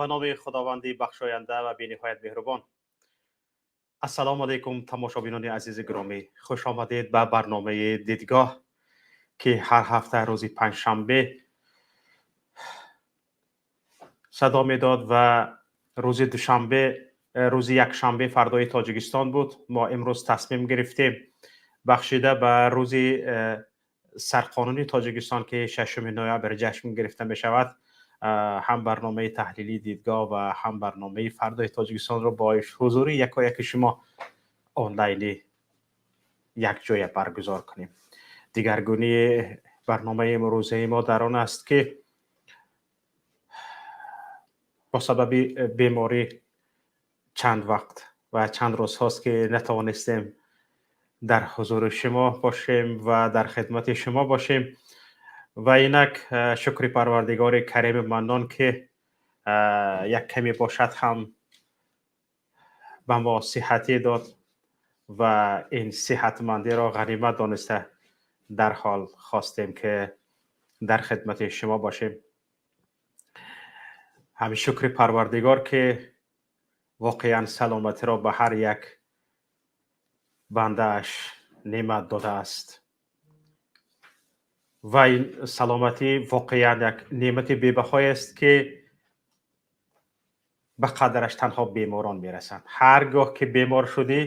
Ба номи Худованди бахшоянда ва бениҳоят меҳрубон. Ассалому алайкум, тамошобинони азизи гиромӣ, хуш омадед ба барномаи «Дидгоҳ», ки ҳар ҳафта рӯзи панҷшанбе садо медод ва рӯзи душанбе, рӯзи якшанбе «Фардои Тоҷикистон» буд. Мо имрӯз тасмим гирифтем, бахшида ба рӯзи сарқонуни Тоҷикистон, ки 6 ноябр ҷашн гирифта мешавад, ҳам барномаи таҳлилии «Дидгоҳ» ва ҳам барномаи «Фардои Тоҷикистонро бо ҳузури якояки шумо онлайнӣ якҷоя баргузор кунем. Дигаргунии барномаи имрӯзаи мо дар он аст, ки бо сабаби беморӣ чанд вақт ва чанд рӯзҳост, ки натавонистем дар ҳузури шумо бошем ва дар хидмати шумо бошем. Ва инак, шукри Парвардигори Карими Маннон, ки як каме бошад ҳам ба мо сиҳатӣ дод ва ин сиҳатмандиро ғанимат дониста, дарҳол хостем, ки дар хидмати шумо бошем. Ҳамин шукри Парвардигор, ки воқеан саломатиро ба ҳар як бандааш неъмат додааст ва ин саломатӣ воқеан як неъмати бебаҳоест, ки ба қадраш танҳо беморон мерасанд. Ҳар гоҳ ки бемор шудӣ,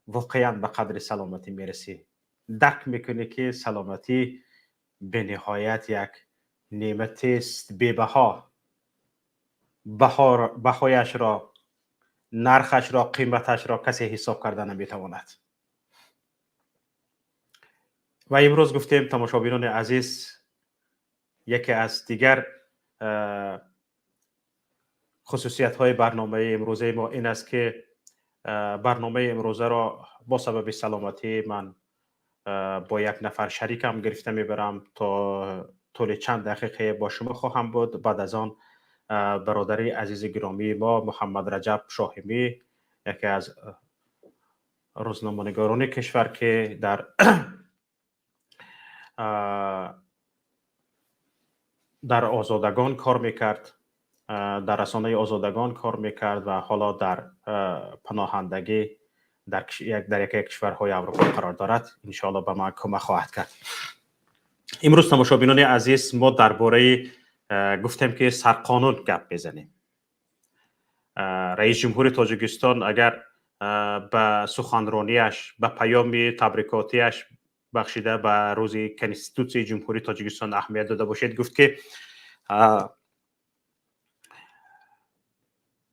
воқеан ба қадри саломатӣ мерасӣ, дарк мекунӣ, ки саломатӣ бениҳоят як неъматест бебаҳо, баҳояшро, нархашро, қиматашро касе ҳисоб карда наметавонад. Ва имрӯз гуфтем, тамошобинони азиз, яке аз дигар хусусиятҳои барномаи имрӯзаи мо ин аст, ки барномаи имрӯзаро бо сабаби саломатӣ ман бо як нафар шарикам гирифта мебарам. То тӯли чанд дақиқе бо шумо хоҳам буд. Баъд аз он бародари азизи гиромии мо Муҳаммад Раҷаб Шоҳимӣ, яке аз рӯзноманигорони кишвар, ки дар Озодагон кор мекард, дар расонаи Озодагон кор мекард ва ҳоло дар паноҳандагӣ дар яке кишварҳои Аврупо қарор дорад, иншоалло ба ман кӯмак хоҳад кард. Имрӯз, тамошобинони азиз, мо дар бораи, гуфтем, ки сарқонун гап мезанем. Раиси ҷумҳури Тоҷикистон агар ба суханронияш, ба паёми табрикотияш бахшида ба рӯзи Конститутсияи Ҷумҳурии Тоҷикистон аҳамият дода бошед, гуфт, ки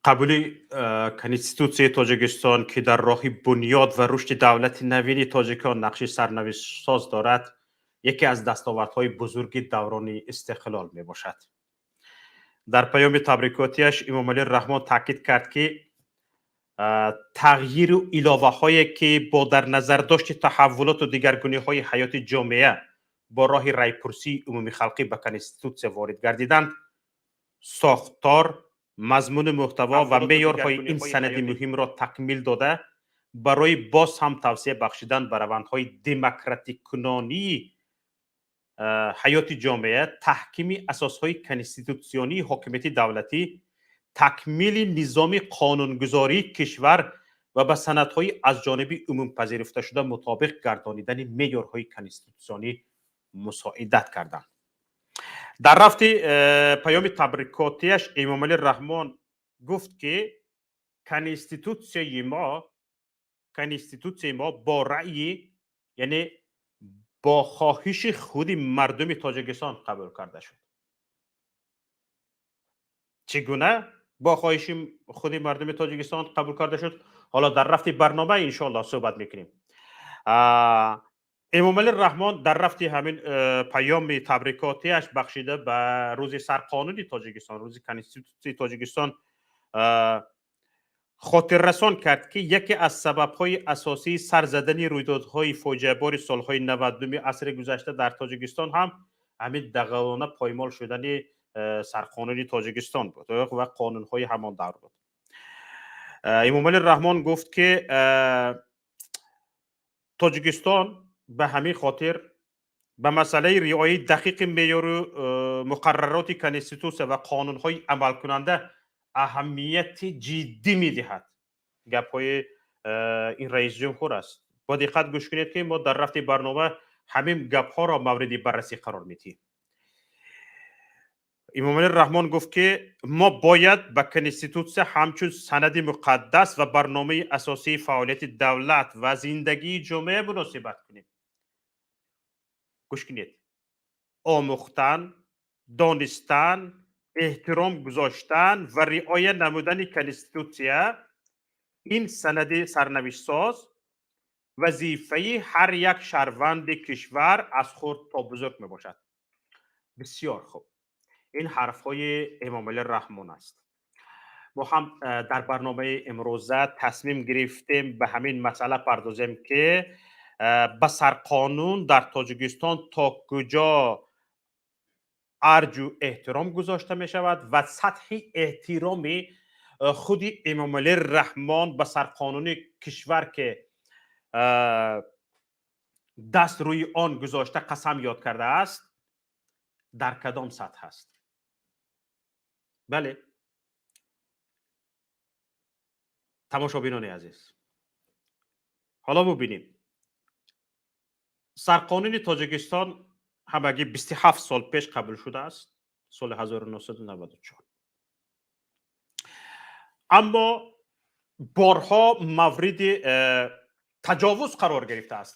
қабули Конститутсияи Тоҷикистон, ки дар роҳи бунёд ва рушди давлати навини тоҷикон нақши сарнавиштсоз дорад, яке аз дастовардҳои бузурги даврони истиқлол мебошад. Дар паёми табрикотияш Эмомалӣ Раҳмон таъкид кард, ки тағйиру иловаҳое, ки бо дар назардошти таҳаввулоту дигаргуниҳои ҳаёти ҷомеа бо роҳи райпурсии умумихалқӣ ба Конститутсия ворид гардиданд, сохтор, мазмуну мӯҳтаво ва меъёрҳои ин санади муҳимро такмил дода, барои боз ҳам тавсеа бахшидан ба равандҳои демократикунонии ҳаёти ҷомеа, таҳкими асосҳои конститутсионии ҳокимияти давлатӣ, такмили низоми қонунгузории кишвар ва ба санадҳои аз ҷониби умумпазируфташуда мутобиқ гардонидани меъёрҳои конститутсионӣ мусоидат карданд. Дар рафти паёми табрикотияш Эмомалӣ Раҳмон гуфт, ки Конститутсияи мо бо раъйи, яъне бо хоҳиши худи мардуми Тоҷикистон қабул карда шуд. Чӣ гуна бо хоҳиши худи мардуми Тоҷикистон қабул карда шуд, ҳоло дар рафти барнома, иншоалло, суҳбат мекунем. Эмомалӣ Раҳмон дар рафти ҳамин паёми табрикотияш бахшида ба рӯзи сарқонуни Тоҷикистон, рӯзи Конститутсияи Тоҷикистон, хотиррасон кард, ки яке аз сабабҳои асосии сар задани рӯйдодҳои фоҷиабори солҳои 90-уми асри гузашта дар Тоҷикистон ҳам ҳамин дағалона поймол шудани сарқонуни Тоҷикистон буд ва қонунҳои ҳамон давр буд. Эмомалӣ Раҳмон гуфт, ки Тоҷикистон ба ҳамин хотир ба масъалаи риояи дақиқи меъёру муқаррароти Конститутсия ва қонунҳои амалкунанда Аҳамияти ҷиддӣ медиҳад. Гапҳои ин раисҷумҳур аст. Бо диққат гӯш кунед, ки мо дар рафти барнома ҳамин гапҳоро мавриди баррасӣ қарор медиҳем. Эмомалӣ Раҳмон гуфт, ки мо бояд ба Конститутсия ҳамчун санади муқаддас ва барномаи асосии фаъолияти давлат ва зиндагии ҷомеа муносибат кунем. Гӯш кунед: омӯхтан, донистан, эҳтиром гузоштан ва риоя намудани Конститутсия, ин санади сарнавиштсоз, вазифаи ҳар як шаҳрванди кишвар аз хурд то бузург мебошад. Бисёр хуб, ин ҳарфҳои Эмомалӣ Раҳмон аст. Мо ҳам дар барномаи имрӯза тасмим гирифтем, ба ҳамин масъала пардозем, ки ба сарқонун дар Тоҷикистон то куҷо арҷу эҳтиром гузошта мешавад ва сатҳи эҳтироми худи Эмомалӣ Раҳмон ба сарқонуни кишвар, ки даст рӯи он гузошта, қасам ёд кардааст, дар кадом сатҳ аст. Бале, тамошобинони азиз, ҳоло бубинем: сарқонуни Тоҷикистон ҳамагӣ 27 сол пеш қабул шудааст, соли 1994, аммо борҳо мавриди таҷовуз қарор гирифтааст.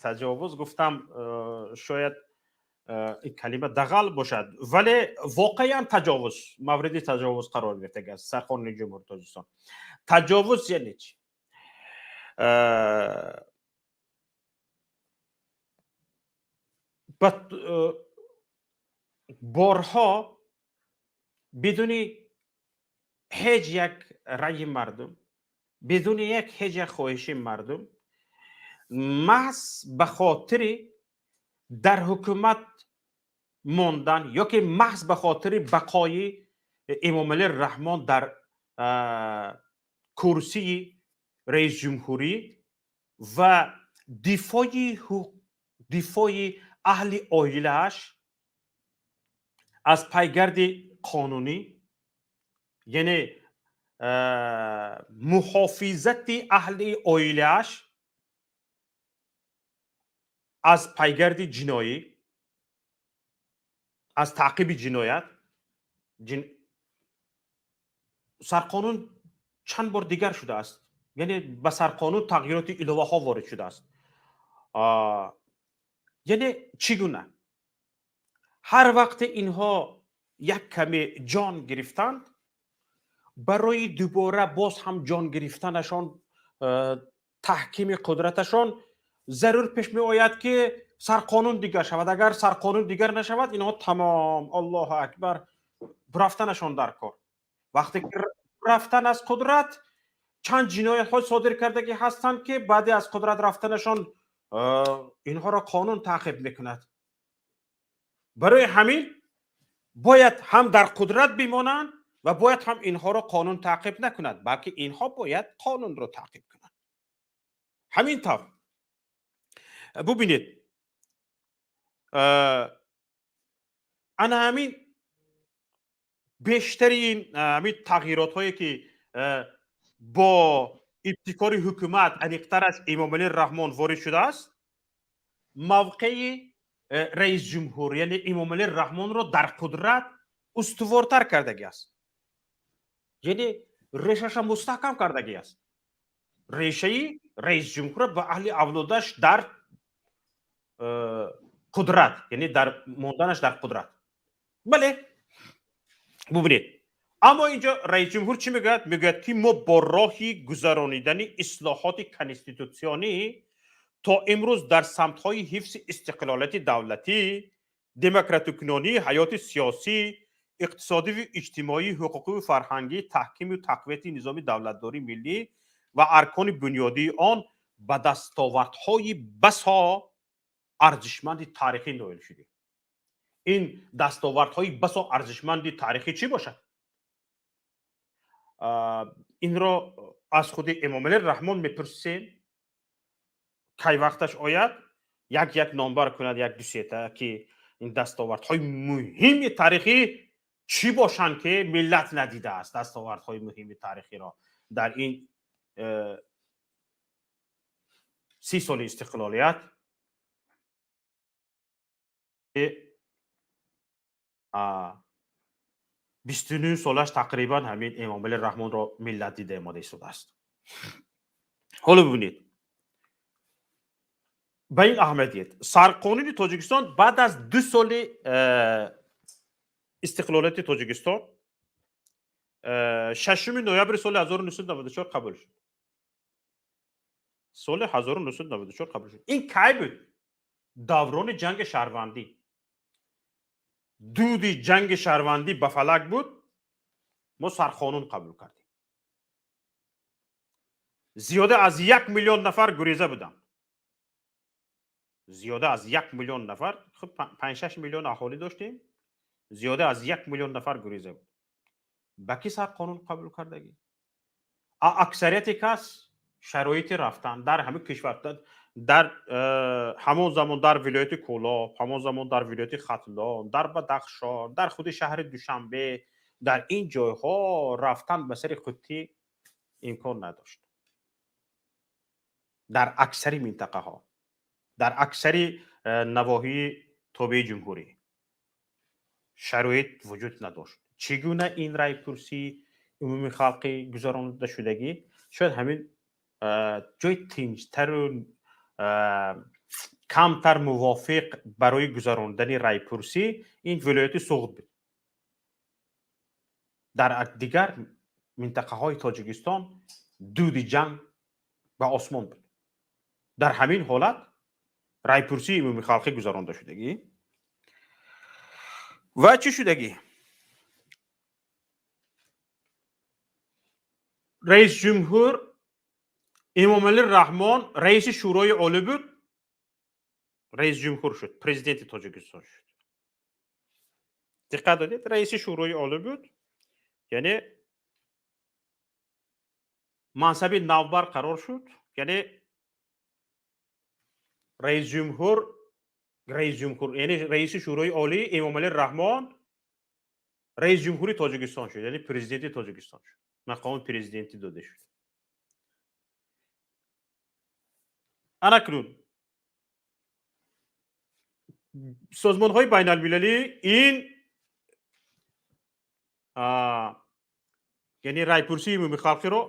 Таҷовуз гуфтам, шояд ин калима дағал бошад, вале воқеан таҷовуз, мавриди таҷовуз қарор гирифтагиаст сарқонуни Ҷумҳури Тоҷикистон. Таҷовуз яъне чӣ? Борҳо бидуни ҳеҷ як раъйи мардум, бидуни як ҳеҷ як хоҳиши мардум, маҳз ба хотири дар ҳукумат мондан ё ки маҳз ба хотири бақои Эмомалӣ Раҳмон дар курсии раисҷумҳурӣ ва дифои аҳли оилааш аз пайгарди қонунӣ, яъне муҳофизати аҳли оилааш аз пайгарди ҷиноӣ, аз таъқиби ҷиноят, сарқонун чанд бор дигар шудааст, яъне ба сарқонун тағйироти иловаҳо ворид шудааст. Яъне чӣ гуна ҳар вақте инҳо як каме ҷон гирифтанд, барои дубора боз ҳам ҷон гирифтанашон, таҳкими қудраташон зарур пеш меояд, ки сарқонун дигар шавад. Агар сарқонун дигар нашавад, инҳо тамом, Аллоҳу акбар, рафтанашон дар кор. Вақте ки рафтан аз қудрат, чанд ҷиноятҳо содир кардагӣ ҳастанд, ки баъде аз қудрат рафтанашон инҳоро қонун таъқиб мекунад. Барои ҳамин бояд ҳам дар қудрат бимонанд ва бояд ҳам инҳоро қонун таъқиб накунад, балки инҳо бояд қонунро таъқиб кунанд. Ҳамин тавр, бубинед, ана ҳамин бештари ин ҳамин тағйиротҳое, ки бо ибтикори ҳукумат, аниқтараш Эмомалӣ Раҳмон, ворид шудааст, мавқеи раисҷумҳур, яъне Эмомалӣ Раҳмонро дар қудрат устувортар кардагӣ аст, яъне решаша мустаҳкам кардагӣ аст, решаи раисҷумҳурро ба аҳли авлодаш дар қудрат, яъне дар монданаш дар қудрат. Бале, бубинед, аммо инҷо раисҷумҳур чӣ мегӯяд? Мегӯяд, ки мо бо роҳи гузаронидани ислоҳоти конститутсионӣ то имрӯз дар самтҳои ҳифзи истиқлолияти давлатӣ, демократикунонии ҳаёти сиёсӣ, иқтисодиву иҷтимоӣ, ҳуқуқиву фарҳангӣ, таҳкиму тақвияти низоми давлатдории миллӣ ва аркони бунёдии он ба дастовардҳои басо арзишманди таърихӣ ноил шудем. Ин дастовардҳои басо арзишманди таърихӣ чӣ бошад? Инро аз худи Эмомалӣ Раҳмон мепурсем, кай вақташ ояд, як як номбар кунад, як дусета, ки ин дастовардҳои муҳими таърихӣ. Чӣ бошанд, ки миллат надидааст дастовардҳои муҳими таърихиро дар ин 30 соли истиқлолият? 29 солаш тақрибан ҳамин Эмомалӣ Раҳмонро миллат дида омода истодааст. Ҳоло бибинед, ба ин аҳамият диҳед: сарқонуни Тоҷикистон баъд аз 2 соли истиқлолияти Тоҷикистон, 6 ноябри соли 1994 қабул шуд. Соли 1994 қабул шуд. Ин кай буд? Даврони ҷанги шаҳрвандӣ. Дуди ҷанги шаҳрвандӣ ба фалак буд. Мо сарқонун қабул кардем. Зиёда аз 1 миллион нафар гуреза буданд. Зиёда аз 1 миллион нафар. Хуб, 5-6 миллион аҳолӣ доштем, зиёда аз 1 миллион нафар гуреза буд. Ба ки сарқонун қабул кардагӣ? Аксарияти кас шароити рафтан дар ҳамин кишвар дар ҳамон замон, дар вилояти Кӯлоб, ҳамон замон дар вилояти Хатлон, дар Бадахшон, дар худи шаҳри Душанбе, дар ин ҷойҳо рафтан ба сари қуттӣ имкон надошт. Дар аксари минтақаҳо, дар аксари навоҳии тобеи ҷумҳурӣ шароит вуҷуд надошт. Чӣ гуна ин райпурсии умумии халқӣ гузаронида шудагӣ? Шояд ҳамин ҷои тинҷтару камтар мувофиқ барои гузарондани райпурсӣ ин вилояти Суғд буд. Дар дигар минтақаҳои Тоҷикистон дуди ҷанг ба осмон буд. Дар ҳамин ҳолат райпурсии умумии халқӣ гузаронда шудагӣ. Ва чӣ шудагӣ? Раисҷумҳур Эмомалӣ Раҳмон раиси Шӯрои Олӣ буд, раисҷумҳур шуд, президенти Тоҷикистон шуд. Диққат додед? Раиси Шӯрои Олӣ буд, яъне мансаби нав барқарор шуд. Яъне раисҷумҳур, яъне раиси Шӯрои Олӣ Эмомалӣ Раҳмон раисҷумҳури Тоҷикистон шуд, яъне президенти Тоҷикистон шуд, мақоми президентӣ дода шуд. Анакнун созмонҳои байналмилалӣ ин, яъне райпурсии умумии халқиро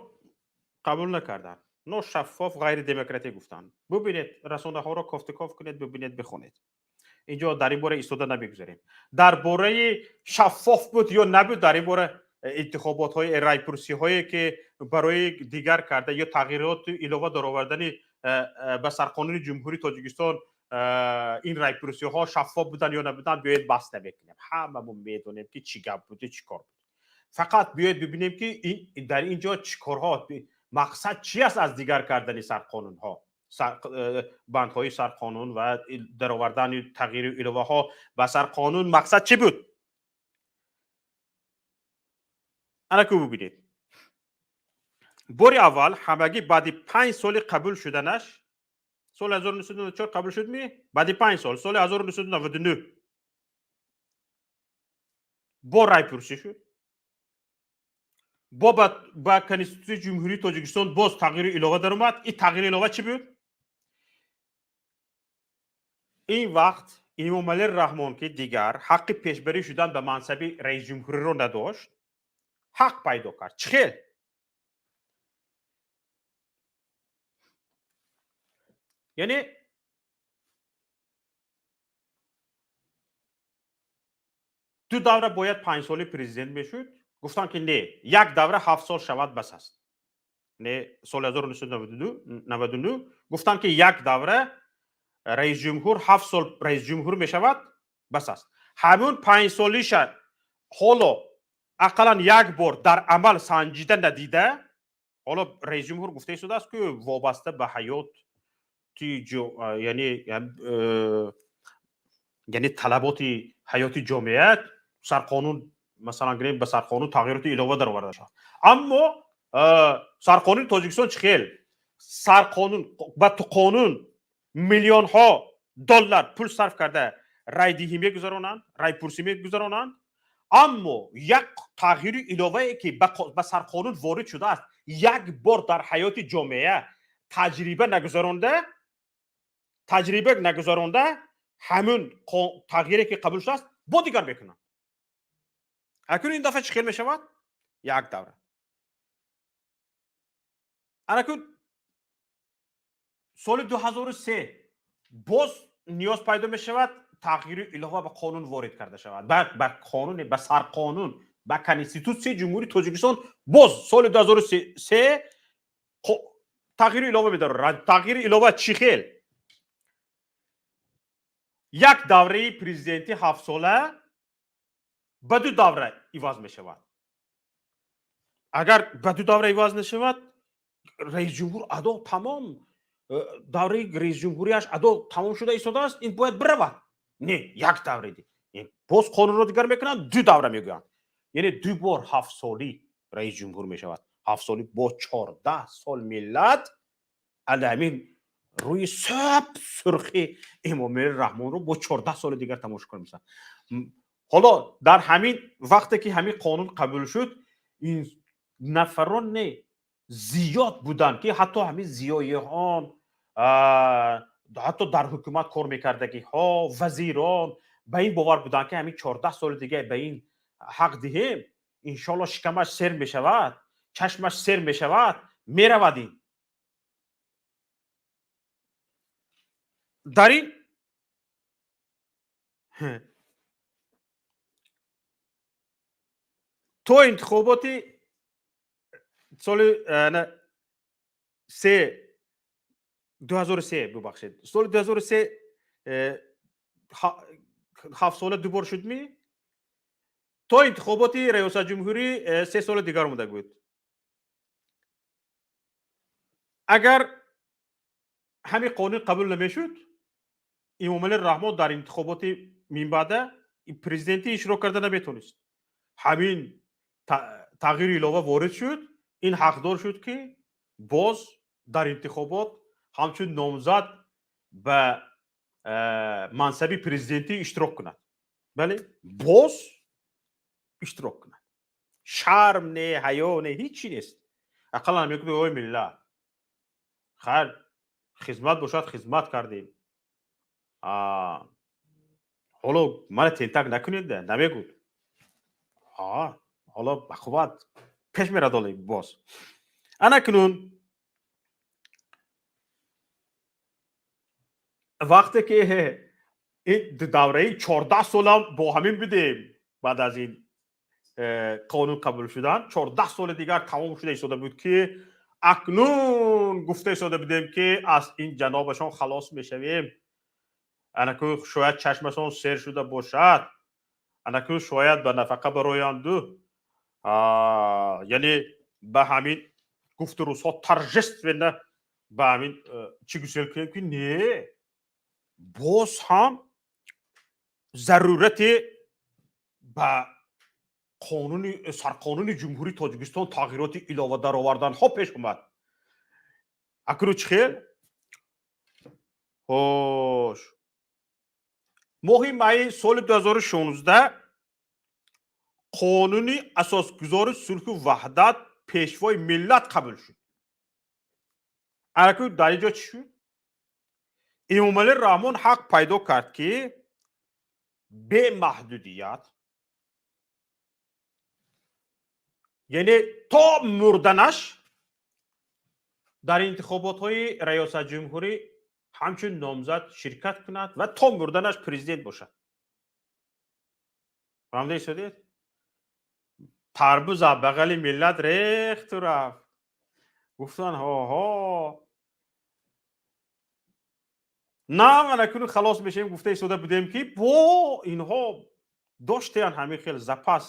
қабул накарданд, ношаффоф, ғайридемократӣ гуфтанд. Бубинед, расонаҳоро кофтуков кунед, бубинед, бихонед. Инҷо дар ин бора истода намегузарем. Дар бораи шаффоф буд ё набуд, дар ин бора интихоботҳои, райпурсиҳое, ки барои дигар карда ё тағйироту илова даровардани ба сарқонуни Ҷумҳурии Тоҷикистон, ин райпурсиҳо шаффоф буданд ё набуданд, биёед, баҳс намекунем. Ҳамамон медонем, ки чӣ гап буду чӣ кор буд. Фақат биёед, бибинем, ки дар ин ҷо чӣ корҳо, мақсад чи аст аз дигар кардани сарқонунҳо, бандҳои сарқонун ва даровардани тағйиру иловаҳо ба сарқонун. Мақсад чӣ буд? Анаку бубинед: бори аввал ҳамагӣ баъди 5 соли қабул шуданаш, соли 1994 қабул шудми, баъди 5 сол, соли 1999 бо райпурсӣ шуд, бо ба Конститутсияи Ҷумҳурии Тоҷикистон боз тағйиру илова даромад. Ин тағйиру илова чӣ буд? Ин вақт Эмомалӣ Раҳмон, ки дигар ҳаққи пешбарӣ шудан ба мансаби раисҷумҳуриро надошт, ҳақ пайдо кард. Чӣ хел? Яъне ду давра бояд 5-соли президент мешуд. Гуфтанд, ки не, як давра 7 сол шавад, бас аст. Не, соли 1999 гуфтанд, ки як давра раисҷумҳур 7 сол раисҷумҳур мешавад, бас аст. Ҳамун 5-солиша ҳоло ақаллан як бор дар амал санҷида надида, ҳоло раисҷумҳур гуфта истодааст, ки вобаста ба ҳаёти, яъне талаботи ҳаёти ҷомеа сарқонун, масалан гирем, ба сарқонун тағйироти илова дароварда шавад. Аммо сарқонуни Тоҷикистон чӣ хел сарқонун? Ба қонун миллионҳо доллар пул сарф карда, райдиҳӣ мегузаронанд, райпурсӣ мегузаронанд. Аммо як тағйири иловае, ки ба сарқонун ворид шудааст, як бор дар ҳаёти ҷомеа таҷриба нагузаронда, ҳамун тағйире, ки қабул шудааст, бо дигар мекунанд. Акнун ин дафъа чӣ хел мешавад? Як давра. Анакун соли 2003 боз ниёз пайдо мешавад, тағйири илова ба қонун ворид карда шавад, ба қонун, ба сарқонун, ба Конститутсияи Ҷумҳурии Тоҷикистон. Боз соли 2003 тағйири илова медорад. Тағйири илова чӣ хел? Як давраи президентӣ 7-сола ба ду давра иваз мешавад. Агар ба ду давра иваз нашавад, раисҷумҳур адо тамом, давраи раисҷумҳурияш адо тамом шуда истодааст, ин бояд биравад. Не, як давраи, боз қонунро дигар мекунанд, ду давра мегӯянд, яъне ду бор 7-солӣ раисҷумҳур мешавад. 7-солӣ бо 14 сол миллат аламин рӯи саб сурхи Эмомали Раҳмонро бо 14 соли дигар тамошо кунем. Ҳоло дар ҳамин вақте, ки ҳамин қонун қабул шуд, ин нафароне зиёд буданд, ки ҳатто ҳамин зиёиҳон, ҳатто дар ҳукумат кор мекардагиҳо, вазирон ба ин бовар буданд, ки ҳамин 14 соли дига ба ин ҳақ диҳем, иншоалло, шикамаш сер мешавад, чашмаш сер мешавад, меравад. Ин дар ин то интихоботи соли се 2003, бубахшед, соли 2003 7-сола дубор шудми, то интихоботи раёсатҷумҳурӣ 3 соли дигар омада буд. Агар ҳамин қонун қабул намешуд, Эмомали Раҳмон дар интихоботи минбаъда президентӣ иштирок карда наметонист. Ҳамин тағйири илова ворид шуд, ин ҳақдор шуд, ки боз дар интихобот ҳамчун номзад ба мансаби президентӣ иштирок кунад. Бале, боз иштирок кунад. Шарм не, ҳаё не, ҳичи нест. Ақаллан мегӯяд: «Ой, миллат, хайр, хизмат бошад, хизмат кардем, ҳоло мана тентак накунед», намегӯд. Ҳоло бақувват пеш мерад. Оле боз анакунун вақте ки ин давраи 14 солам бо ҳамин бидем, баъд аз ин қонун қабул шудан 14 соли дигар тамом шуда истода буд, ки акнун гуфта истода будем, ки аз ин ҷанобашон халос мешавем, анаку шояд чашмашон сер шуда бошад, анаку шояд ба нафақа бароянду, яъне ба ҳамин гуфту рӯзҳо торжественно ба ҳамин чӣ гусел кунем, ки не, боз ҳам зарурате ба қонуни сарқонуни Ҷумҳурии Тоҷикистон тағйироти илова дароварданҳо пеш омад. Акну чӣ хел? Хош, моҳи майи соли 2016 қонуни асосгузори сулҳу ваҳдат, Пешвои миллат қабул шуд. Анаку дар ин ҷо чӣ шуд? Эмомалӣ Раҳмон ҳақ пайдо кард, ки бемаҳдудият, яъне то мурданаш, дар интихоботҳои раёсатҷумҳурӣ ҳамчун номзад ширкат кунад ва то мурданаш президент бошад. Фаҳмида истодед? Тарбуза бағали миллат рехту рафт. Гуфтан: «Ҳоҳо, на, анакуну халос мешавем», гуфта истода будем, ки бо инҳо доштеян ҳамин хел запас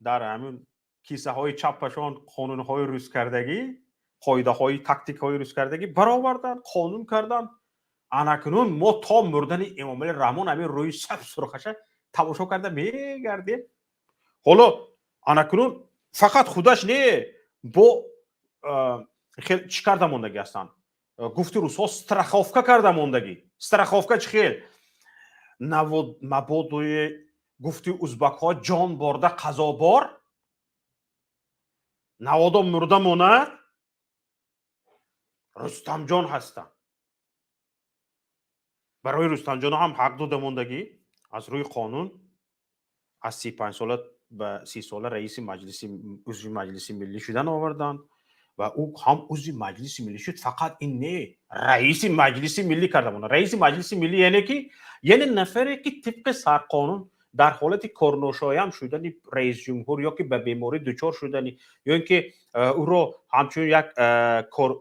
дар ҳамин кисаҳои чаппашон, қонунҳои рӯзкардагӣ, қоидаҳои, тактикаҳои рӯзкардагӣ баровардан, қонун кардан. Анакунун мо то мурдани Эмомали Раҳмон ҳамин рӯи саб сурхаша тамошо карда мегардем. Ҳоло анакунун фақат худаш не, бо хел чӣ карда мондагӣ ҳастанд? Гуфти рӯзҳо, страховка карда мондагӣ. Страховка чӣ хел? Мабодои Гуфти узбакҳо, ҷон борда қазо бор, наводо мурда монад, Рустамҷон ҳастам. Барои Рустамҷон ҳам ҳақ дода мондагӣ аз рӯи қонун, аз 35 сола ба 30 сола раиси маҷлиси, узви Маҷлиси Миллӣ шудан оварданд ва ӯ ҳам узви Маҷлиси Миллӣ шуд. Фақат ин не, раиси Маҷлиси Миллӣ карда монад. Раиси Маҷлиси Миллӣ яъне ки, яъне нафаре ки тибқи сарқонун дар ҳолати корношоям шудани раисҷумҳур ё ки ба беморӣ дучор шудани, ё ин ки ӯро ҳамчун як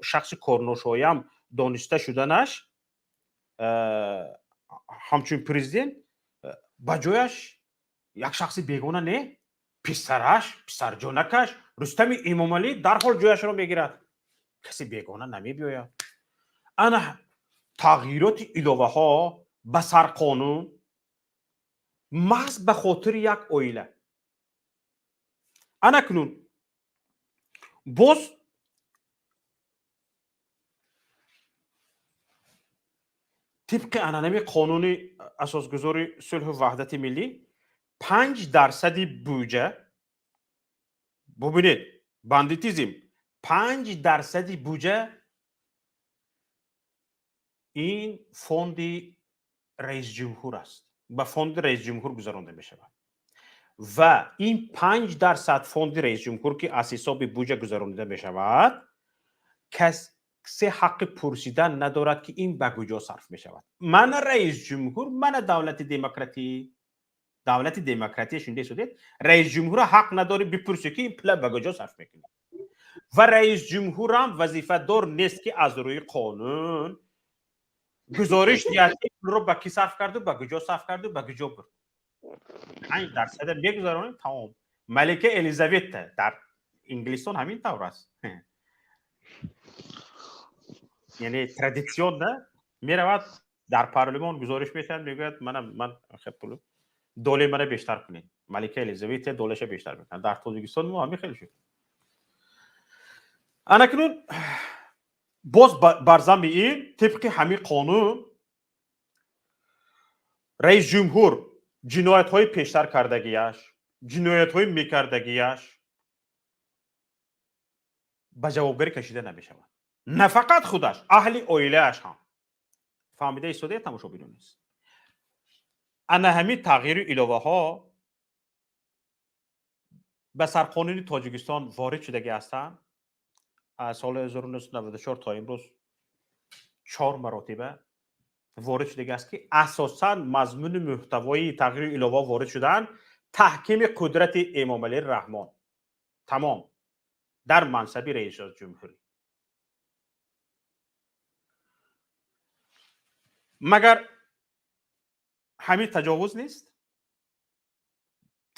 шахси корношоям дониста шуданаш, ҳамчун президент ба ҷояш як шахси бегона не, писараш, писарҷонакаш Рустами Эмомалӣ дарҳол ҷояшро мегирад, каси бегона намебиёяд. Ана тағйироти иловаҳо ба сарқонун маҳз ба хотири як оила. Ана кунун боз тибқи ананами қонуни асосгузори сулҳу ваҳдати миллӣ 5% буҷа, бубинед, бандитизм, 5% буҷа ин фонди раисҷумҳур аст, ба фонди раисҷумҳур гузаронда мешавад. Ва ин 5% фонди раисҷумҳур, ки аз ҳисоби буҷа гузаронида мешавад, касе ҳаққи пурсидан надорад, ки ин ба куҷо сарф мешавад. Мана раисҷумҳур, мана давлати демократӣ. Давлати демократия шунида истодед? Раисҷумҳура ҳақ надорӣ бипурсӣ, ки ин пула ба куҷо сарф мекунӣ. Ва раисҷумҳурам вазифадор нест, ки аз рӯи қонун гузориш диҳад, ки пулро ба кӣ сарф карду, ба куҷо сарф карду, ба куҷо бурд. 5% мегузаронем, тамом. Малика Елизавета дар Инглистон ҳамин тавр аст, яъне традитсионно меравад, дар парлумон гузориш метиҳад, мегӯяд: мана ман пул доле мана бештар кунед. Малика Елизавета долаша бештар мекунад. Дар Тоҷикистон мо ҳамин хеле шуд. Анакунун боз бар замми ин, тибқи ҳамин қонун, раисҷумҳур ҷиноятҳои пештар кардагиаш, ҷиноятҳои мекардагиаш ба ҷавобгарӣ кашида намешавад. На фақат худаш, аҳли оилааш ҳам. Фаҳмида истодаед, тамошобинон нест? Ана ҳамин тағйиру иловаҳо ба сарқонуни Тоҷикистон ворид шудагӣ ҳастанд. Аз соли 1994 то имрӯз чор маротиба ворид шудагӣ аст, ки асосан мазмуни мӯҳтавои тағйиру иловаҳо ворид шудаанд таҳкими қудрати Эмомалӣ Раҳмон тамом дар мансаби раисҷумҳурӣ. Магар ҳамин таҷовуз нест?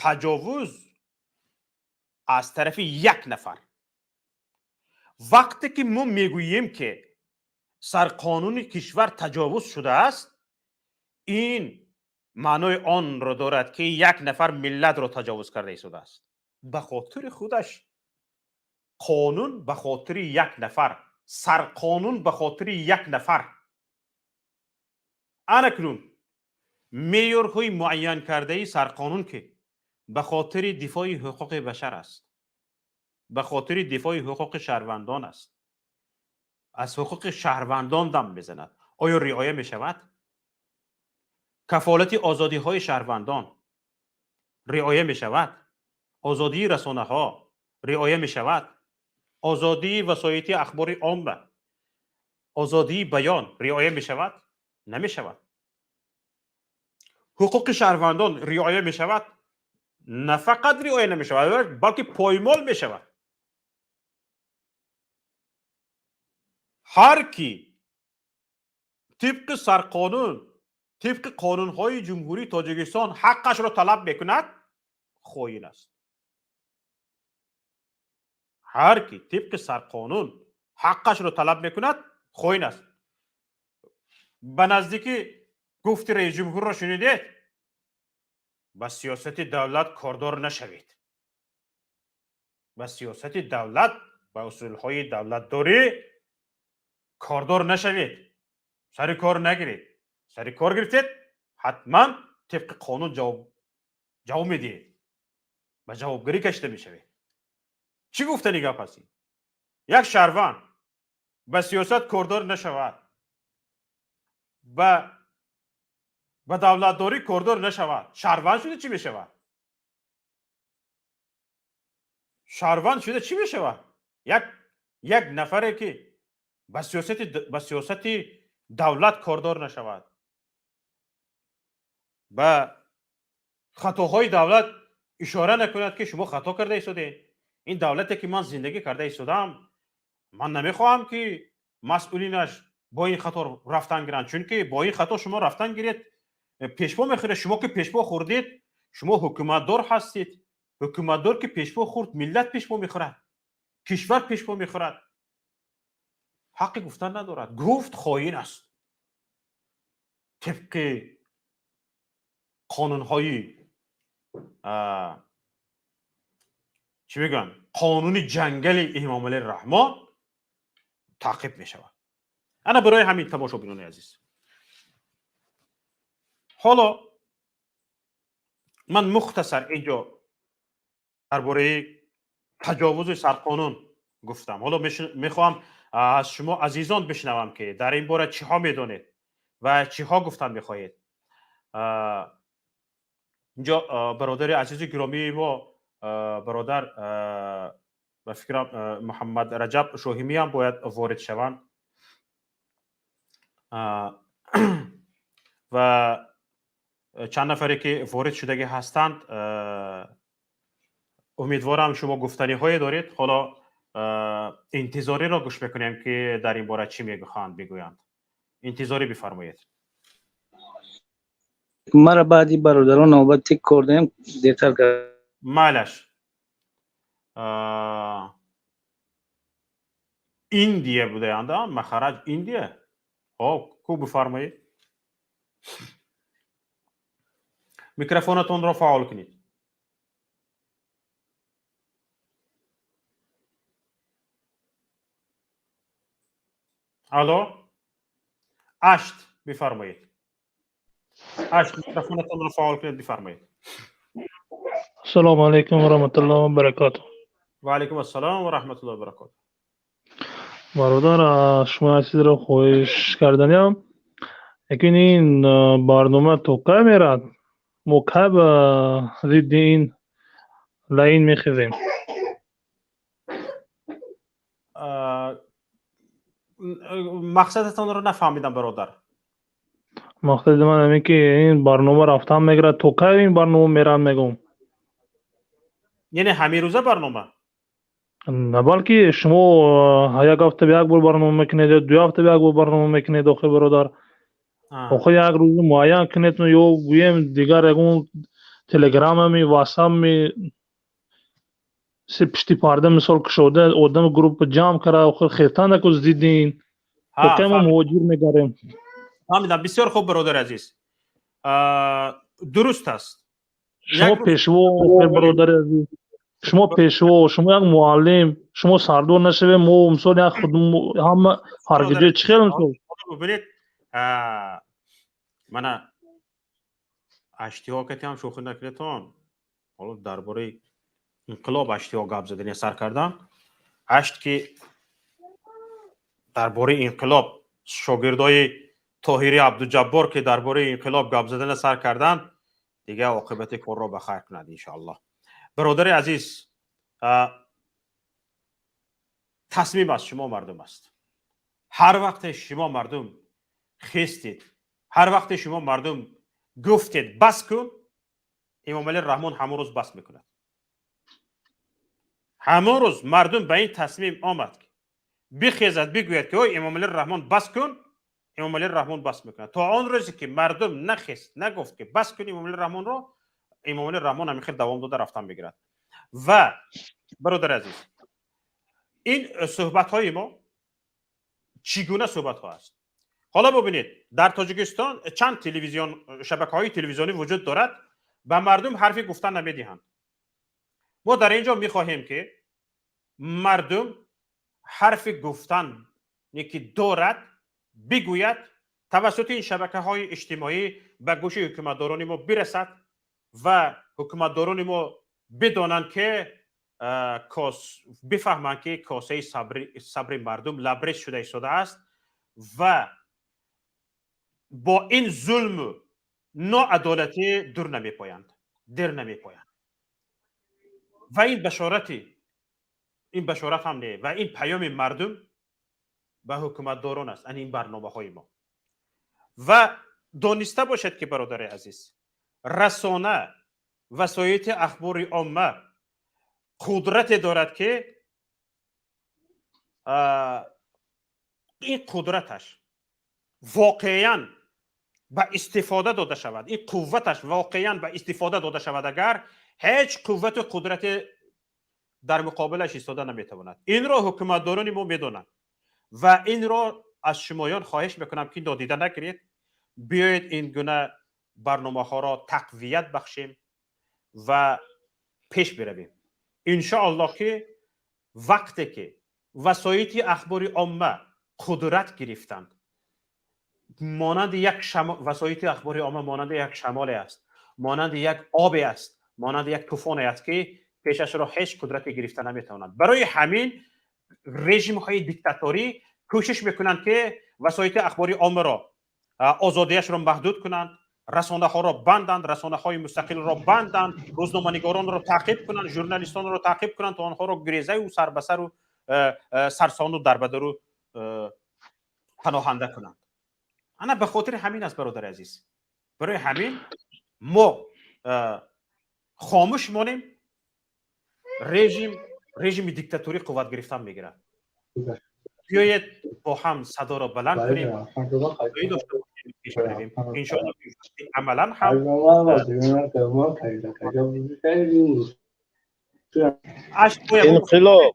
Таҷовуз аз тарафи як нафар. Вақте ки мо мегӯем, ки сарқонуни кишвар таҷовуз шудааст, ин маънои онро дорад, ки як нафар миллатро таҷовуз карда истодааст ба хотири худаш. Қонун ба хотири як нафар, сарқонун ба хотири як нафар. Анакнун меъёрҳои муайянкардаи сарқонун, ки ба хотири дифои ҳуқуқи башар аст, ба хотири дифои ҳуқуқи шаҳрвандон аст, аз ҳуқуқи шаҳрвандон дам мезанад, оё риоя мешавад? Кафолати озодиҳои шаҳрвандон риоя мешавад? Озодии расонаҳо риоя мешавад? Озодии васоити ахбори омма, озодии баён риоя мешавад, намешавад? Ҳуқуқи шаҳрвандон риоя мешавад? На фақат риоя намешавад, балки поймол мешавад. Ҳар кӣ тибқи сарқонун, тибқи қонунҳои Ҷумҳурии Тоҷикистон ҳаққашро талаб мекунад, хоин аст. Ҳар кӣ тибқи сарқонун ҳаққашро талаб мекунад, хоин аст. Ба наздикӣ гуфти раисҷумҳурро шунидед: ба сиёсати давлат кордор нашавед, ба сиёсати давлат, ба усулҳои давлатдорӣ кордор нашавед, сари кор нагиред. Сари кор гирифтед, ҳатман тибқи қонун ҷавоб. Ҷавоб медиҳед, ба ҷавобгарӣ кашида мешавед. Чӣ гуфтани гап ҳаст? Як шаҳрванд ба сиёсат кордор нашавад, ба давлатдорӣ кордор нашавад, шаҳрванд шуда чӣ мешавад? Шаҳрванд шуда чӣ мешавад? Як нафаре ки ба сиёсати давлат кордор нашавад, ба хатоҳои давлат ишора накунад, ки шумо хато карда истодед, ин давлате ки ман зиндагӣ карда истодам, ман намехоҳам, ки масъулинаш бо ин хато рафтан гиранд, чунки бо ин хато шумо рафтан гиред, пешпо мехӯред. Шумо ки пешпо хӯрдед, шумо ҳукуматдор ҳастед. Ҳукуматдор ки пешпо хӯрд, миллат пешпо мехӯрад, кишвар пешпо мехӯрад. Ҳаққи гуфтан надорад. Гуфт, хоин аст. Тибқи қонунҳои, чӣ мегӯянд, қонуни ҷангали Эмомалӣ Раҳмон таъқиб мешавад. Ана барои ҳамин, тамошобинони азиз, ҳоло ман мухтасар инҷо дар бораи таҷовузи сарқонун гуфтам. Ҳоло мехоҳам аз шумо азизон бишнавам, ки дар ин бора чиҳо медонед ва чиҳо гуфтан мехоҳед. Инҷо бародари азизи гиромии мо, бародар, ба фикрам, Муҳаммад Раҷаб Шоҳимиам бояд ворид шаванд ва чанд нафаре ки ворид шудагӣ ҳастанд. Умедворам, шумо гуфтаниҳое доред. Ҳоло интизориро гӯш мекунем, ки дар ин бора чӣ мехоҳанд бигӯянд. Интизорӣ бифармоед. Мара баъди бародарон навбат тик кардем, дертар. Майлаш. Индия будаянда, махараҷ Индия. Хоб, ку, бифармоед, микрофонатонро фаъол кунед. Алло, Ашт, бифармоед. Ашт, микрофонатонро фаъол кунед, бифармоед. Ассалому алайкум ва раҳматуллоҳи ва баракотуҳ. Ва алайкум ассалом ва раҳматуллоҳи ва баракотуҳ. Бародар, шумо як чизро хоҳиш карданиам, лекин ин барнома то кай мерад? Мо кай ба зидди ин лаин мехезем? Мақсадатонро нафаҳмидам, бародар. Мақсади ман ҳамин, ки ин барнома рафтан мегирад. То кай ин барнома мерад, мегӯм. Яъне ҳамин рӯза барнома? На, балки шумо як ҳафта як бор барнома мекунед ё 2 ҳафта як бор барнома мекунед. Охир, бародар, охир як рӯзи муайян кунед ё гӯем дигар ягон телеграмами, ватсапми, се пишти парда, мисол, кушода, одами группа ҷамъ кара, охир хелтан наку зидди ин. То кай мо муҳоҷир мегарем? Фаҳмидам. Бисёр хуб, бародари азиз, дуруст аст. Шумо пешво, охир, бародари азиз, шумо пешво, шумо як муаллим, шумо сардор нашавем, мо, мисол, як худ ҳама ҳаргиҷо чӣ хел, мисол? Бубинед, мана аштиҳо катиам шӯхӣ накунедтон. Ҳоло дар бораи инқилоб аштиҳо гап задани сар кардан. Ашт ки дар бораи инқилоб, шогирдои Тоҳири Абдуҷаббор ки дар бораи инқилоб гап задана сар кардан, дига оқибати корро ба хайр кунад, иншоаллоҳ. Бародари азиз, тасмим аз шумо мардум аст. Ҳар вақте шумо мардум хестед, ҳар вақте шумо мардум гуфтед бас кун, Эмомалӣ Раҳмон ҳамон рӯз бас мекунад. Ҳамон рӯз мардум ба ин тасмим омад, ки бихезад, бигӯяд, ки ой, Эмомалӣ Раҳмон, бас кун, Эмомалӣ Раҳмон бас мекунад. То он рӯзе ки мардум нахест, нагуфт, ки бас кун Эмомалӣ Раҳмонро, Эмомалӣ Раҳмон ҳамин хел давом дода рафтан мегирад. Ва бародари азиз, ин суҳбатҳои мо чӣ гуна суҳбатҳо аст? Ҳоло бубинед, дар Тоҷикистон чанд телевизион, шабакаҳои телевизионӣ вуҷуд дорад, ба мардум ҳарфи гуфтан намедиҳанд. Мо дар ин ҷо мехоҳем, ки мардум ҳарфи гуфтане ки дорад, бигӯяд, тавассути ин шабакаҳои иҷтимоӣ ба гӯши ҳукуматдорони мо бирасад. Ва ҳукуматдорони мо бидонанд, ки бифаҳманд, ки косаи сабри мардум лабрез шуда истодааст ва бо ин зулму ноадолатӣ дур намепоянд, дер намепоянд. Ва ин башорати, ин башорат ҳам не, ва ин паёми мардум ба ҳукуматдорон аст, ани ин барномаҳои мо. Ва дониста бошед, ки, бародари азиз, расона, васоити ахбори омма қудрате дорад, ки ин қудраташ воқеан ба истифода дода шавад, ин қувваташ воқеан ба истифода дода шавад агар, ҳеҷ қуввату қудрате дар муқобилаш истода наметавонад. Инро ҳукуматдорони мо медонанд ва инро аз шумоён хоҳиш мекунам, ки нодида нагиред. Биёед, ин гуна барномаҳоро тақвият бахшем ва пеш биравем, иншоаллоҳ, ки вақте ки васоити ахбори омма қудрат гирифтанд, монанди як васоити ахбори омма монанди як шамоле аст, монанди як обе аст, монанди як тӯфоне аст, ки пешашро ҳеҷ қудрате гирифта наметавонад. Барои ҳамин режимҳои диктаторӣ кӯшиш мекунанд, ки васоити ахбори оммаро озодияшро маҳдуд кунанд, расонаҳоро банданд, расонаҳои мустақилро банданд, рӯзноманигоронро таъқиб кунанд, журналистонро таъқиб кунанд, то онҳоро гирезаю сарбасару сарсону дарбадару паноҳанда кунанд. Ана ба хотири ҳамин аст, бародари азиз. Барои ҳамин мо хомӯш монем, режими диктаторӣ қувват гирифтан мегирад. Биёед, бо ҳам садоро баланд кунем, иншоалло, амалан ҳам. Инқилоб.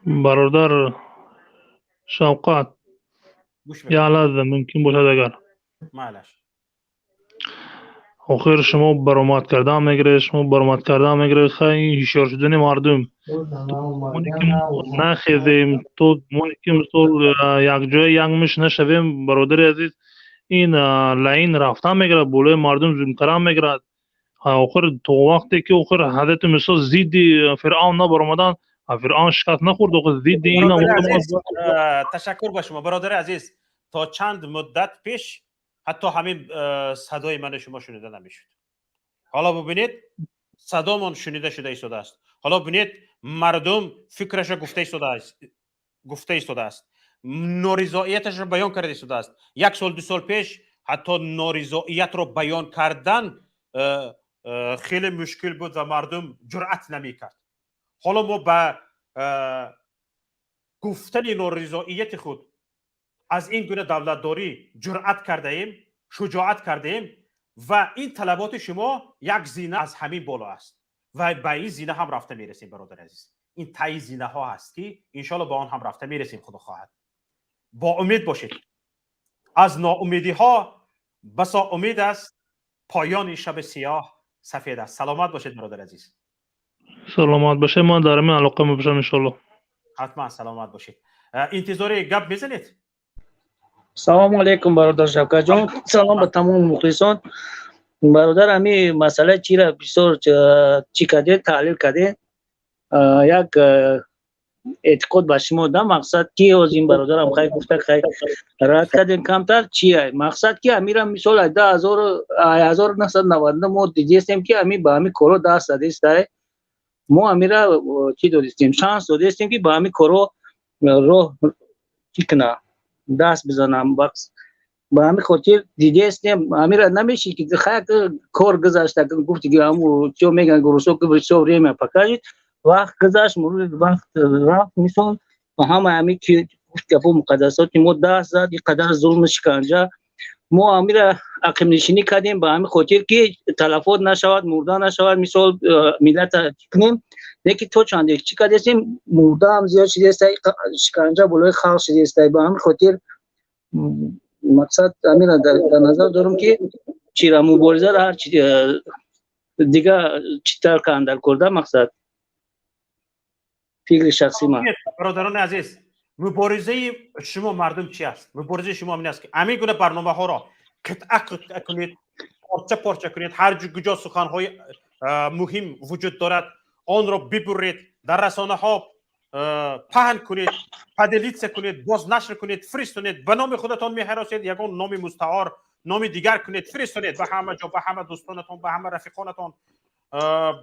Бародар Шавқат, як лаҳза, мумкин бошад агар. Майлаш. Охир шумо баромад кардан мегиред, шумо баромад кардан мегиред. Хай, ҳушёр шудани мардум нахезем, то моне ки мисол якҷоя як муш нашавем, бародари азиз, ин лаин рафтан мегирад, болои мардум зулм кардан мегирад. Охир то вақте ки охир ҳазрати Мусо зидди Фиръавн набаромаданд, Фиръавн шикаст нахӯрд. Охир зидди ин. Ташаккур ба шумо, бародари азиз. То чанд муддат пеш ҳатто ҳамин садои мани шумо шунида намешуд. Ҳоло бубинед, садомон шунида шуда истодааст. Ҳоло бубинед, мардум фикрашо гуфта истодааст, норизоияташро баён карда истодааст. Як сол, 2 сол пеш ҳатто норизоиятро баён кардан хеле мушкил буд ва мардум ҷуръат намекард. Ҳоло мо ба гуфтани норизоияти худ аз ин гуна давлатдорӣ ҷуръат кардаем, шуҷоат кардаем. Ва ин талаботи шумо як зина аз ҳамин боло аст ва ба ин зина ҳам рафта мерасем, бародари азиз. Ин таи зинаҳо ҳаст, ки иншоалло ба он ҳам рафта мерасем, худо хоҳад. Бо умед бошед. Аз ноумедиҳо басо умед аст, поёни шаби сиёҳ сафед аст. Саломат бошед, бародари азиз. Саломат бошед, ман дар ҳамин алоқа мебошам, иншоалло. Ҳатман, саломат бошед. Интизори гап мезанед. Салому алейкум, бародар Шавкатҷон, салом ба тамоми мухлисон. Бародар, ҳами масъала чира бисёр чӣ кардед, таҳлил кардед, як эътиқод ба шумо да. Мақсад ки ҳоз ин бародарам хай гуфта, хай рад кардем камтар. Чия мақсад ки амира мисол 1999 мо дидестем, ки ами ба ҳами коро даст задестай. Мо амира чӣ додистем, шанс додестем, ки ба ҳами коро роҳ чӣ куна, даст бизанам. Ба ҳамин хотир дидестем, амира намеши ки хай кор гузашта. Гуфти ки ҳаму чо меган русо, ки всё время покажет. Вақт гузашт, мурури вақт рафт, мисол ба ҳама ҳами ки гуфт гапо, муқаддасоти мо даст зад, ин қадар зулму шиканҷа. Мо амира ақибнишинӣ кардем ба ҳамин хотир, ки талафот нашавад, мурда нашавад, мисол миллата чӣ кунем. Лекин то чанде чӣ кардестем, мурдаам зиёд шидеста, шиканҷа болои халқ шидеста. Ба ҳамин хотир мақсад амира дар назар дорам, ки чира муборизаро ҳар чи дига читар кунанд корда. Мақсад фикри шахси ман. Бародарони азиз, муборизаи шумо, мардум, чи аст? Муборизаи шумо ҳамин аст, ки ҳамин гуна барномаҳоро қитъа қитъа кунед. Порча порча кунед, ҳар куҷо суханҳои муҳим вуҷуд дорад, онро бибуред, дар расонаҳо паҳн кунед, поделиться кунед, бознашр кунед, фиристонед. Ба номи худатон меҳаросед, ягон номи мустаор, номи дигар кунед, фиристонед ба ҳама ҷо, ба ҳама дӯстонатон, ба ҳама рафиқонатон.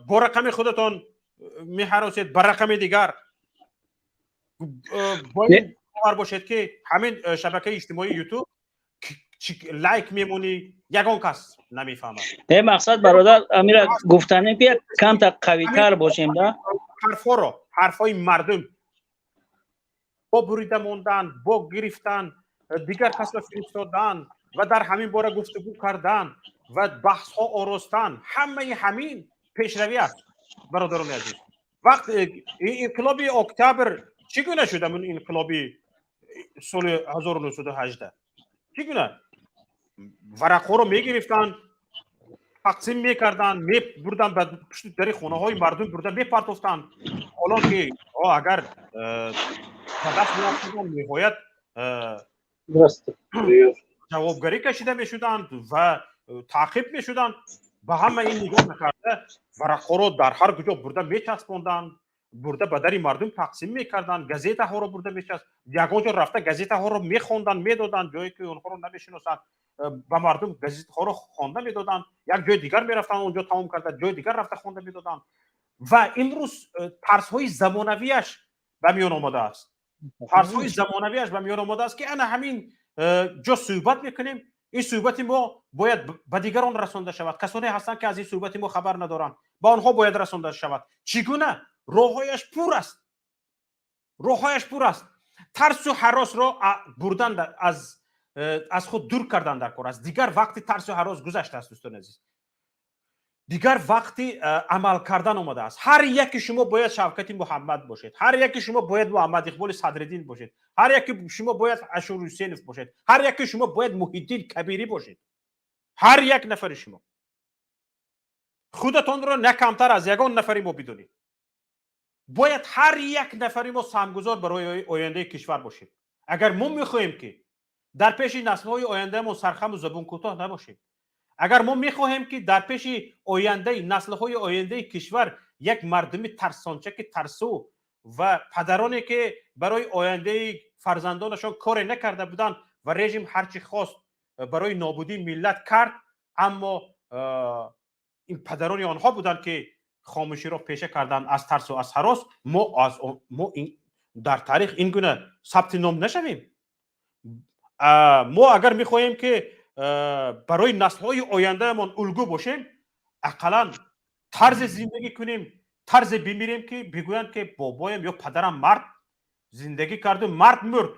Бо рақами худатон меҳаросед, ба рақами дигар. Бояд бовар бошед, ки ҳамин шабакаи иҷтимоии Ютуб лайк мемонӣ, ягон кас намефаҳмад. Не, мақсад, бародар, амира гуфтанем, ки камтар қавитар бошем да. Ҳарфҳоро, ҳарфҳои мардум бо бурида мондан, бо гирифтан, дигар касро фиристодан ва дар ҳамин бора гуфтугӯ кардан ва баҳсҳо оростан, ҳамаи ҳамин пешравӣ аст, бародарони азиз. Вақт инқилоби октябр чӣ гуна шуд? Ҳамин инқилоби соли 1918 чӣ гуна? Варақҳоро мегирифтанд, тақсим мекарданд, мебурданд, ба пушти дари хонаҳои мардум бурда мепартофтанд. Ҳоло ки агар ба даст меафтоданд, ниҳоят ҷавобгарӣ кашида мешуданд ва таъқиб мешуданд. Ба ҳама ин нигоҳ накарда, варақҳоро дар ҳар куҷо бурда мечаспонданд, бурда ба дари мардум тақсим мекарданд, газетаҳоро бурда мечасп, ягон ҷо рафта газетаҳоро мехонданд, медоданд, ҷое ки онҳоро намешиносанд, ба мардум газетаҳоро хонда медоданд. Як ҷои дигар мерафтанд, онҷо тамом карда, ҷои дигар рафта хонда медоданд. Ва имрӯз тарзҳои замонавиаш ба миён омадааст, тарзҳои замонавиаш ба миён омадааст, ки ана ҳамин ҷо суҳбат мекунем. Ин суҳбати мо бояд ба дигарон расонда шавад. Касоне ҳастанд, ки аз ин суҳбати мо хабар надоранд, ба онҳо бояд расонда шавад. Чӣ гуна? Роҳҳояш пур аст, роҳҳояш пур аст. Тарсу ҳаросро бурдан, аз худ дур кардан дар кор аст. Дигар вақти тарсу ҳарос гузаштааст, дӯстони азиз, дигар вақти амал кардан омадааст. Ҳар яки шумо бояд Шавкати Муҳаммад бошед, ҳар яки шумо бояд Муҳаммад Иқболи Садриддин бошед, ҳар яки шумо бояд Ашур Ҳусейнов бошед, ҳар яки шумо бояд Муҳиддин Кабирӣ бошед. Ҳар як нафари шумо худатонро на камтар аз ягон нафари мо бидонед. Бояд ҳар як нафари мо саҳмгузор барои ояндаи кишвар бошем. Агар мо мехоҳем, ки дар пеши наслҳои ояндаамон сархаму забункӯтоҳ набошем, агар мо мехоҳем, ки дар пеши ояндаи наслҳои ояндаи кишвар як мардуми тарсончаки тарсу ва падароне, ки барои ояндаи фарзандонашон коре накарда буданд ва режим ҳарчи хост барои нобудии миллат кард, аммо ин падарони онҳо буданд, ки хомӯширо пеша карданд аз тарсу аз ҳарос, мо дар таърих ин гуна сабти ном нашавем. Мо агар мехоҳем, ки барои наслҳои ояндаамон улгӯ бошем, ақаллан тарзе зиндагӣ кунем, тарзе бимирем, ки бигӯянд, ки бобоям ё падарам мард зиндагӣ карду мард мурд,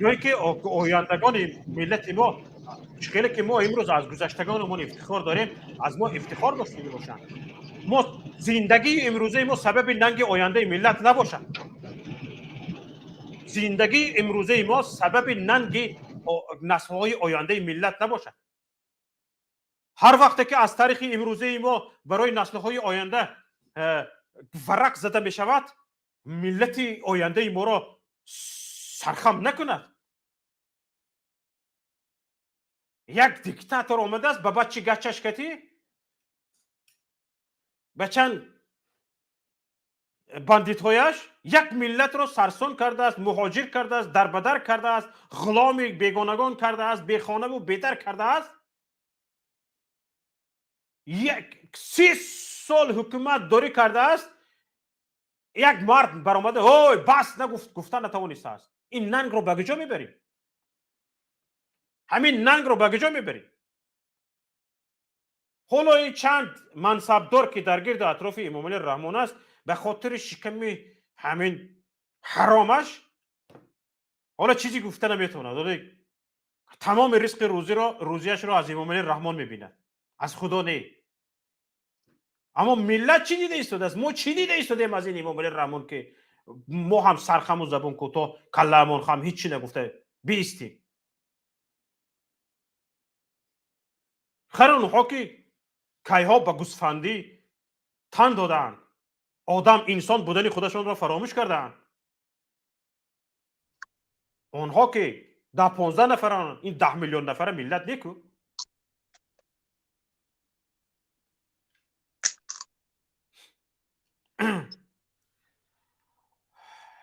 ё ин ки ояндагони миллати мо, хеле ки мо имрӯз аз гузаштагонамон ифтихор дорем, аз мо ифтихор дошта бошанд. Мо зиндагии имрӯзаи мо сабаби нанги ояндаи миллат набошад, зиндагии имрӯзаи мо сабаби нанги наслҳои ояндаи миллат набошад. Ҳар вақте ки аз таърихи имрӯзаи мо барои наслҳои оянда варақ зада мешавад, миллати ояндаи моро сархам накунад. Як диктатор омадааст ба бачи гачаш кати, ба чанд бандитҳояш як миллатро сарсон кардааст, муҳоҷир кардааст, дарбадар кардааст, ғуломи бегонагон кардааст, бехонаву бедар кардааст. Як 30 сол ҳукумат дорӣ кардааст, як мард баромада ой бас нагуфт, гуфта натавонистааст. Ин нангро ба куҷо мебарем? Ҳамин нангро ба куҷо мебарем? Ҳоло ин чанд мансабдор, ки дар гирду атрофи Эмомалӣ Раҳмон аст, ба хотири шиками ҳамин ҳаромаш ҳоло чизе гуфта наметавонад. Тамоми ризқи рӯзиро, рӯзияшро аз Эмомалӣ Раҳмон мебинад, аз Худо не. Аммо миллат чӣ дида истодааст? Мо чӣ дида истодаем аз ин Эмомалӣ Раҳмон, ки мо ҳам сархаму забон кӯтоҳ, каллаамон хам, ҳеҷ чӣ нагуфта биистем? Хайр, онҳо ки кайҳо ба гӯсфандӣ тан додаанд, одам инсон будани худашонро фаромӯш кардаанд, онҳо ки 10-15 нафаран, ин 10 миллион нафара миллат неку.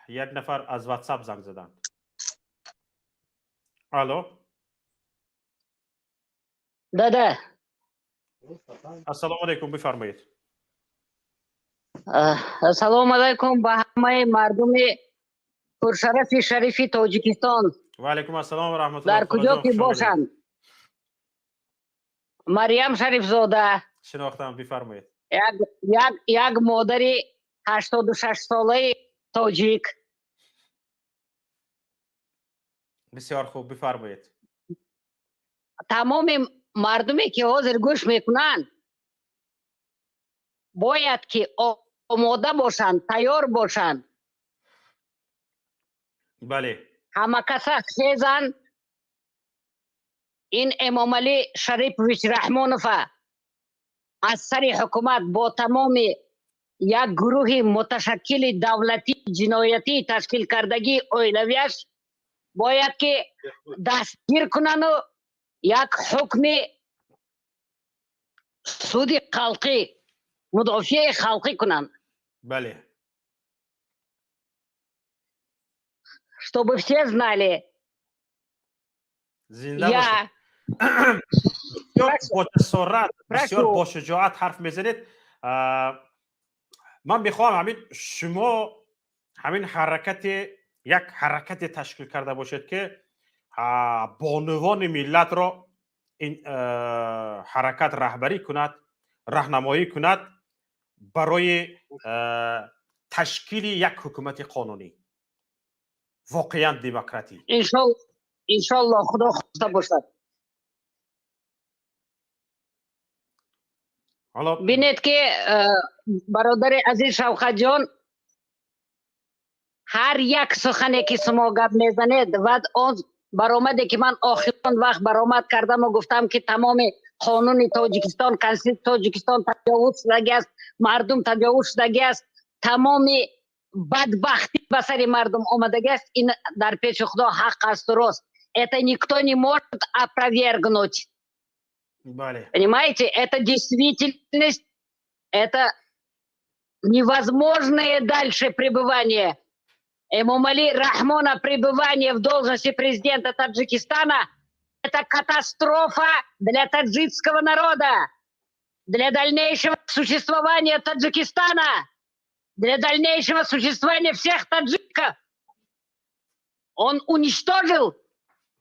Як нафар аз WhatsApp занг заданд. Алло. Да-да. Ассалому алайкум, бифармоед. Ассалому алайкум ба ҳамаи мардуми пуршарафи шарифи Тоҷикистон. Ва алайкум ассалом ва раҳматуллоҳ. Дар куҷо ки бошанд. Марьям Шарифзода. Шинохтам, бифармоед. Як модари 86-солаи тоҷик. Бисёр хуб, бифармоед. Тамоми мардуме ки ҳозир гӯш мекунанд, бояд ки омода бошанд, тайёр бошанд. Бале. Ҳама каса хезанд. Ин Эмомалӣ Шарипович Раҳмонова аз сари ҳукумат бо тамоми як гурӯҳи муташаккили давлатӣ ҷиноятӣ ташкил кардагии оилавиаш бояд ки дастгир кунанду як ҳукми суди халқӣ, мудофиаи халқӣ кунанд. Бале. Чтобы все знали. Зинда бошед. Бисёр бо ҷасорат, бисёр бо шуҷоат ҳарф мезанед. Ман мехоҳам ҳамин шумо ҳамин ҳаракати, як ҳаракате ташкил карда бошед, ки бонувони миллатро ин ҳаракат раҳбарӣ кунад, раҳнамоӣ кунад барои ташкили як ҳукумати қонунӣ, воқеан демократӣ. Иншоллоҳ, Худо хоста бошад. Бинед ки, бародари азиз Шавқатҷон, ҳар як сухане ки шумо гап мезанед ва он баромаде ки ман охирон вақт баромад кардаму гуфтам, ки тамоми қонуни Тоҷикистон, Конститутсияи Тоҷикистон таҷовуз шудагӣ аст, мардум таҷовуз шудагӣ аст, тамоми бадбахтӣ ба сари мардум омадагӣ аст, ин дар пеши Худо ҳақ асту рост. Это никто не может опровергнуть. Бале. Понимаете, это действительность, это невозможное дальше пребывание Эмомали Рахмона, пребывание в должности президента Таджикистана, это катастрофа для таджикского народа, для дальнейшего существования Таджикистана, для дальнейшего существования всех таджиков. Он уничтожил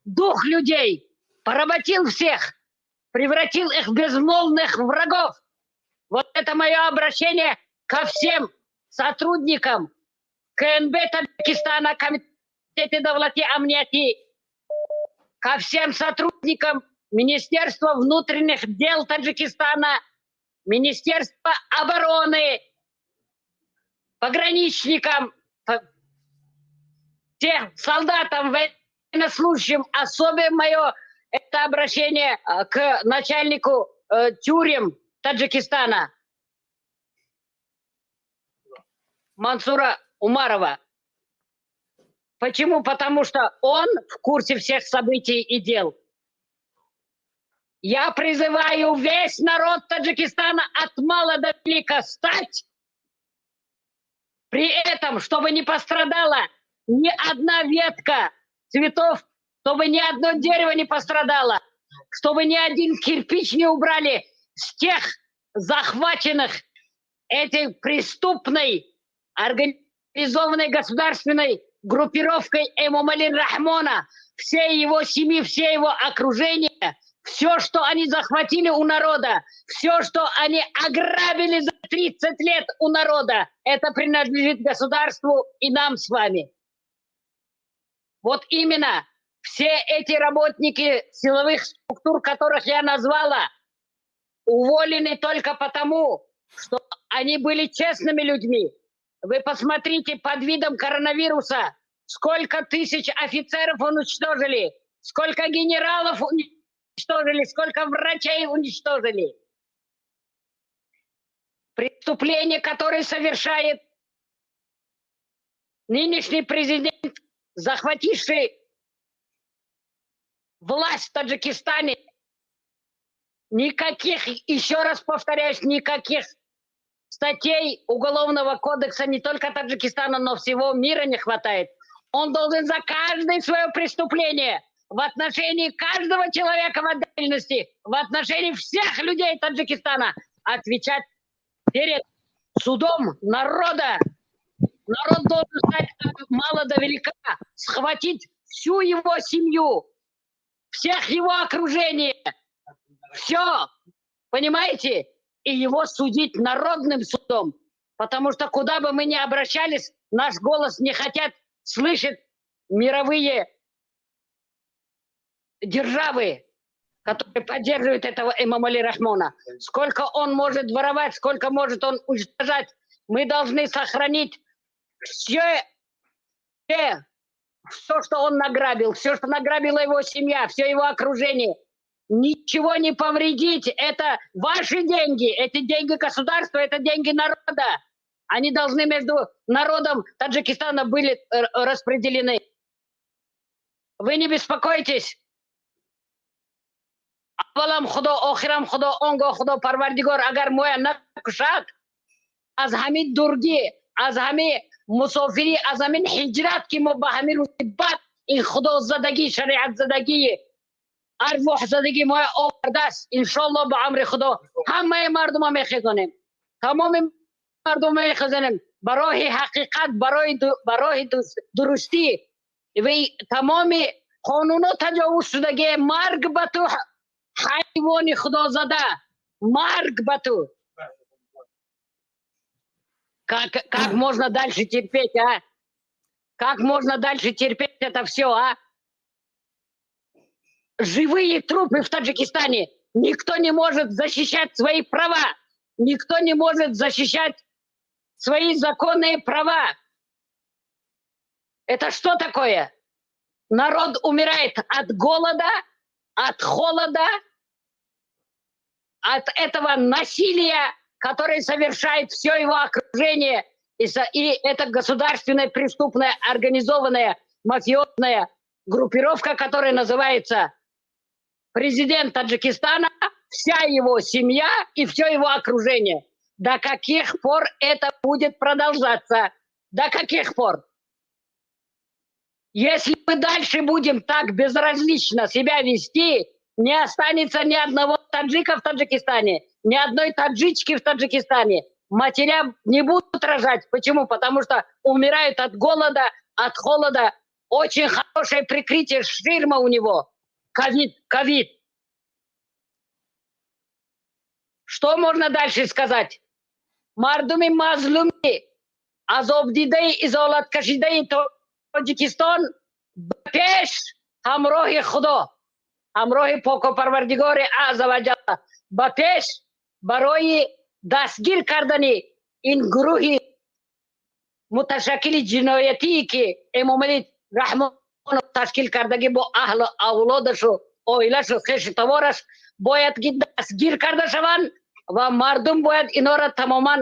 дух людей, поработил всех, превратил их в безмолвных врагов. Вот это мое обращение ко всем сотрудникам КНБ Таджикистана, Комитета Давлати Амнияти, ко всем сотрудникам Министерства внутренних дел Таджикистана, Министерства обороны, пограничникам, всех солдатам, военнослужащим. Особенно мое это обращение к начальнику тюрем Таджикистана Мансура Умарова. Почему? Потому что он в курсе всех событий и дел. Я призываю весь народ Таджикистана от мала до велика стать, при этом, чтобы не пострадала ни одна ветка цветов, чтобы ни одно дерево не пострадало, чтобы ни один кирпич не убрали с тех захваченных этой преступной организованной государственной группировкой Эмомали Рахмона, всей его семьи, все его окружение, все, что они захватили у народа, все, что они ограбили за 30 лет у народа, это принадлежит государству и нам с вами. Вот именно все эти работники силовых структур, которых я назвала, уволены только потому, что они были честными людьми. Вы посмотрите, под видом коронавируса, сколько тысяч офицеров уничтожили, сколько генералов уничтожили, сколько врачей уничтожили. Преступление, которое совершает нынешний президент, захвативший Власть в Таджикистане, никаких, еще раз повторяюсь, никаких статей Уголовного кодекса не только Таджикистана, но всего мира не хватает. Он должен за каждое свое преступление в отношении каждого человека в отдельности, в отношении всех людей Таджикистана отвечать перед судом народа. Народ должен стать от мала до велика, схватить всю его семью, всех его окружение, все, понимаете? И его судить народным судом. Потому что куда бы мы ни обращались, наш голос не хотят слышать мировые державы, которые поддерживают этого Эмомали Рахмона. Сколько он может воровать, сколько может он уничтожать. Мы должны сохранить все, все, что он награбил, все, что награбила его семья, все его окружение. Ничего не повредить. Это ваши деньги, эти деньги государства, это деньги народа. Они должны между народом Таджикистана были распределены. Вы не беспокойтесь. Аввалам Худо, охирам Худо, онго Худо, Парвардигор, агар моя накушад, аз ҳамин дургӣ, аз ҳамин мусофирӣ, аз ҳамин ҳиҷрат, ки мо ба ҳамин рӯзи бад, ин худозадагӣ, шариатзадагӣ, арвоҳзадагӣ моя овардааст. Иншоалло, ба амри Худо ҳамаи мардума мехезонем, тамоми мардума мехезонем ба роҳи ҳақиқат, ба роҳи дурустӣ. Ва тамоми қонунҳо таҷовуз шудагӣ. Марг ба ту, ҳайвони худозада, марг ба ту! Как можно дальше терпеть, а? Как можно дальше терпеть это все, а? Живые трупы в Таджикистане. Никто не может защищать свои права. Никто не может защищать свои законные права. Это что такое? Народ умирает от голода, от холода, от этого насилия, которое совершает все его окружение, и это государственная преступная организованная мафиозная группировка, которая называется президент Таджикистана, вся его семья и все его окружение. До каких пор это будет продолжаться? До каких пор? Если мы дальше будем так безразлично себя вести, не останется ни одного таджика в Таджикистане, ни одной таджички в Таджикистане. Матеря не будут рожать. Почему? Потому что умирают от голода, от холода. Очень хорошее прикрытие, ширма у него. Ковид, ковид. Что можно дальше сказать? Мардуми мазлуми, азобдидаи, изолаткашидаи Тоҷикистон, ба пеш, ҳамроҳи Худо, ҳамроҳи Поку Парвардигори азза ва ҷалла, ба пеш барои дастгир кардани ин гурӯҳи муташаккили ҷиноятие, ки Эмомалӣ Раҳмонов ташкил кардагӣ бо аҳлу авлодашу оилашу хешу тавораш, бояд ки дастгир карда шаванд ва мардум бояд инора тамоман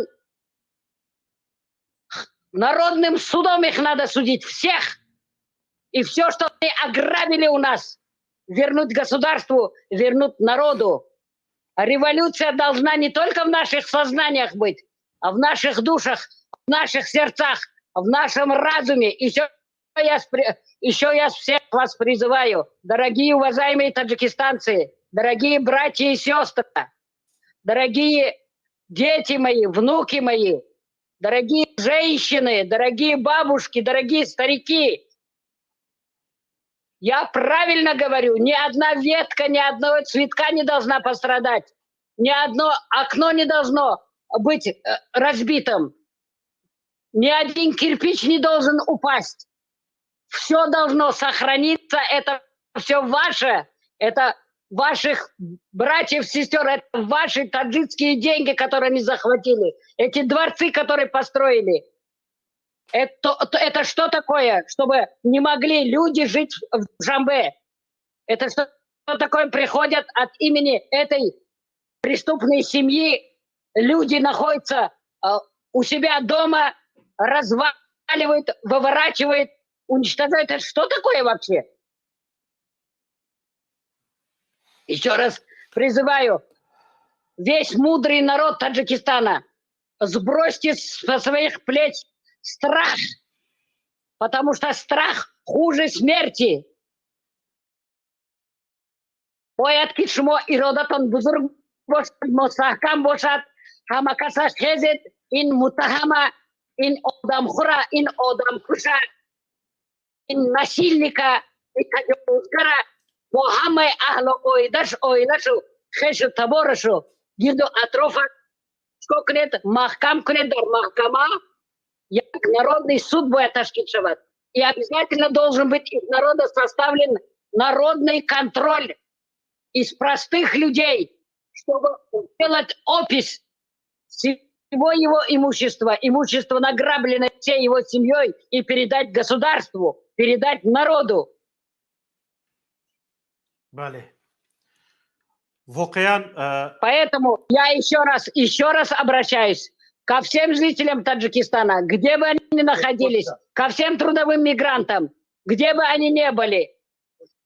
народным судом их надо судить всех. И все, что они ограбили у нас, вернуть государству, вернуть народу. Революция должна не только в наших сознаниях быть, а в наших душах, в наших сердцах, в нашем разуме. Еще я всех вас призываю, дорогие уважаемые таджикистанцы, дорогие братья и сестры, дорогие дети мои, внуки мои, дорогие женщины, дорогие бабушки, дорогие старики. Я правильно говорю, ни одна ветка, ни одного цветка не должна пострадать, ни одно окно не должно быть разбитым, ни один кирпич не должен упасть. Все должно сохраниться, это все ваше, это ваших братьев, сестер, это ваши таджикские деньги, которые они захватили, эти дворцы, которые построили. Это что такое, чтобы не могли люди жить в Душанбе? Это что такое, приходят от имени этой преступной семьи, люди находятся у себя дома, разваливают, выворачивают, уничтожают. Это что такое вообще? Еще раз призываю весь мудрый народ Таджикистана, сбросьте со своих плеч страх, потому что страх хуже смерти. Бояд ки шумо иродатон бузург бошад, мустаҳкам бошад, ҳама касаш хезед, ин муттаҳама, ин одамхӯра, ин одамкуша, ин насильника, ин таҷовузгара бо ҳамаи аҳлу оилашу хешу таборашу гирду атрофа чикор кунед, маҳкам кунед дар маҳкама. Як народный суд бояд ташкил шавад. И обязательно должен быть из народа составлен народный контроль из простых людей, чтобы сделать опись всего его имущества, имущество, награбленное всей его семьей, и передать государству, передать народу. Бале. Воқеан. Поэтому я еще раз обращаюсь ко всем жителям Таджикистана, где бы они ни находились, ко всем трудовым мигрантам, где бы они ни были.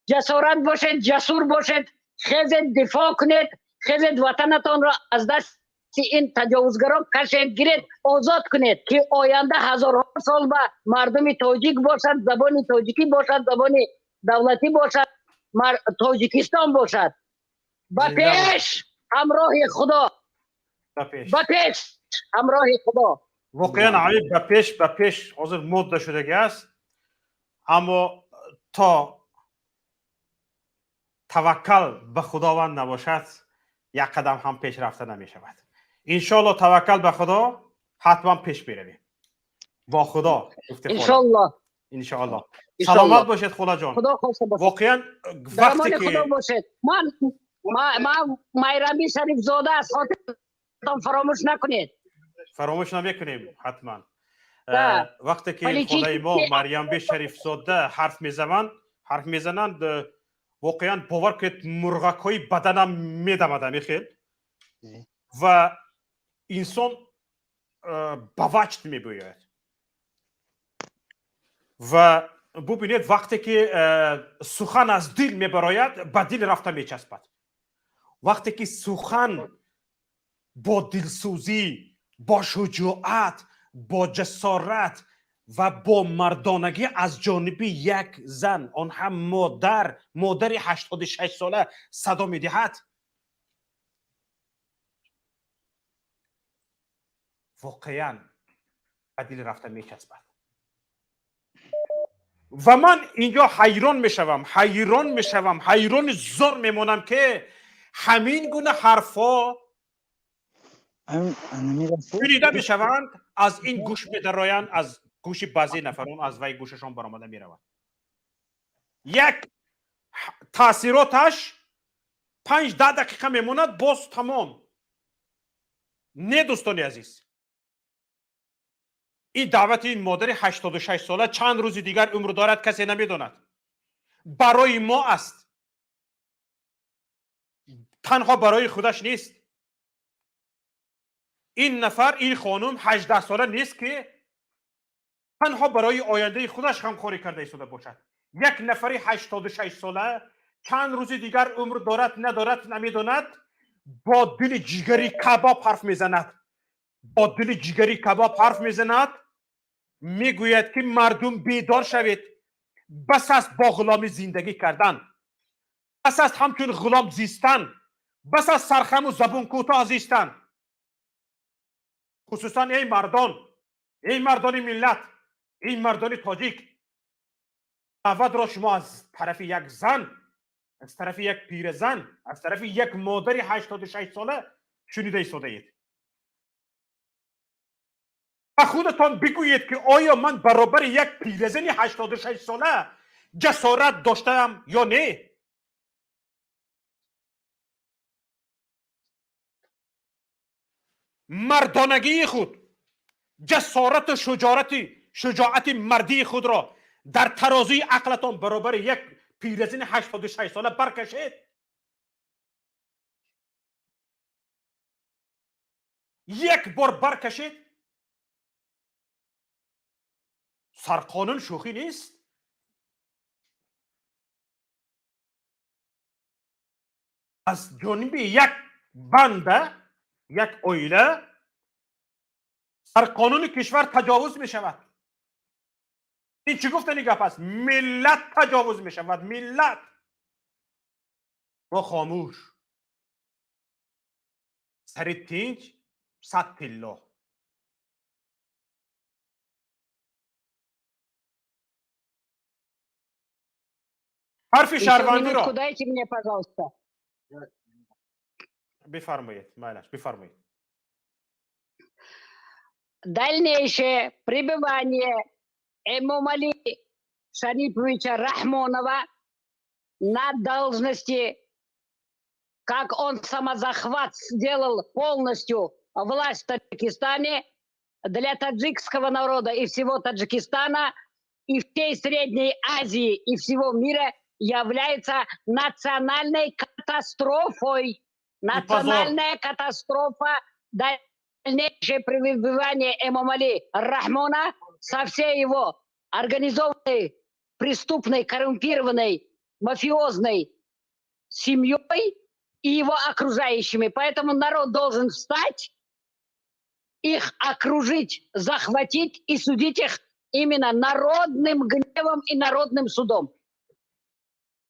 Ҷасорат бошед, ҷасур бошед, хезед, дифоъ кунед, хезед, ватанатонро аз дасти ин таҷовузгарон кашед, гиред, озод кунед, ки оянда ҳазорҳо сол ба мардуми тоҷик бошад, забони тоҷикӣ бошад, забони давлатӣ бошад, Тоҷикистон бошад. Ба пеш, ҳамроҳи Худо, ба пеш, ҳамроҳи Худо. Воқеан, ҳамин ба пеш, ба пеш ҳозир модда шудагӣ аст, аммо то таваккал ба Худованд набошад, як қадам ҳам пеш рафта намешавад. Иншоалло, таваккал ба Худо, ҳатман пеш меравем бо Худо. Иншоалло. Иншоалло. Саломат бошед, холаҷон. Худо хоста бошад. Воқеан, вақте ки Худо бошед. Ман Майрамби Шарифзода аз хотиртон фаромӯш накунед. Фаромӯш намекунем ҳатман. Вақте ки холаи мо Марьямби Шарифзода ҳарф мезананд, воқеан, бовар кунед, мурғакҳои баданам медамад амихел ва инсон ба ваҷд мебиёяд. Ва бубинед, вақте ки сухан аз дил мебарояд, ба дил рафта мечаспад. Вақте ки сухан бо дилсӯзӣ, бо шуҷоат, бо ҷасорат ва бо мардонагӣ аз ҷониби як зан, он ҳам модар, модари 86 сола садо медиҳад, воқеан, ба дил рафта мечаспад. Ва ман инҷо ҳайрон мешавам, ҳайрон мешавам, ҳайрони зор мемонам, ки ҳамин гуна ҳарфҳо шунида мешаванд, аз ин гӯш медароянд, аз гӯши баъзе нафарон аз вай гӯшашон баромада меравад. Як таъсироташ 5-10 дақиқа мемонад, боз тамом. Не, дӯстони азиз, ин даъвати ин модари 86 сола, чанд рӯзи дигар умр дорад, касе намедонад, барои мо аст, танҳо барои худаш нест. Ин нафар, ин хонум 18 сола нест, ки танҳо барои ояндаи худаш ғамхорӣ карда истода бошад. Як нафари 86 сола чанд рӯзи дигар умр дорад, надорад, намедонад, бо дили ҷигари кабоб ҳарф мезанад, бо дили ҷигари кабоб ҳарф мезанад. Мегӯяд, ки мардум, бедор шавед, бас аст бо ғуломӣ зиндагӣ кардан, бас аст ҳамчун ғулом зистан, бас аст сархаму забун кӯтоҳ зистан. Хусусан эй мардон, эй мардони миллат, эй мардони тоҷик, даъватро шумо аз тарафи як зан, аз тарафи як пиразан, аз тарафи як модари 86 сола шунида истодаед. Ба худатон бигӯед, ки оё ман баробари як пиразани 86 сола ҷасорат доштаам ё не? Мардонагии худ, ҷасорату шуҷоати мардии худро дар тарозуи ақлатон баробари як пиразани 86 сола баркашед. Як бор баркашед. Сарқонун шӯхӣ нест. Аз ҷониби як банда, як оила сар қонуни кишвар таҷовуз мешавад. Ин чӣ гуфтани гап аст? Миллат таҷовуз мешавад, миллат. Мо хомӯш, сари тинҷ, сад тилло. Ҳарфи шаҳрвандиро дайте мне, пожалуйста. Бифармоед, майлаш, бифармоед. Дальнейшее пребывание Эмомали Шариповича Рахмонова на должности, как он самозахват сделал полностью власть в Таджикистане, для таджикского народа и всего Таджикистана, и всей Средней Азии, и всего мира является национальной катастрофой. Национальная катастрофа дальнейшее пребывание Эмомали Рахмона со всей его организованной, преступной, коррумпированной, мафиозной семьей и его окружающими. Поэтому народ должен встать, их окружить, захватить и судить их именно народным гневом и народным судом.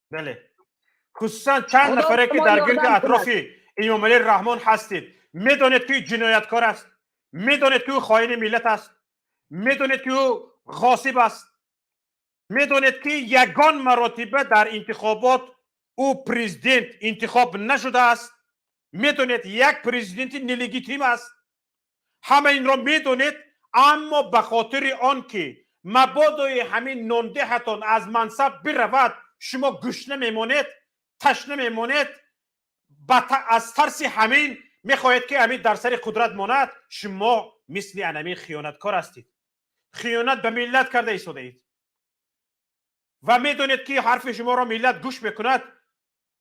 Бале, хусусан чанд нафаре, ки дар гирди атрофи Эмомалӣ Раҳмон ҳастед, медонед, ки ҷинояткор аст, медонед, ки ӯ хоини миллат аст, медонед, ки ӯ ғосиб аст, медонед, ки ягон маротиба дар интихобот ӯ президент интихоб нашудааст, медонед, як президенти нелегитим аст. Ҳама инро медонед, аммо ба хотири он ки мабодои ҳамин нондеҳатон аз мансаб биравад, шумо гушна мемонед, ташна мемонед. Аз тарси ҳамин мехоҳед, ки ҳамин дар сари қудрат монад. Шумо мисли анамин хиёнаткор ҳастед, хиёнат ба миллат карда истодаед ва медонед, ки ҳарфи шуморо миллат гӯш мекунад.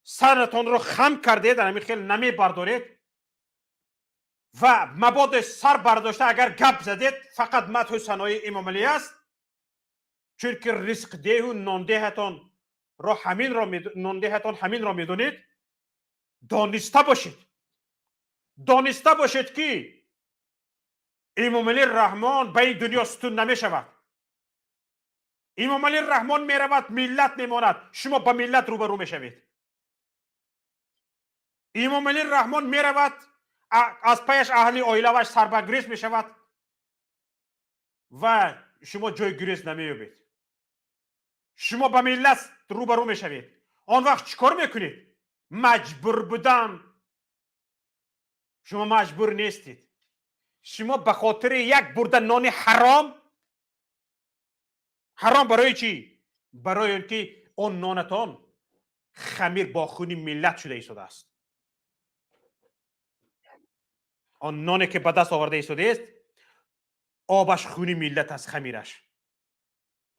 Саратонро хам кардед, анамин хел намебардоред ва мабодо сар бардошта агар гап задед, фақат мадҳу санои Эмомалӣ аст, чунки ризқдеҳу нондеҳатонро ҳаминро, нондеҳатон ҳаминро медонед. Дониста бошед, дониста бошед, ки Эмомалӣ Раҳмон ба ин дунё сутун намешавад. Эмомалӣ Раҳмон меравад, миллат мемонад, шумо ба миллат рӯбарӯ мешавед. Эмомалӣ Раҳмон меравад, аз паяш аҳли оилаваш сарбагурез мешавад ва шумо ҷои гурез намеёбед. Шумо ба миллат рӯбарӯ мешавед. Он вақт чӣ кор мекунед? Маҷбур будам. Шумо маҷбур нестед. Шумо ба хотири як бурда нони ҳаром. Ҳаром барои чӣ? Барои он ки он нонатон хамир бо хуни миллат шуда истодааст. Он ноне, ки ба даст оварда истодааст, обаш хуни миллат аст, хамираш,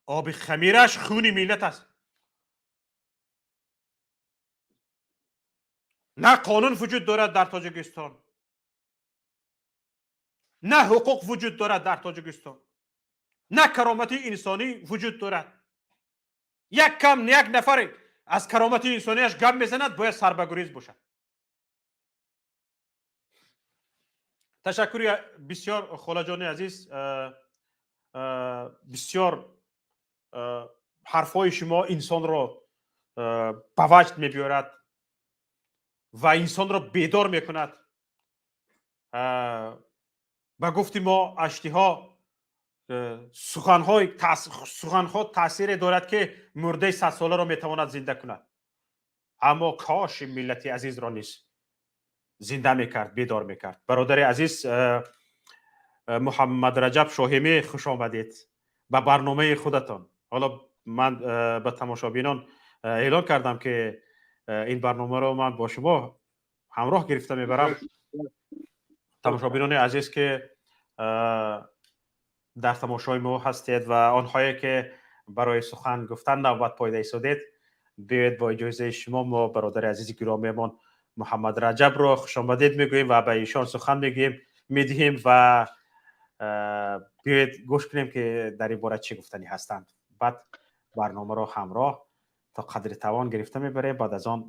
оби хамираш хуни миллат аст. На қонун вуҷуд дорад дар Тоҷикистон, на ҳуқуқ вуҷуд дорад дар Тоҷикистон, на каромати инсонӣ вуҷуд дорад. Як кам як нафар аз каромати инсонияш гап мезанад, бояд сарбагурез бошад. Ташаккури бисёр, холаҷони азиз. Бисёр ҳарфҳои шумо инсонро ба ваҷд мебиёрад ва инсонро бедор мекунад. Ба гуфти мо аштиҳо, суханҳо таъсире дорад, ки мурдаи садсоларо метавонад зинда кунад. Аммо коши миллати азизро низ зинда мекард, бедор мекард. Бародари азиз Муҳаммад Раҷаб Шоҳимӣ, хуш омадед ба барномаи худатон. Ҳоло ман ба тамошобинон эълон кардам, ки ин барномаро ман бо шумо ҳамроҳ гирифта мебарам. Тамошобинони азиз, ки дар тамошои мо ҳастед ва онҳое, ки барои сухан гуфтан навбат пойда истодед, биёед, бо иҷозаи шумо мо бародари азизи гиромиамон Муҳаммад Раҷабро хушомадед мегӯем ва ба ишон сухан мегӯем, медиҳем ва биёед, гӯш кунем, ки дар ин бора чӣ гуфтанӣ ҳастанд. Баъд барномаро ҳамроҳ то қадри тавон гирифта мебарем. Баъд аз он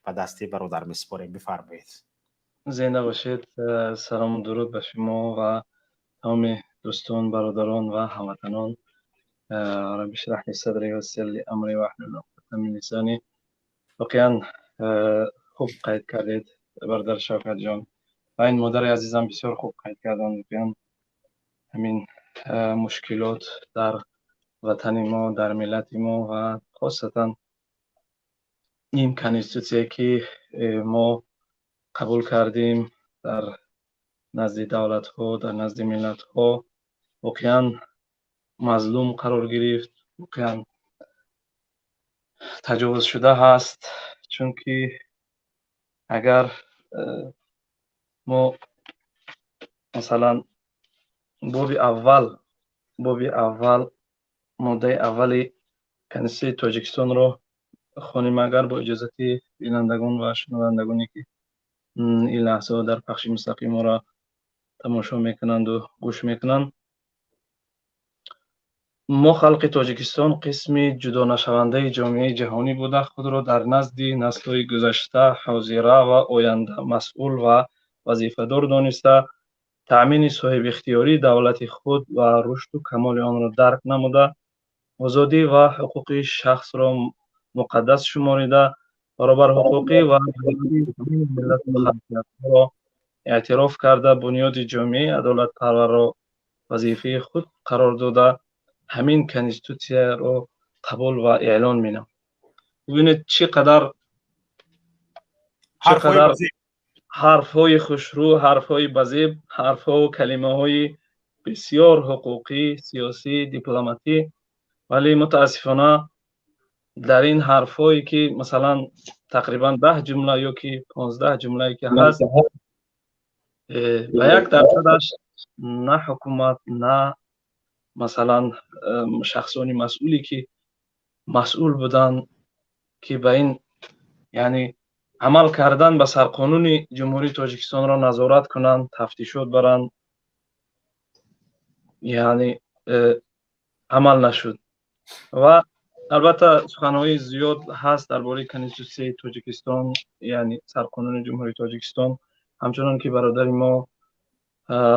Ба дасти бародар месупорем, бифармоед. Зинда бошед. Салому дуруд ба шумо ва тамоми дӯстон, бародарон ва ҳамватанон. رب اشرح لي صدري ويسر لي أمري واحلل عقدة من لساني. Воқеан хуб қайд кардед, бародар Шавкат ҷон, ва ин модари азизам бисёр хуб қайд карданд. Воқеан ҳамин мушкилот дар ватани мо, дар миллати мо ва хосатан ин конститутсие, ки мо қабул кардем, дар назди давлатҳо, дар назди миллатҳо воқеан мазлум қарор гирифт, воқеан таҷовуз шуда ҳаст. Чунки агар мо масалан боби аввал, моддаи аввали Конститутсияи Тоҷикистонро хонем, агар бо иҷозати бинандагон ва шунавандагоне, ки ин лаҳзаҳо дар пахши мустақим моро тамошо мекунанду гӯш мекунанд: «Мо, халқи Тоҷикистон, қисми ҷудонашавандаи ҷомеаи ҷаҳонӣ буда, худро дар назди наслҳои гузашта, ҳозира ва оянда масъул ва вазифадор дониста, таъмини соҳибихтиёрии давлати худ ва рушду камоли онро дарк намуда, озодӣ ва ҳуқуқи шахсро муқаддас шуморида, баробарҳуқуқӣ ва миллату халқиятҳоро эътироф карда, бунёди ҷомеаи адолатпарварро вазифаи худ қарор дода, ҳамин конститутсияро қабул ва эълон менамоем». Бубинед, чӣ қадар ҳарфҳои хушрӯ, ҳарфҳои базеб, ҳарфҳову калимаҳои бисёр ҳуқуқӣ, сиёсӣ, дипломатӣ, вале мутаассифона дар ин ҳарфҳое, ки масалан тақрибан 10 ҷумла ё ки 15 ҷумлае ки ҳаст, ба 1 дарсадаш на ҳукумат, на масалан шахсони масъуле, ки масъул буданд, ки ба ин, яъне амал кардан ба сарқонуни Ҷумҳурии Тоҷикистонро назорат кунанд, тафтишот баранд, яъне амал нашуд. Ва албатта суханҳои зиёд ҳаст дар бораи Конститутсияи Тоҷикистон, яъне сарқонуни Ҷумҳурии Тоҷикистон. Ҳамчунон ки бародари мо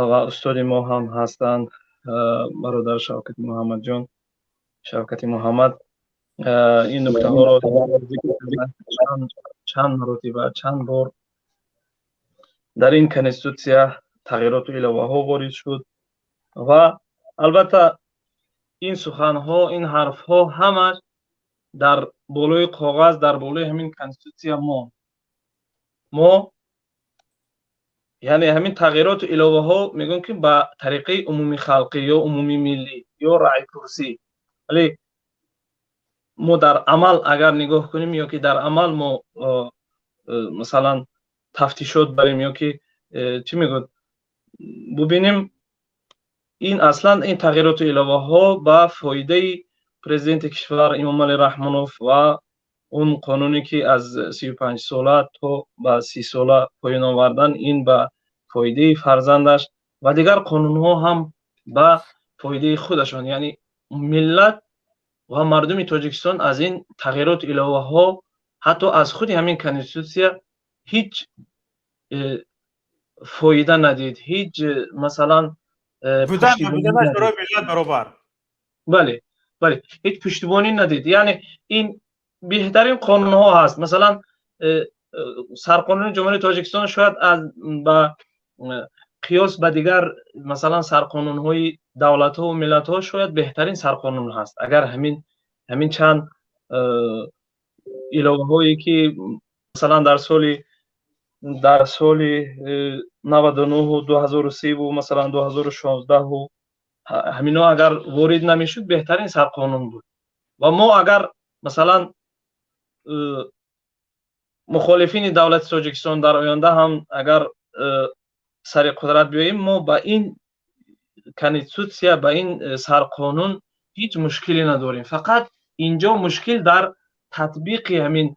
ва устоди мо ҳам ҳастанд, бародар Шавкати Муҳаммадҷон, Шавкати Муҳаммад, ин нуктаҳоро чанд маротиба, чанд бор дар ин конститутсия тағйироту иловаҳо ворид шуд. Ва албатта ин суханҳо, ин ҳарфҳо ҳамаш дар болои коғаз, дар болои ҳамин конститутсия монд. Мо, яъне ҳамин тағйироту иловаҳо, мегӯем, ки ба тариқаи умумихалқӣ ё умумимиллӣ ё раъйпурсӣ, вале мо дар амал агар нигоҳ кунем ё ки дар амал мо масалан тафтишот барем ё ки чӣ мегӯяд, бубинем, ин аслан ин тағйироту иловаҳо ба фоидаи президенти кишвар Эмомалӣ Раҳмонов ва он қонуне, ки аз 35-сола то ба 30-сола поён овардан, ин ба фоидаи фарзандаш ва дигар қонунҳо ҳам ба фоидаи худашон. Яъне миллат ва мардуми Тоҷикистон аз ин тағйироту иловаҳо, ҳатто аз худи ҳамин конститутсия ҳеҷ фоида надид, ҳеҷ масалан Баробар. Бале, ҳеҷ пуштибонӣ надид. Яъне ин беҳтарин қонунҳо ҳаст. Масалан, сарқонуни Ҷумҳурии Тоҷикистон шояд аз ба қиёс ба дигар масалан сарқонунҳои давлатҳо миллатҳо шояд беҳтарин сарқонун ҳаст. Агар ҳамин чанд иловаҳое, ки масалан дар соли 99-ҳу 2003-ву масалан 2016-ҳу ҳамино агар ворид намешуд, беҳтарин сарқонун буд. Ва мо агар масалан мухолифини давлати Тоҷикистон дар оянда ҳам агар сари қудрат биёем, мо ба ин конститутсия, ба ин сарқонун ҳеҷ мушкиле надорем. Фақат инҷо мушкил дар татбиқи ҳамин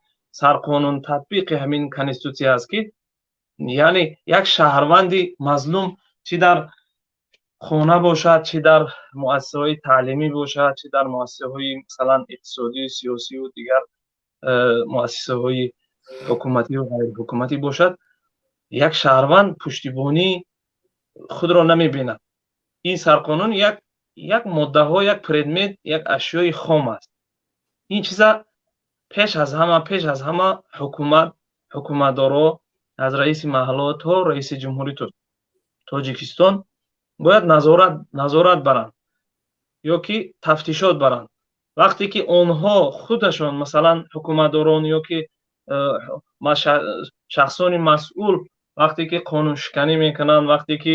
сарқонун, татбиқи ҳамин конститутсия аст, ки яъне як шаҳрванди мазлум, чӣ дар хона бошад, чӣ дар муассисаҳои таълимӣ бошад, чӣ дар муассисаҳои масалан иқтисодию сиёсию дигар муассисаҳои ҳукуматӣ ё ғайриҳукуматӣ бошад, як шаҳрванд пуштибонии худро намебинад. Ин сарқонун як моддаҳо, як предмет, як ашёи хом аст. Ин чиза пеш аз ҳама ҳукумат, ҳукуматдоро, аз раиси маҳалло то раиси ҷумҳури Тоҷикистон бояд назорат баранд ё ки тафтишот баранд. Вақте ки онҳо худашон, масалан, ҳукуматдорон ё ки шахсони масъул, вақте ки қонуншиканӣ мекунанд, вақте ки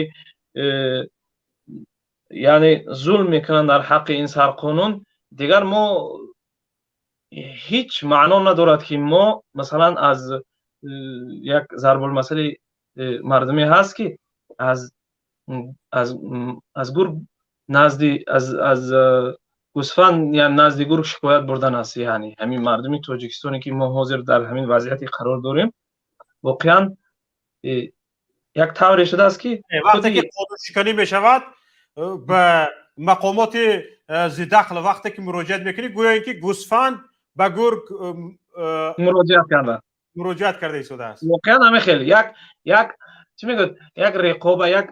яъне зулм мекунанд дар ҳаққи ин сарқонун, дигар мо ҳеҷ маъно надорад, ки мо масалан аз як зарбулмасали мардумӣ ҳаст, ки аз гург назди аз гӯсфанд назди гург шикоят бурдан аст. Яъне ҳамин мардуми Тоҷикистоне, ки мо ҳозир дар ҳамин вазъияте қарор дорем, воқеан як тавре шудааст, ки вақте ки қонуншиканӣ мешавад, ба мақомоти зидахл вақте ки муроҷиат мекунӣ, гӯё ин ки гӯсфанд ба гург муроҷиат карда муроҷиат карда истодааст. Воқеан ҳамин хел як чӣ мегӯяд, як реқоба, як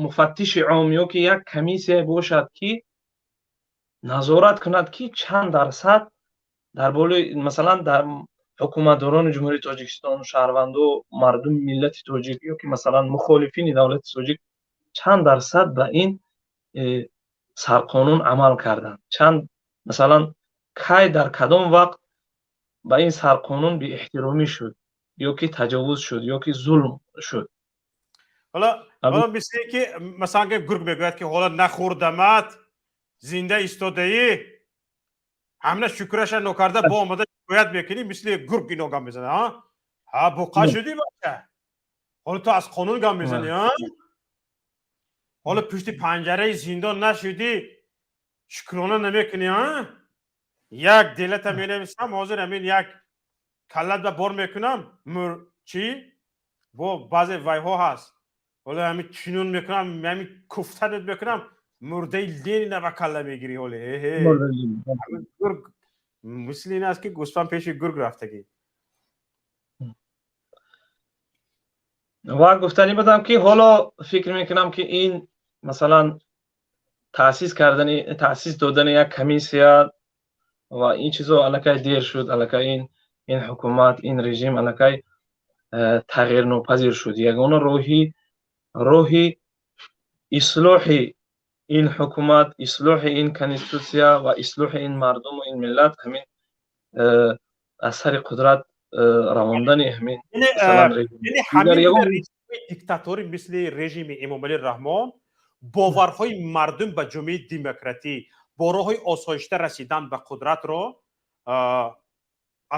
муфаттиши ом ё ки як комиссия бошад, ки назорат кунад, ки чанд дарсад дар болои, масалан, дар ҳукуматдорони Ҷумҳурии Тоҷикистон, шаҳрванду мардуми миллати тоҷик ё ки, масалан, мухолифини давлати тоҷик чанд дарсад ба ин сарқонун амал карданд, чанд, масалан, кай, дар кадом вақт ба ин сарқонун беэҳтиромӣ шуд ё ки таҷовуз шуд ё ки зулм шуд. Ҳоло мисли ки, масалан, гург мегӯяд, ки ҳоло нахӯрдамат, зинда истодаӣ, ҳамна шукраша нокарда бо омада шикоят мекунӣ. Мисли гург ино гап мезана. Ҳа, буқа шудӣ, бача, ҳоло ту аз қонун гап мезанӣ, а ҳоло пушти панҷараи зиндон нашудӣ, шукрона намекунӣ, а як делата менависам, ҳозир ҳамин як каллата бор мекунам. Чӣ бо баъзе вайҳо ҳаст, ҳоло ҳамин чунон мекунам, ҳамин куфтанат мекунам, мурдаи Ленина ба калла мегирӣ. Ҳоле гург мисли ин аст, ки гӯсфанд пеши гург рафтагӣ. Ва гуфтанӣ будам, ки ҳоло фикр мекунам, ки ин, масалан, таъсис кардани, таъсис додани як комиссия ва ин чизо аллакай дер шуд. Аллакай ин ҳукумат, ин режим аллакай тағйирнопазир шуд. Ягона роҳи ислоҳи ин ҳукумат, ислоҳи ин конститутсия ва ислоҳи ин мардуму ин миллат ҳамин аз сари қудрат равондани ҳамин ҳамин диктатори мисли режими Эмомалӣ Раҳмон боварҳои мардум ба ҷомеаи демократӣ, бо роҳҳои осоишта расидан ба қудратро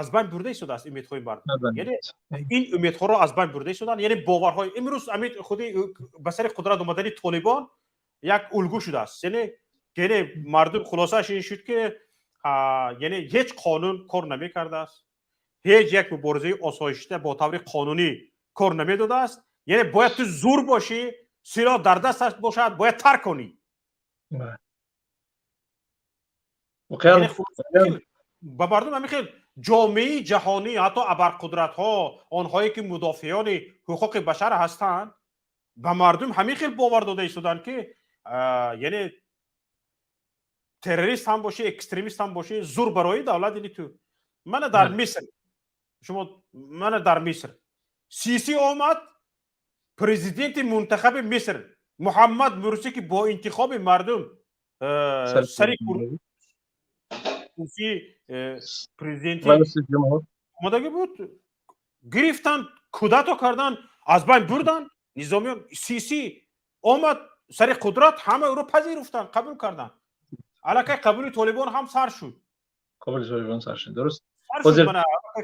аз байн бурда истодааст. Умедҳои мардум, яъне ин умедҳоро аз байн бурда истоданд. Яъне боварҳои имрӯз ҳамин худи ба сари қудрат омадани Толибон як улгӯ шудааст. Яъне мардум хулосааш ин шуд, ки яъне ҳеҷ қонун кор намекардааст, ҳеҷ як муборизаи осоишта бо таври қонунӣ кор намедодааст. Яъне бояд ту зур бошӣ, силоҳ дар дастат бошад, бояд тарк кунӣ. Ба мардум ҳамин хел ҷомеаи ҷаҳонӣ, ҳатто абарқудратҳо, онҳое ки мудофиёни ҳуқуқи башар ҳастанд, ба мардум ҳамин хел бовар дода истоданд, ки яъне террорист ҳам бошӣ, экстремист ҳам бошӣ, зур барои давлат ини ту. Мана дар Миср, шумо, мана дар Миср Сиси омад, президенти мунтахаби Миср Муҳаммад Мурсӣ, ки бо интихоби мардум сари курсии президенти омадагӣ буд, гирифтанд, кудато карданд, аз байн бурданд низомиён. Сиси омад сари қудрат, ҳама ӯро пазируфтанд, қабул карданд. Аллакай қабули Толибон ҳам сар шуд. Қабули Толибон сар шуд, дуруст.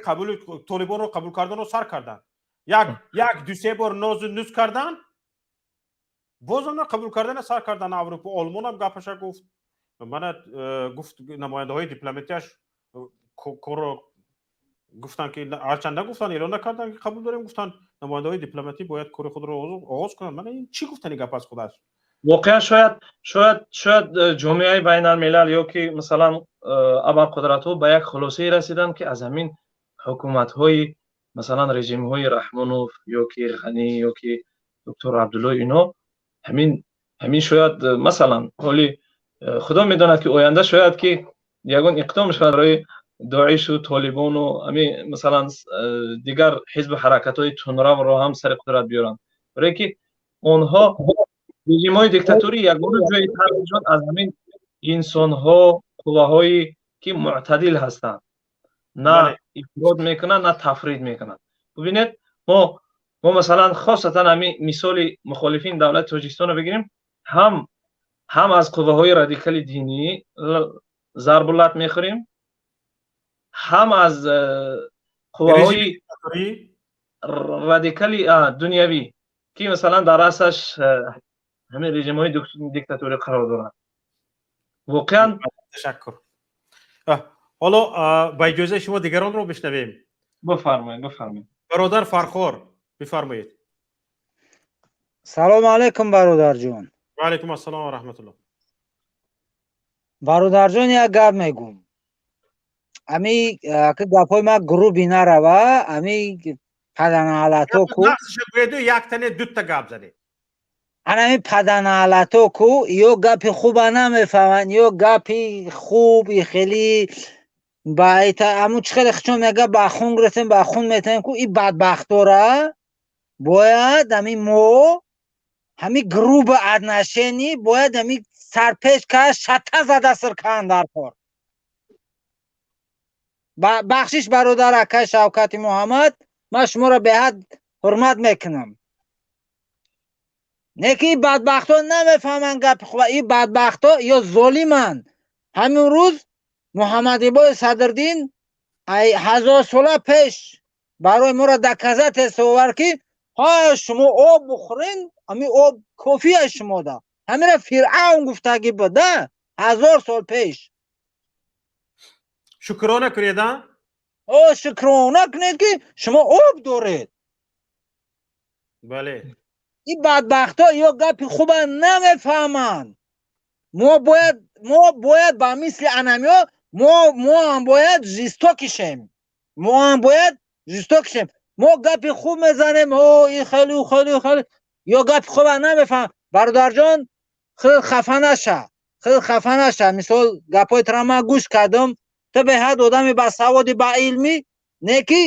Қабули Толибонро қабул карданро сар карданд. Як ду се бор нозу нуз карданд, боз она қабул кардана сар карданд. Аврупо, Олмонам гапаша гуфт, мана гуфт, намояндаҳои дипломатияш корро гуфтанд, ки ҳарчанд нагуфтанд, эълон накарданд, ки қабул дорем, гуфтанд, намояндаҳои дипломатӣ бояд кори худро оғоз кунанд. Мана ин чӣ гуфтани гап аст худаш? Воқеан шояд ҷомеаи байналмилал ё ки, масалан, абарқудратҳо ба як хулосае расиданд, ки аз ҳамин Ҳукуматҳои, масалан, режимҳои Раҳмонов ё ки Ғанӣ ё ки доктор Абдулло, ино ҳамин шояд, масалан, ҳоли худо медонад, ки оянда шояд ки ягон иқдом шавад барои Доишу Толибону ҳамин, масалан, дигар ҳизбу ҳаракатҳои тунравро ҳам сари қудрат биёранд, барое ки онҳо режимҳои диктаторӣ ягона ҷои тарсшон аз ҳамин инсонҳо, қувваҳое ки мӯътадил ҳастанд, на ифрот мекунанд, на тафрит мекунанд. Бубинед, мо масалан, хосатан ҳамин мисоли мухолифини давлати Тоҷикистонро бигирем, ҳам аз қувваҳои радикали динӣ зарбу лат мехӯрем, ҳам аз қувваҳои радикали дунявӣ, ки масалан дар расаш ҳамин режимҳои диктаторӣ қарор доранд воқеан. Ташаккур. Ҳоло ба иҷозаи шумо дигаронро бишнавем. Бифармоед, бифармоед. Бародар Фархор, бифармоед. Салому алайкум, бародарҷон. Ва алайкум ассалом ва раҳматуллоҳ. Бародарҷон, як гап мегум. Ами ака, гапҳои ма грубый нарава. Ами паданаалато ку яктане дута гап занед. Анами паданаалато ку ё гапи хуба намефаҳманд, ё гапи хуб хеле ба аму чӣ хеле хичон мега, ба хун гирифтем, ба хун метаем ку. И бадбахтора бояд ами мо ҳами грубо отношение бояд ами сарпеш ка шата зада сир кан дар кор. Бахшиш, бародар акай Шавкати Муҳаммад, ман шуморо беҳад ҳурмат мекунам. Не ки бадбахтҳо намефаҳманд гапи хуба. И бадбахтҳо ё золиманд. Ҳамин рӯз Муҳаммадибои Садрдин ҳазорсола пеш барои моро доказательство овард, ки ҳа, шумо об бухӯрен, ҳамин об кофия шумода. Ҳамира Фиръавн гуфтагӣ буда 1000 сол пеш. Шукрона кунед, а? О, шукрона кунед, ки шумо об доред. Бале. Ин бадбахтҳо ё гапи хуба намефаҳманд. Мо бояд ба мисли анамиё мо ҳам бояд жестокий шем, мо ҳам бояд жестокий шем. Мо гапи хуб мезанем, о, и хеле хеле хеле ё гапи хуба намефаҳм. Бародарҷон, хел хафа наша, хел хафа наша. Мисол, гапҳои тура ман гӯш кардам, ту беҳад одами басаводи, ба илмӣ. Не ки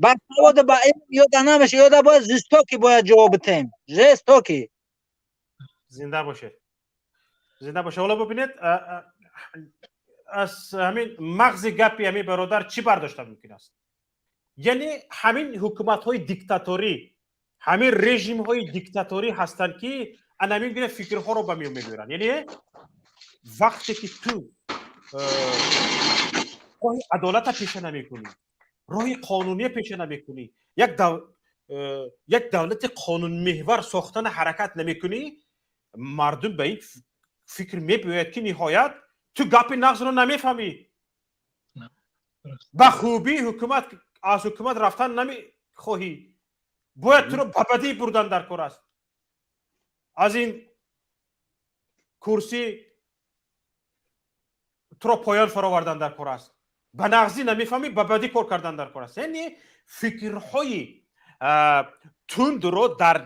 басаводи, ба илм ёда намеша, ёда бояд жестокий бояд ҷавоб битем, жестокий. Зинда бошед, зинда бошед. Ҳоло бибинед, аз ҳамин мағзи гапи ҳамин бародар чӣ бардошта мумкин аст? Яъне ҳамин ҳукуматҳои диктаторӣ, ҳамин режимҳои диктаторӣ ҳастанд, ки анамин гуна фикрҳоро ба миён мебиёранд. Яъне вақте ки ту роҳи адолата пеша намекунӣ, роҳи қонуния пеша намекунӣ, як давлати қонунмеҳвар сохтана ҳаракат намекунӣ, мардум ба ин фикр мебиёяд, ки ниҳоят ту гапи нағзро намефаҳмӣ, ба хубӣ ҳукумат аз ҳукумат рафтан намехоҳӣ, бояд туро ба бадӣ бурдан дар кор аст, аз ин курсӣ туро поён фаровардан дар кор аст, ба нағзӣ намефаҳмӣ, ба бадӣ кор кардан дар кор аст. Яъне фикрҳои тундро дар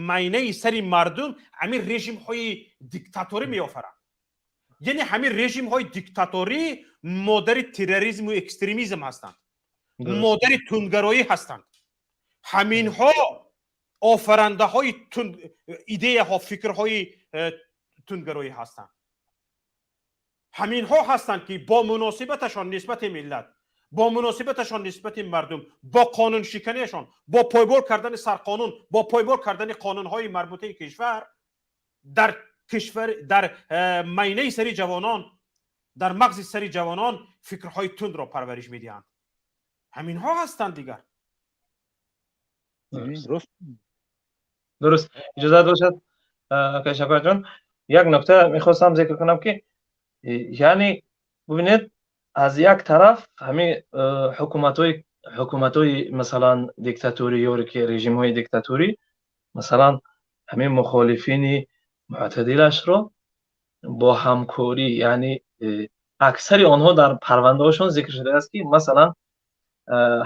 майнаи сари мардум ҳамин режимҳои диктаторӣ меофаранд. Яъне ҳамин режимҳои диктаторӣ модари терроризму экстремизм ҳастанд, модари тундгароӣ ҳастанд. Ҳаминҳо офарандаҳои идеяҳо, фикрҳои тундгароӣ ҳастанд. Ҳаминҳо ҳастанд, ки бо муносибаташон нисбати миллат, бо муносибаташон нисбати мардум, бо қонуншиканиашон, бо пойбор кардани сарқонун, бо пойбор кардани қонунҳои марбутаи кишвар, дар кишвар, дар майнаи сари ҷавонон, дар мағзи сари ҷавонон фикрҳои тундро парвариш медиҳанд. Ҳаминҳо ҳастанд дигар. Дуруст. Иҷозат бошад, акай Шавкатҷон, як нукта мехостам зикр кунам, ки яъне бубинед, аз як тараф ҳамин ҳукуматҳои, масалан, диктаторӣ ё ки режимҳои диктаторӣ, масалан, ҳамин мухолифини мӯътадилашро бо ҳамкорӣ, яъне аксари онҳо дар парвандаҳошон зикр шудааст, ки масалан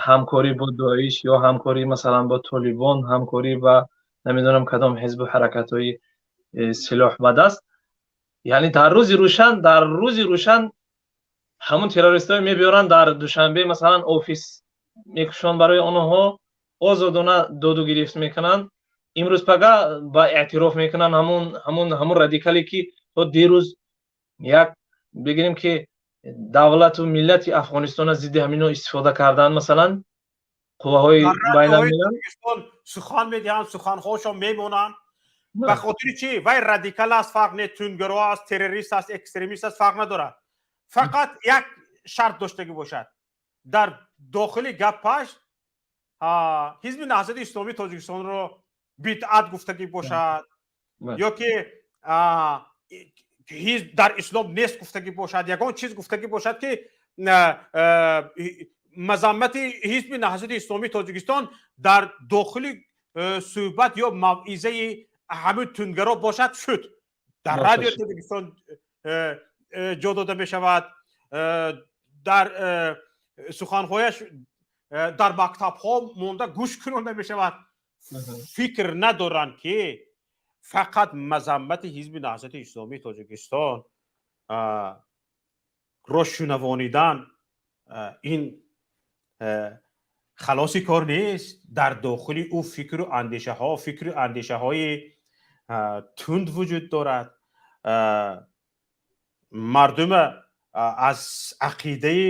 Ҳамкорӣ бо Доиш ё ҳамкорӣ, масалан, бо Толибон, ҳамкорӣ ба намедонам кадом ҳизбу ҳаракатҳои силоҳ ба даст, яъне дар рӯзи рӯшан ҳамун террористҳое мебиёранд, дар Душанбе, масалан, офис мекушон барои онҳо, озодона доду гирифт мекунанд. Имрӯз пага ба эътироф мекунанд ҳамун радикале, ки то дирӯз як бигирем, ки давлату миллати Афғонистона зидди ҳамино истифода карданд, масалан, қувваҳои байналмилал. Сухан медиҳанд, суханҳошон мемонанд. Ба хотири чӣ? Вай радикал аст, фарқ не, тундгаро аст, террорист аст, экстремист аст, фарқ надорад, фақат як шарт доштагӣ бошад: дар дохили гапаш Ҳизби Наҳзати Исломии Тоҷикистонро бидъат гуфтагӣ бошад ё ки ҳизб дар ислом нест гуфтагӣ бошад, ягон чиз гуфтагӣ бошад, ки мазаммати Ҳизби Наҳзати Исломии Тоҷикистон дар дохили суҳбат ё мавъизаи ҳамин тундгаро бошад, шуд, дар Радиои Тоҷикистон ҷо дода мешавад, дар суханҳояш дар мактабҳо монда гӯш кунонда мешавад. Фикр надоранд, ки фақат мазаммати Ҳизби Наҳзати Исломии Тоҷикистон ро шунавонидан ин халоси кор нест. Дар дохили ӯ фикру андешаҳои тунд вуҷуд дорад, мардума аз ақидаи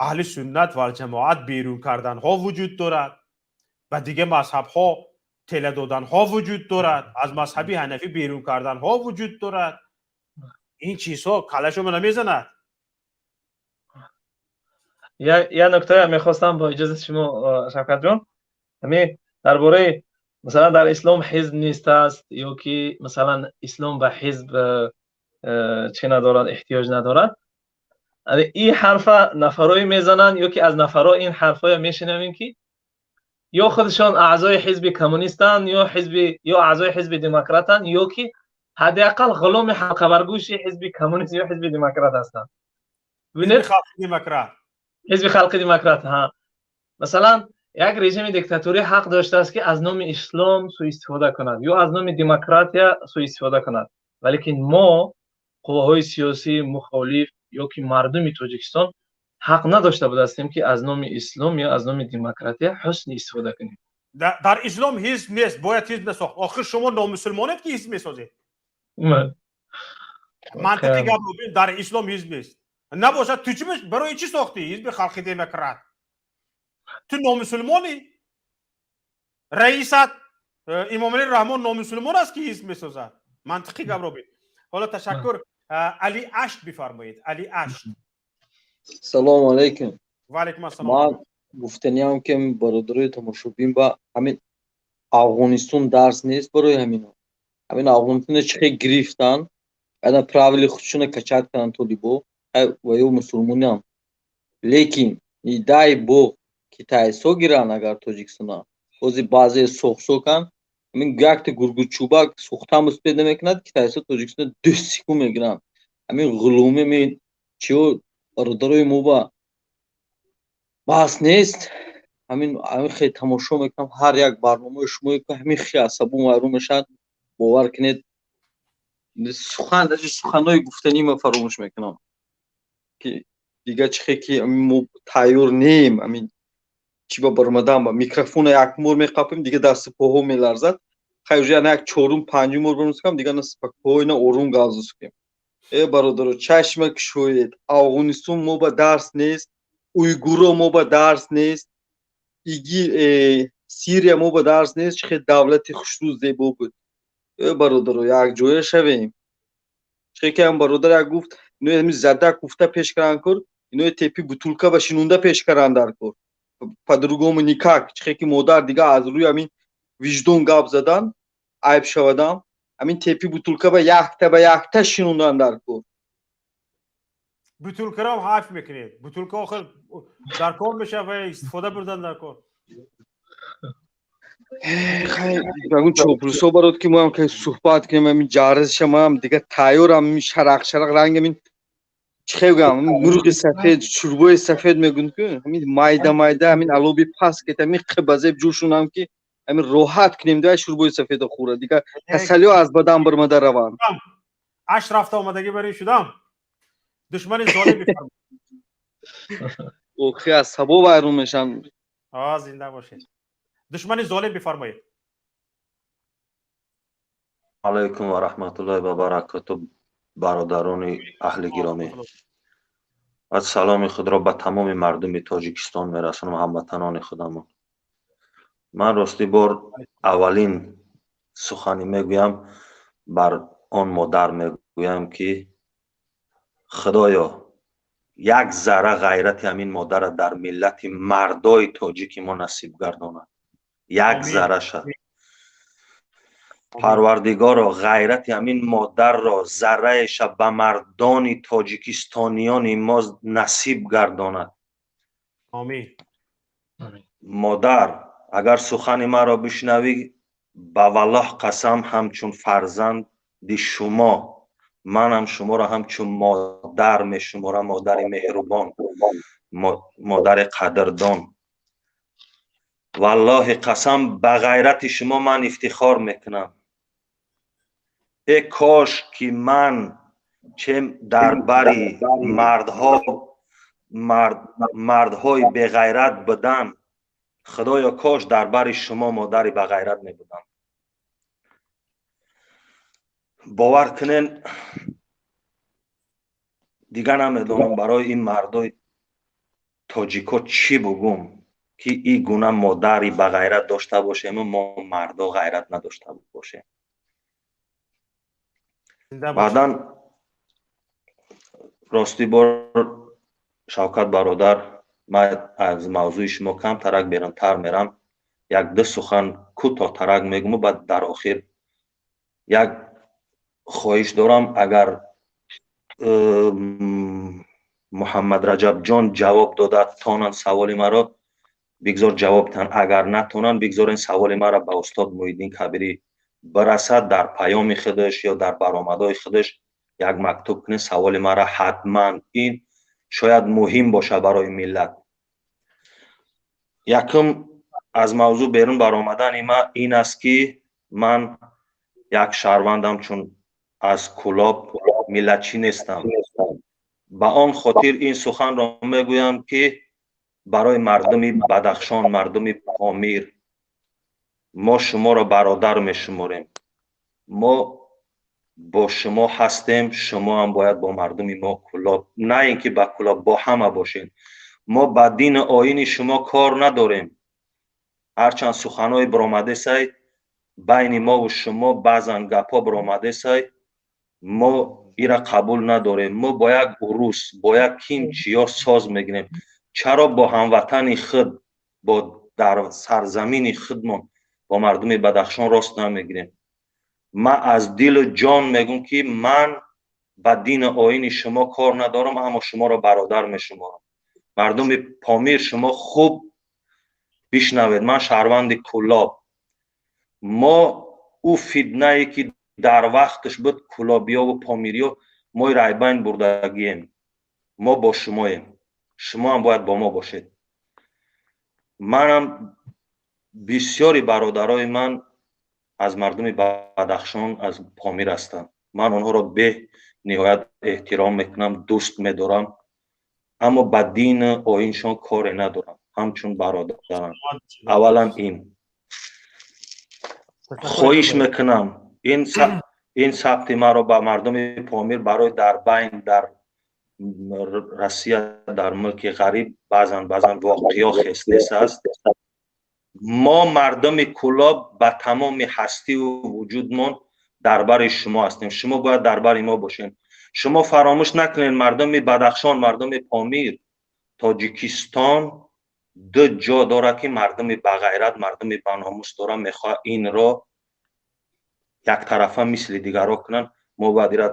аҳли суннат валҷамоат берун карданҳо вуҷуд дорад, ба дигар мазҳабҳо тела доданҳо вуҷуд дорад, аз мазҳаби ҳанафӣ берун карданҳо вуҷуд дорад. Ин чизҳо калашома намезанад. Як нуктае мехостам бо иҷозати шумо, Шавкатҷон, ҳамин дар бораи, масалан, дар ислом ҳизб нест аст ё ки, масалан, ислом ба ҳизб чӣ надорад, эҳтиёҷ надорад. Ин ҳарфа нафарое мезананд ё ки аз нафаро ин ҳарфҳоя мешунавем, ки ё худашон аъзои ҳизби коммунистанд, ё ҳизби, ё аъзои ҳизби демократанд, ё ки ҳадди ақал ғуломи ҳалқабаргӯши ҳизби коммунист ё ҳизби демократ ҳастанд. Бинед, демократ. Ҳизби Халқи Демократ. Ҳа, масалан, як режими диктаторӣ ҳақ доштааст, ки аз номи ислом суистифода кунад ё аз номи демократия суистифода кунад, валекин мо, қувваҳои сиёсии мухолиф ё ки мардуми Тоҷикистон, ҳақ надошта будаастем, ки аз номи ислом ё аз номи демократия ҳусни истифода кунем. Дар ислом ҳизб нест, бояд ҳизб насохт. Охир шумо номусулмонед, ки ҳизб месозед? Мантиқи гап, дар ислом ҳизб нест набошад, ту чӣ, барои чӣ сохтӣ Ҳизби Халқи Демократ? Ту номусулмонӣ, раисат Имомалӣ Раҳмон номусулмон аст, ки ҳизб месозад. Мантиқи гапро бин. Ҳоло ташаккур. Али Ашт, бифармоед, Али Ашт. Салому алайкум. Ва алайкум ассалом. Ман гуфтаниам, ки бародарои тамошобин ба ҳамин Афғонистон дарс нест барои ҳамино. Ҳамин Афғонистона чӣ хел гирифтан, ана правили худшона качать карданд толибо ва ё мусулмониам. Лекин дай бог китайсо гиранд агар Тоҷикистона, ҳозир баъзе сохсокан, ҳамин якта гургучӯбак сӯхтан успеть намекунад, китайсо Тоҷикистона 2 секунд мегиранд. Ҳамин ғуломи ҳамин чиё бародарои мо ба баҳс нест. Ҳамин хел тамошо мекунам ҳар як барномаи шумо, ҳамин хел асабум вайрон мешавад. Бовар кунед, сухан, даже суханҳои гуфтанима фаромӯш мекунам, ки дига чӣ хел ки мо тайёр неем. Ҳамин чӣ ба баромадан ба микрофона як бор меқапем, дига дасту поҳо меларзад. Хай, уже як чорум, панҷум бор баромадам, дига на спокойно, ором гап зускем. Э, бародаро, чашма кушоед. Афғонистон мо ба дарс нест, уйгуро мо ба дарс нест, иги Сирия мо ба дарс нест. Чӣ хел давлати хушрӯ, зебо буд. Э, бародаро, якҷоя шавем. Чӣ хел ки ҳам бародар як гуфт, ино ҳами зада гуфта пеш кардан кор, ино тепи бутулка ба шинунда пеш кардан дар кор, по-другому никак. Чӣ хел ки модар дига аз рӯи ҳамин виҷдон гап задан айб шавадам, ҳамин тепи бутулка ба якта ба якта шинундан дар кор. Бутулкарам ҳайф мекунед. Бутулка охир дар кор мешава ва истифода бурдан дар кор. Ягон чоплусо барод, ки моам ка суҳбат кунем. Ҳамин ҷарзиша маам дига тайёрам. Шарақ шарақ ранг ҳамин. Чӣ гӯям, мурғи сафед, шӯрбои сафед мегӯн, ку ҳамин майда майда, ҳамин алоби паст ки ҳамин қибазеб ҷӯшунам, ки ҳамин роҳат кунем да, шӯрбои сафеда хӯра, дигар касалиҳо аз бадан бармада раванд. Аш рафта омадагӣ барои шудам. Душмани золим, бифармоед. Охи, аз сабо вайрон мешам. Зинда бошед. Душмани золим, бифармоед. Алайкум ва раҳматуллоҳи ва баракату, бародарони аҳли гиромӣ. Ва саломи худро ба тамоми мардуми Тоҷикистон мерасонам, ҳамватанони худамон. Ман ростӣ бор аввалин суханӣ мегӯям, бар он модар мегӯям, ки Худоё, як зарра ғайрати ҳамин модарра дар миллати мардои тоҷики мо насиб гардонад, як зарраша. Парвардигоро, ғайрати ҳамин модарро зарраеша ба мардони тоҷикистониёни мо насиб гардонад. Модар, агар сухани маро бишнавӣ, ба валлоҳ қасам, ҳамчун фарзанди шумо манам шуморо ҳамчун модар мешуморам, модари меҳрубон, модари қадрдон. Валлоҳи қасам, ба ғайрати шумо ман ифтихор мекунам. Э кош ки ман чем дар бари мардҳо, мардҳои беғайрат будам. Худоё, кош дар бари шумо модари бағайрат мебудам. Бовар кунен, дигар намедонам барои ин мардои тоҷико чӣ бугум, ки ин гуна модари бағайрат дошта бошему мо мардо ғайрат надошта бошем. Баъдан, ростӣ бор, Шавкат бародар, ман аз мавзӯи шумо камтарак берунтар мерам, як ду сухан кӯтоҳтарак мегӯму баъд дар охир як хоҳиш дорам. Агар Муҳаммад Раҷабҷон ҷавоб дода тонанд саволи маро, бигзор ҷавоб диҳанд. Агар натонанд, бигзорен саволи маро ба устод Муҳиддин Кабирӣ бирасад, дар паёми худаш ё дар баромадҳои худаш як мактуб кунед саволи маро ҳатман. Ин шояд муҳим бошад барои миллат. Якум, аз мавзӯъ берун баромадани ман ин аст, ки ман як шаҳрвандам, чун аз Кӯлоб, миллатчӣ нестам. Ба он хотир ин суханро мегӯям, ки барои мардуми Бадахшон, мардуми Помир, мо шуморо бародар мешуморем, мо бо шумо ҳастем, шумо ҳам бояд бо мардуми мо, Кӯлоб, на ин ки ба Кӯлоб, бо ҳама бошед. Мо ба дину оини шумо кор надорем. Ҳарчанд суханҳои биромадесай байни мову шумо, баъзан гапҳо биромадесай, мо ира қабул надорем. Мо бо як урус, бо як ким чиё соз мегирем? Чаро бо ҳамватани худ, бо дар сарзамини худмон, бо мардуми Бадахшон рост намегирем? Ман аз дилу ҷон мегӯм, ки ман ба дину оини шумо кор надорам, аммо шуморо бародар мешуморам. Мардуми Помир, шумо хуб бишнавед, ман шаҳрванди Кӯлоб. Мо ӯ фитнае, ки дар вақташ буд, кӯлобиёву помириё, мои райбайн бурдагием. Мо бо шумоем, шумо ҳам бояд бо мо бошед. Манам бисёри бародарои ман аз мардуми Бадахшон, аз Помир ҳастанд. Ман онҳоро бениҳоят эҳтиром мекунам, дӯст медорам, аммо ба дину оиншон коре надорам, ҳамчун бародарам. Аввалан, ин хоҳиш мекунам, ин сабти маро ба мардуми Помир, барои дар байн, дар Россия, дар мулки ғариб баъзан баъзан воқео хестес аст. Мо мардуми Кӯлоб ба тамоми ҳастиву вуҷудмон дар бари шумо ҳастем, шумо бояд дар бари мо бошед. Шумо фаромӯш накунед, мардуми Бадахшон, мардуми Помир, Тоҷикистон ду ҷо дорад, ки мардуми бағайрат, мардуми баномус дорад, мехоҳад инро яктарафа мисли дигарҳо кунанд. Мо бояд ира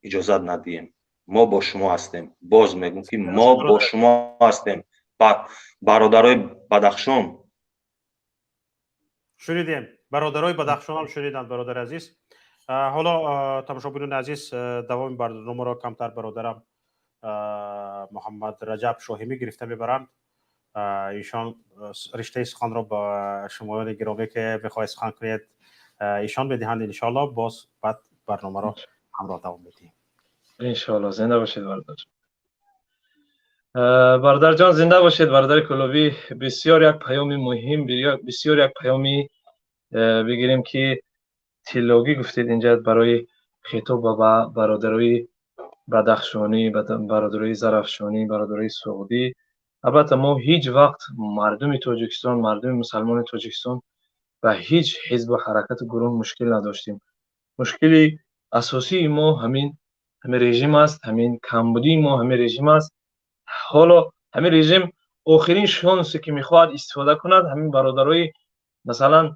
иҷозат надиҳем. Мо бо шумо ҳастем. Боз мегӯм, ки мо бо шумо ҳастем, бародарои Бадахшон. Шунидем, бародарои Бадахшонам шуниданд, бародари азиз. Ҳоло, тамошобинони азиз, давоми барномаро камтар бародарам Муҳаммад Раҷаб Шоҳимӣ гирифта мебаранд. Ишон риштаи суханро ба шумоёни гиромӣ, ки мехоҳед сухан кунед, ишон медиҳанд, иншоалло. Боз баъд барномаро ҳамроҳ давом медиҳем. Иншоалло. Зинда бошед, бародар. Бародарҷон, зинда бошед. Бародари Кулобӣ, бисёр як паёми муҳим, бисёр як паёми, бигирем ки, тиллогӣ гуфтед инҷа барои хитоб ба бародарои бадахшонӣ, бародарои зарафшонӣ, бародарои суғдӣ. Албатта, мо ҳеҷ вақт, мардуми Тоҷикистон, мардуми мусалмони Тоҷикистон, ба ҳеҷ ҳизбу ҳаракату гурӯҳ мушкил надоштем. Мушкили асосии мо ҳамин режим аст, ҳамин камбудии мо ҳамин режим аст. Ҳоло ҳамин режим охирин шонсе ки мехоҳад истифода кунад, ҳамин бародарои, масалан,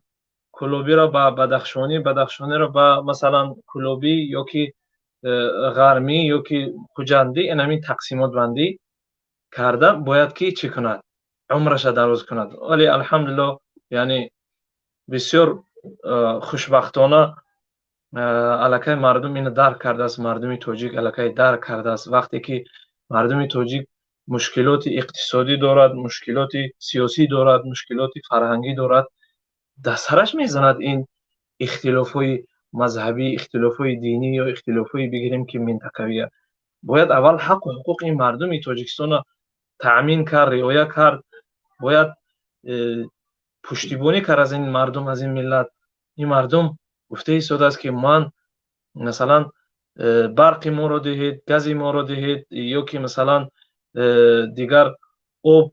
кулобиро ба бадахшонӣ, бадахшониро ба, масалан, кулобӣ ё ки ғармӣ ё ки хуҷандӣ, ин ҳамин тақсимотбандӣ карда бояд ки чӣ кунад, умраша дароз кунад. Вале, алҳамдулилло, яъне бисёр хушбахтона, аллакай мардум ина дарк кардааст, мардуми тоҷик аллакай дарк кардааст. Вақте ки мардуми тоҷик мушкилоти иқтисодӣ дорад, мушкилоти сиёсӣ дорад, мушкилоти фарҳангӣ дорад, дар сараш мезанад ин ихтилофҳои мазҳабӣ, ихтилофҳои динӣ ё ихтилофҳои, бигирем ки, минтақавия. Бояд аввал ҳаққу ҳуқуқи мардуми Тоҷикистонро таъмин кард, риоя кард, бояд пуштибонӣ кард аз ин мардум, аз ин миллат. Ин мардум гуфта истодааст, ки ман, масалан, барқи моро диҳед, гази моро диҳед ё ки, масалан, дигар об,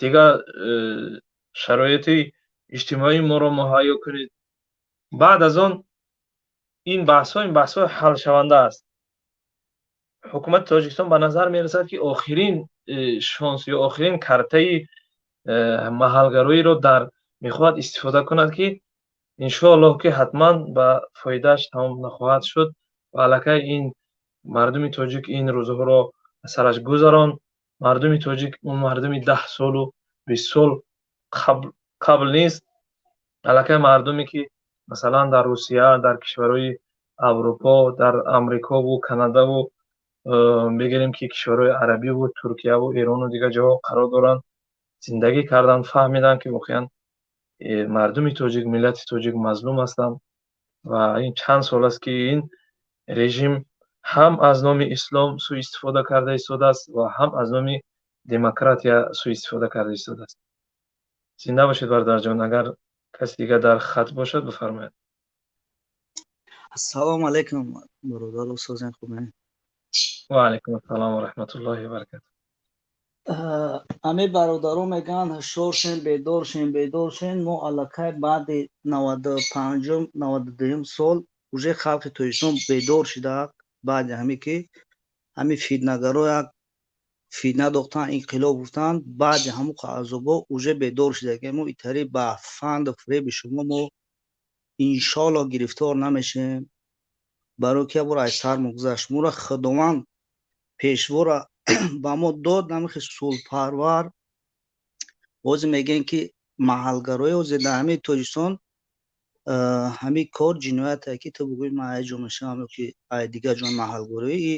дигар шароити иҷтимоии моро муҳайё кунед. Баъд аз он ин баҳсҳо ҳалшаванда аст. Ҳукумати Тоҷикистон ба назар мерасад, ки охирин шонс ё охирин картаи маҳалгароиро дар мехоҳад истифода кунад, ки иншоаллоҳ, ки ҳатман ба фоидааш тамом нахоҳад шуд. Ва аллакай ин мардуми тоҷик ин рӯзҳоро аз сараш гузаронд. Мардуми тоҷик он мардуми 10 солу 20 сол қабл нест. Аллакай мардуме ки, масалан, дар Русия, дар кишварҳои Аврупо, дар Амрикову Канадаву, бигирем ки, кишварҳои арабиву Туркияву Эрону дигар ҷоҳо қарор доранд, зиндагӣ карданд, фаҳмиданд, ки воқеан мардуми тоҷик, миллати тоҷик мазлум ҳастанд. Ва ин чанд сол аст, ки ин режим ҳам аз номи ислом сӯистифода карда истодааст ва ҳам аз номи демократия сӯистифода карда истодааст. Зинда бошед, бародарҷон. Агар каси дигар дар хат бошад, бифармояд. Ассалому алайкум, бародару созен, хубе? Ва алайкум ассалом ва раҳматуллоҳи ва баракату. Ами бародаро мегӯянд: ҳушёр шен, бедор шен, бедор шен. Мо аллакай баъди 95-ум, 92-юм сол уже халқи Тоҷикистон бедор шуда. Баъди ҳаме ки ҳами фитнагаро як фитна дохтан, инқилоб гуфтанд, баъди ҳамун азобо уже бедор шуда, ки мо итари ба фанду фиреби шумо мо иншоалло гирифтор намешем. Барои ки ябор аз сармо гузашт. Моро Худованд пешвора ба мо дод, намихи сулҳпарвар. Ҳозир мегӯем, ки маҳалгароӣ ҳозир дар ҳамаи Тоҷикистон ҳамин кор ҷинояте, ки ту бигӯӣ ман ай ҷо мешавам ё ки ай дигар ҷо, маҳалгароӣ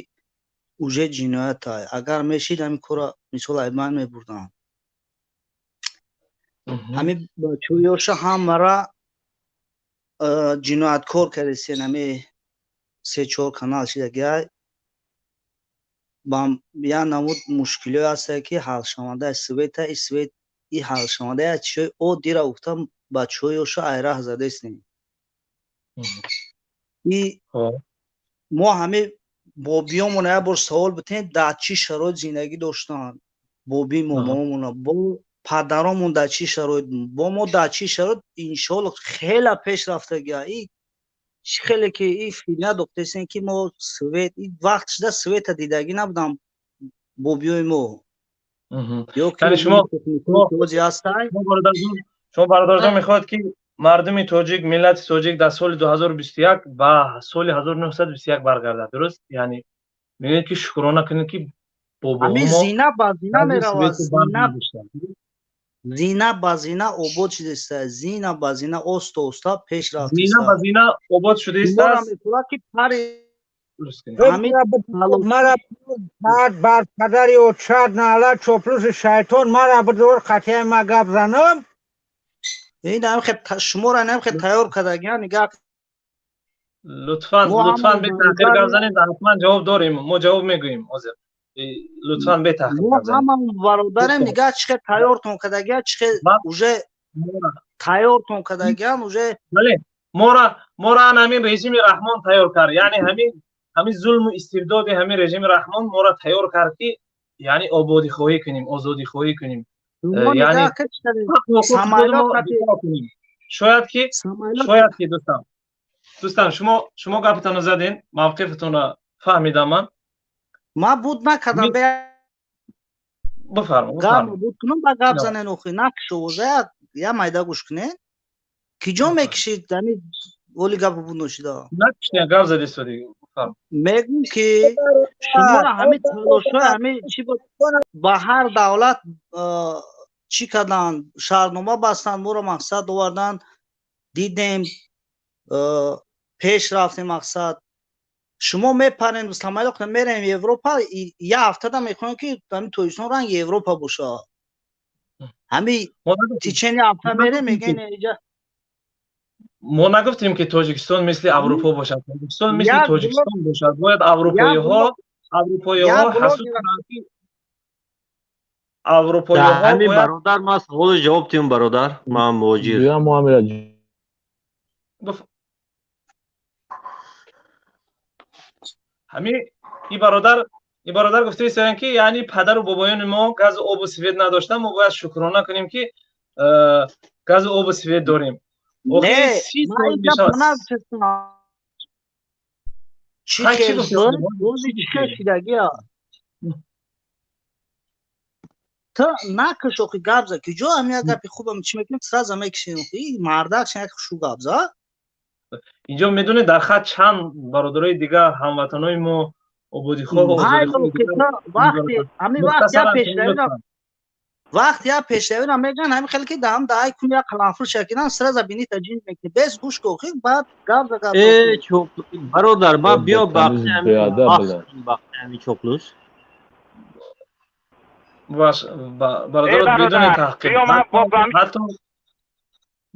уже ҷинояте. Агар мешид, ҳамин корро, мисол, ай ман мебурдам. Ҳамин бачаҳоёша ҳамара ҷинояткор кардесен. Ҳами се чор канал шидагиай як намуд мушкилиҳое ҳастае, ки ҳалшавандаи света и свет и ҳалшаванда як чизҳои оддира гуфтам, бачаҳоёша айраҳ задестем. И мо ҳами бобиёмона як бор савол битем, дар чӣ шароит зиндагӣ доштанд бобимо, момомона, бо падаромон дар чӣ шароит, бо мо дар чӣ шароит. Иншоалло, хела пеш рафтагия. И чӣ хеле ки и фитна дохтесен, ки мо свет и вақт шуда света дидагӣ набудам бобиёи мо. Шумо, бародарҷон, мехоҳад, ки мардуми тоҷик, миллати тоҷик дар соли 2021 ба соли 1921 баргардад, дуруст? Яъне мегӯед, ки шукрона кунед, ки ҳамин зина ба зина меравад, зина ба зина обод шудааст, зина ба зина оста оста пеш рафт, зина ба зина обод шудааст. Ки пари. Мара бар падари очад наала чоплуси шайтон мара бидор қатъияй ма гап занам. Ин шуморо намхе тайёр кардагиан, нигаҳ. Лутфан, лутфан бетаъхир гап занед, ҳатман ҷавоб дорем, мо ҷавоб мегӯем ҳозир. Лутфан бетаъхир. Мо ҳамам бародарем, нигаҳ, чӣ хел тайёртон кардагиан, чӣ хел уже тайёртон кардагиан уже. Бале, мора ан ҳамин режими Раҳмон тайёр кард, яъне ҳамин зулму истибдоди ҳамин режими Раҳмон мора тайёр кард, ки яъне ободихоҳӣ кунем, озодихоҳӣ кунем, яъне шояд ки дӯстам, шумо гапатонро заден, мавқифатонро фаҳмидам ман. Ман буд накардам. Бифармо. Гап буд кунам, ба гап занен охи накшо, я майда гӯш кунен, ки ҷо мекишид ами оли гапу буд ношида. Накишида, гап зади суди. Мегӯм, ки шуморо ҳамин талошҳои ҳамин чӣ буд, ба ҳар давлат чӣ карданд, шаҳрнома бастанд, моро мақсад оварданд, дидем, пеш рафтем. Мақсад, шумо мепарем, самолёт мерем Европа, я ҳафтада мехоҳем, ки ҳамин Тоҷикистон ранги Европа боша. Ҳами течение ҳафта мерем, мегӯем иҷа. Мо нагуфтем, ки Тоҷикистон мисли Аврупо бошад. Тоҷикистон мисли Тоҷикистон бошад. Бояд аврупоиҳо ҳасуд кунанд, ки аврупоиҳо. Ҳамин бародар, ман саволу ҷавоб тиҳам, бародар, ман муҳоҷир. Муамила. Ҳамин и бародар гуфтаистанд, ки яъне падару бобоёни мо газу обу свет надоштанд, мо бояд шукрона кунем, ки газу обу свет дорем. Не, чӣ хел чӣ хел шидагия, ту накаш охи, гап за, ки ҷо ҳами як гапи хубам чӣ мекунем, сразу мекишем, охи мардак як хушу гап за. Инҷо медонед, дар хат чанд бародарои дигар, ҳамватанои мо, ободихоҳ. Ҳамин вақт я пешравиро мегӯян, ҳамин хеле ки даҳам даҳай кун, як қаламфур шакидан, сразу бини таҷин мекунӣ, бес гӯш ку охи, баъд гап за, гап. Э, бародар, ма биё бахши чоплус. Баш, бародаро, бидуни таҳқир, ҳатто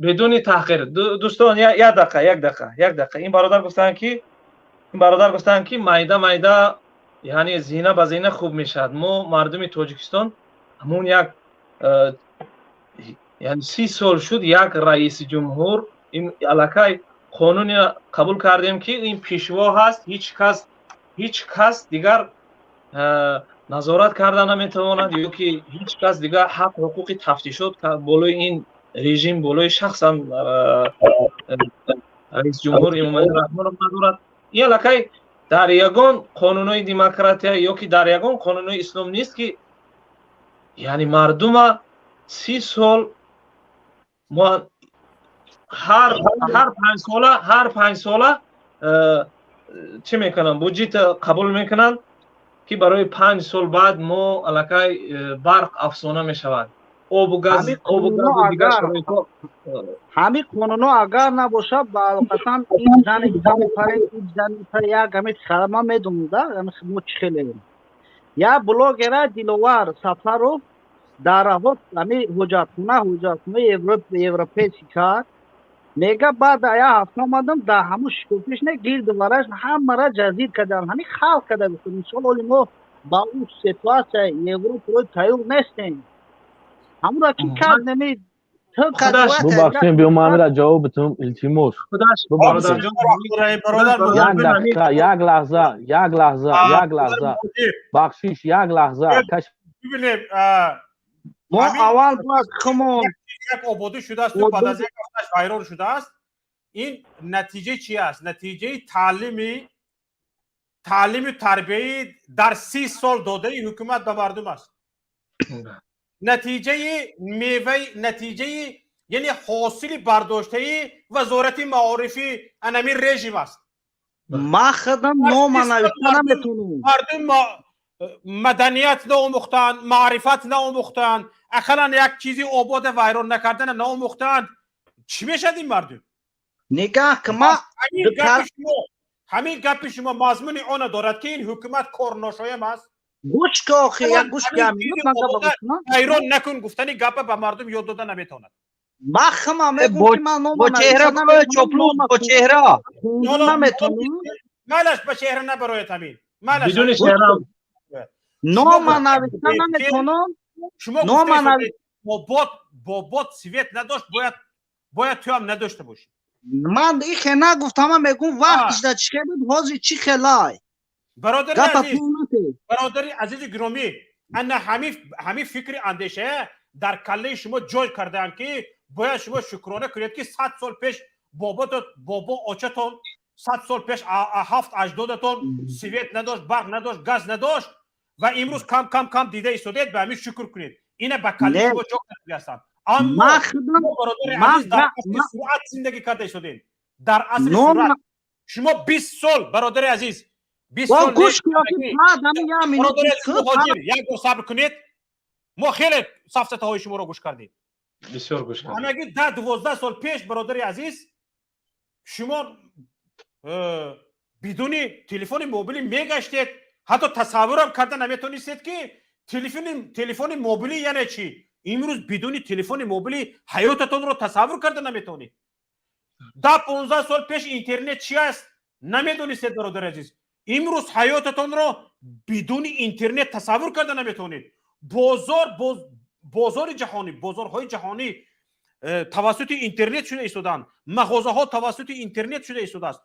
бидуни таҳқир, дӯстон, як дақиқа, як дақиқа, як дақиқа. Ин бародар гуфтанд, ки майда майда, яъне зина ба зина хуб мешавад. Мо мардуми Тоҷикистон ҳамун як яъне 30 сол шуд, як раиси ҷумҳур, ин аллакай қонуне қабул кардем, ки ин пешво ҳаст, ҳеҷ кас дигар назорат карда наметавонад ё ки ҳеҷ кас дигар ҳақ ҳуқуқи тафтишот болои ин режим, болои шахсан раисҷумҳур Эмомалӣ Раҳмонов надорад. Ин аллакай дар ягон қонунҳои демократия ё ки дар ягон қонунҳои ислом нест, ки яъне мардума 30 сол мо ҳар 5 сола, ҳар 5 сола чӣ мекунанд, буҷет қабул мекунанд, ки барои 5 сол баъд мо аллакай барқ афсона мешавад, обу газ, обу газу дигар шароитҳо. Ҳамин қонунҳо агар набошад, ба алоқасан ин зани мепарем, ин зани як ҳамин ман медонам да мо чӣ хелем. Як блогера Диловар Сафаров дар ҳами ҳоҷатхона, ҳоҷатхонаи европейский кард, мега, баъд як ҳафта омадам, дар ҳамун шикофиш не, гирду вараш ҳамара ҷазир кардам, ҳамин халқ карда гуфт. Мисол, оли мо ба ӯ ситуация Европаро тайёр нестем, ҳамура ки кард неми. Бубахшем, биё, ман амира ҷавоб битум, илтимос. Як дақиқа, як лаҳза, як лаҳза, як лаҳза, бахшиш, як лаҳза. Бибинем. Мо аввал бояд хумон. Як ободӣ шудааст, баъд аз як ҳафташ вайрон шудааст. Ин натиҷа чи аст? Натиҷаи таълими тарбияи дар 30 сол додаи ҳукумат ба мардум аст. Натиҷаи меваи, натиҷаи, яъне ҳосили бардоштаи вазорати маорифи анами режим аст. Ман худам нома навишта наметонам. Мардум маданият наомӯхтанд, маърифат наомӯхтанд, ақаллан як чизи обода вайрон накардана наомӯхтанд. Чӣ мешавад ин мардум? Нигаҳ ки ма гапи шумо. Ҳамин гапи шумо мазмуни она дорад, ки ин ҳукумат корношоям аст. Гӯш ки, охи, як гӯш ҳайрон накун, гуфтани гапа ба мардум ёд дода наметавонад. Ман хама мегӯм, ки ман бо чеҳра, чоплус, бо чеҳра. Наметонам. Малаш, ба чеҳра набарояд ҳамин. Бидуни чеҳра. Нома нависта наметонам. Шумо нома бобот, бобот свет надошт, бояд ту ҳам надошта бошӣ. Ман ихе нагуфтам, ман мегӯм, вақтишда чӣ хел буд, ҳозир чӣ хелай. Бародари азиз, бародари азизи гиромӣ, ана ҳамин фикри андешая дар каллаи шумо ҷой кардаам, ки бояд шумо шукрона кунед, ки 100 сол пеш бобото, бобо, очатон, 100 сол пеш ҳафт аҷдодатон свет надошт, барқ надошт, газ надошт ва имрӯз кам кам кам дида истодед, ба ҳамин шукр кунед. Ина ба каллаи шумо ҷо кардаастанд. Аммо бародари азиз, дар асри суръат зиндагӣ карда истодем, дар асри суръат. Шумо 20 сол, бародари азиз, 20 сол. Муҳоҷир, як бор сабр кунед, мо хеле сафсатаҳои шуморо гӯш кардем. Бисёр гӯш кардем. Ҳамагӣ 10-12 сол пеш, бародари азиз, шумо бидуни телефони мобилӣ мегаштед, ҳатто тасаввурам карда наметонистед, ки телефони мобилӣ яъне чӣ. Имрӯз бидуни телефони мобилӣ ҳаётатонро тасаввур карда наметавонед. 10-15 сол пеш интернет чи аст намедонистед, бародари азиз. Имрӯз ҳаётатонро бидуни интернет тасаввур карда наметавонед. Бозор, бозори ҷаҳонӣ, бозорҳои ҷаҳонӣ тавассути интернет шуда истоданд, мағозаҳо тавассути интернет шуда истодааст,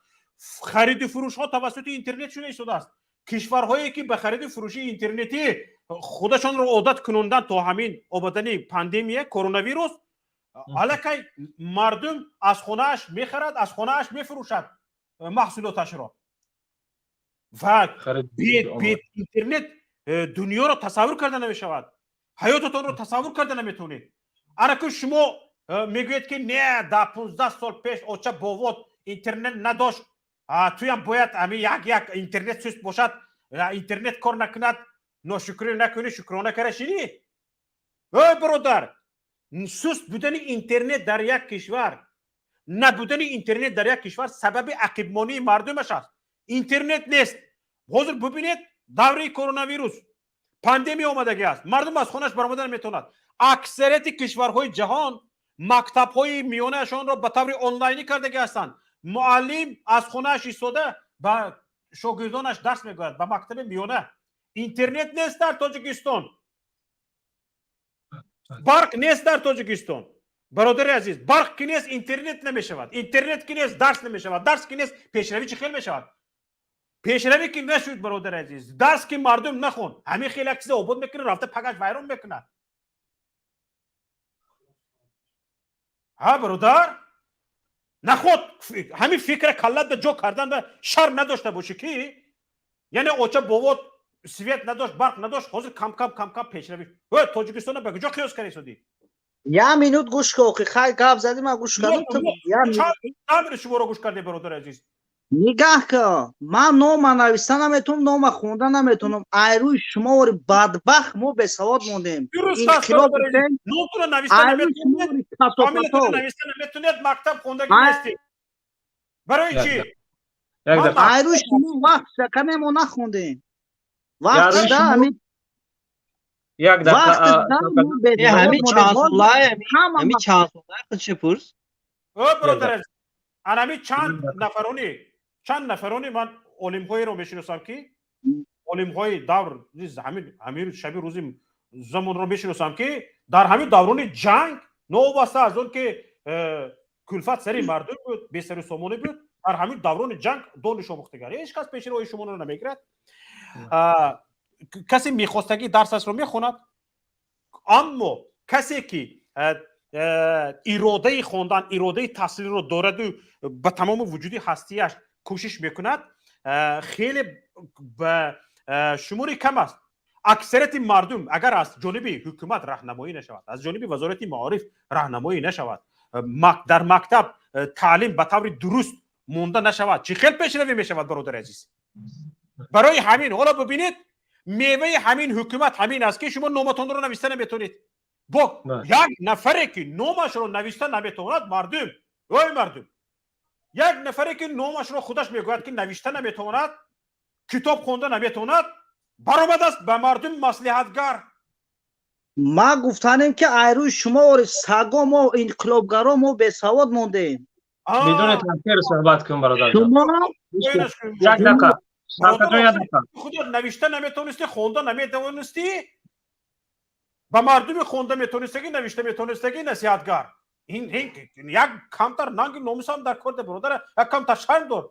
хариду фурӯшҳо тавассути интернет шуда истодааст. Кишварҳое ки ба хариду фурӯши интернетӣ худашонро одат кунонданд, то ҳамин омадани пандемия коронавирус, аллакай мардум аз хонааш мехарад, аз хонааш мефурӯшад маҳсулоташро ва бе интернет дунёро тасаввур карда намешавад, ҳаётатонро тасаввур карда наметавонед. Анаку шумо мегӯед, ки не, дар 15 сол пеш оча бовот интернет надошт, туям бояд ҳамин як интернет суст бошад, интернет кор накунад, ношукрӣ накунӣ, шукрона кара шинӣ. Ой, бародар, суст будани интернет дар як кишвар, набудани интернет дар як кишвар сабаби ақибмонии мардумаш аст. Интернет нест. Ҳозир бубинед, давраи коронавирус, пандемия омадагӣ аст, мардум аз хонаш баромада наметавонад. Аксарияти кишварҳои ҷаҳон мактабҳои миёнаашонро ба таври онлайнӣ кардагӣ ҳастанд. Муаллим аз хонааш истода ба шогирдонаш дарс мегӯяд ба мактаби миёна. Интернет нест дар Тоҷикистон, барқ нест дар Тоҷикистон, бародари азиз. Барқ ки нест, интернет намешавад, интернет ки нест, дарс намешавад, дарс ки нест, пешравӣ чӣ хел мешавад? Пешравӣ ки нашуд, бародари азиз, дарс ки мардум нахон, ҳамин хел як чиза обод мекунад, рафта пагаш вайрон мекунад. Ҳа, бародар, наход ҳамин фикра каллат ба ҷо кардан ба шарм надошта бошӣ, ки яъне оча бовот свет надошт, барқ надошт, ҳозир кам кам кам кам пешравӣ. Тоҷикистона ба куҷо қиёс карда истодӣ? Я минут гӯш кун, охи, хай гап задӣ, ман гӯш кардам. Чанд шуморо гӯш кардем, бародари азиз. Нигаҳ кун, ман нома нависта наметавонам, нома хонда наметавонам. Айрӯи шумовори бадбахт мо бесавод мондем. Номтуро нависта наметавонед, мактаб хондагӣ нестед, барои чӣ? Айрӯи шумо вақт шакане мо нахондем, вақт ҳамин. Як дақиқа. Ҳамин чанд солае, ҳамин чанд солае худше пурс. О, бародар, анами чанд нафарони ман олимҳоеро мешиносам, ки олимҳои давр, ҳамин шаби рӯзи замонро мешиносам, ки дар ҳамин даврони ҷанг, новобаста аз он ки кулфат сари мардум буд, бесару сомонӣ буд, дар ҳамин даврони ҷанг дониш омӯхтагар. Ҳеҷ кас пеши роҳи шуморо намегирад. Касе мехостагӣ дарсашро мехонад, аммо касе ки иродаи хондан, иродаи таҳсилро дораду ба тамоми вуҷуди ҳастияш кӯшиш мекунад, хеле ба шумори кам аст. Аксарияти мардум, агар аз ҷониби ҳукумат раҳнамоӣ нашавад, аз ҷониби Вазорати маориф раҳнамоӣ нашавад, дар мактаб таълим ба таври дуруст монда нашавад, чӣ хел пешравӣ мешавад, бародари азиз? Барои ҳамин ҳоло бибинед, меваи ҳамин ҳукумат ҳамин аст, ки шумо номатонро нависта наметавонед. Бо як нафаре ки номашро нависта наметавонад, мардум, ой мардум. Як нафаре ки номашро худаш мегӯяд, ки навишта наметавонад, китоб хонда наметавонад, баромадааст ба мардум маслиҳатгар. Ман гуфтанем, ки айрӯи шумо саго, мо инқилобгаро, мо бесавод мондем. Бидуни таъхир суҳбат кун, бародар. Шумо Як дақиқа, Шавкатҷон, як дақиқа. Худо, навишта наметавонистӣ, хонда наметавонистӣ, ба мардуми хонда метавонистагӣ, навишта метавонистагӣ насиҳатгар. Ин як камтар нанги номусам дар кор, бародар, як камтар шарм дор.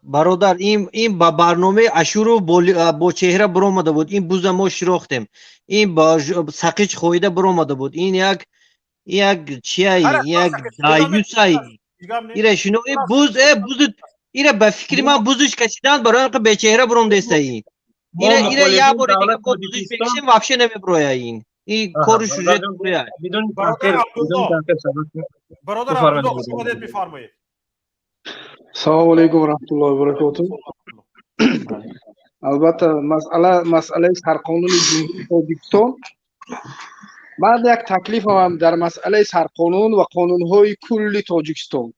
Бародар, ин ба барномаи Ашуров бо чеҳра биромада буд. Ин буза мо шинохтем, ин ба сақич хоида биромада буд. Ин як чияй, як даюсай. Ира шино, буз, буз, ира ба фикри ман бузиш кашидан барои он ки бечеҳра биромдеста. Ин ира як бори дига бо бузиш мекашем, вообще намебироя. Ин кори сюжет. Бародар Абдулло, хуш омадед, бифармоед. Салому алейкум ва раҳматуллоҳи ва баракотуҳ. Албатта, масъала масъалаи сарқонуни Ҷумҳурии Тоҷикистон. Ман як таклифам дар масъалаи сарқонун ва қонунҳои кулли Тоҷикистон.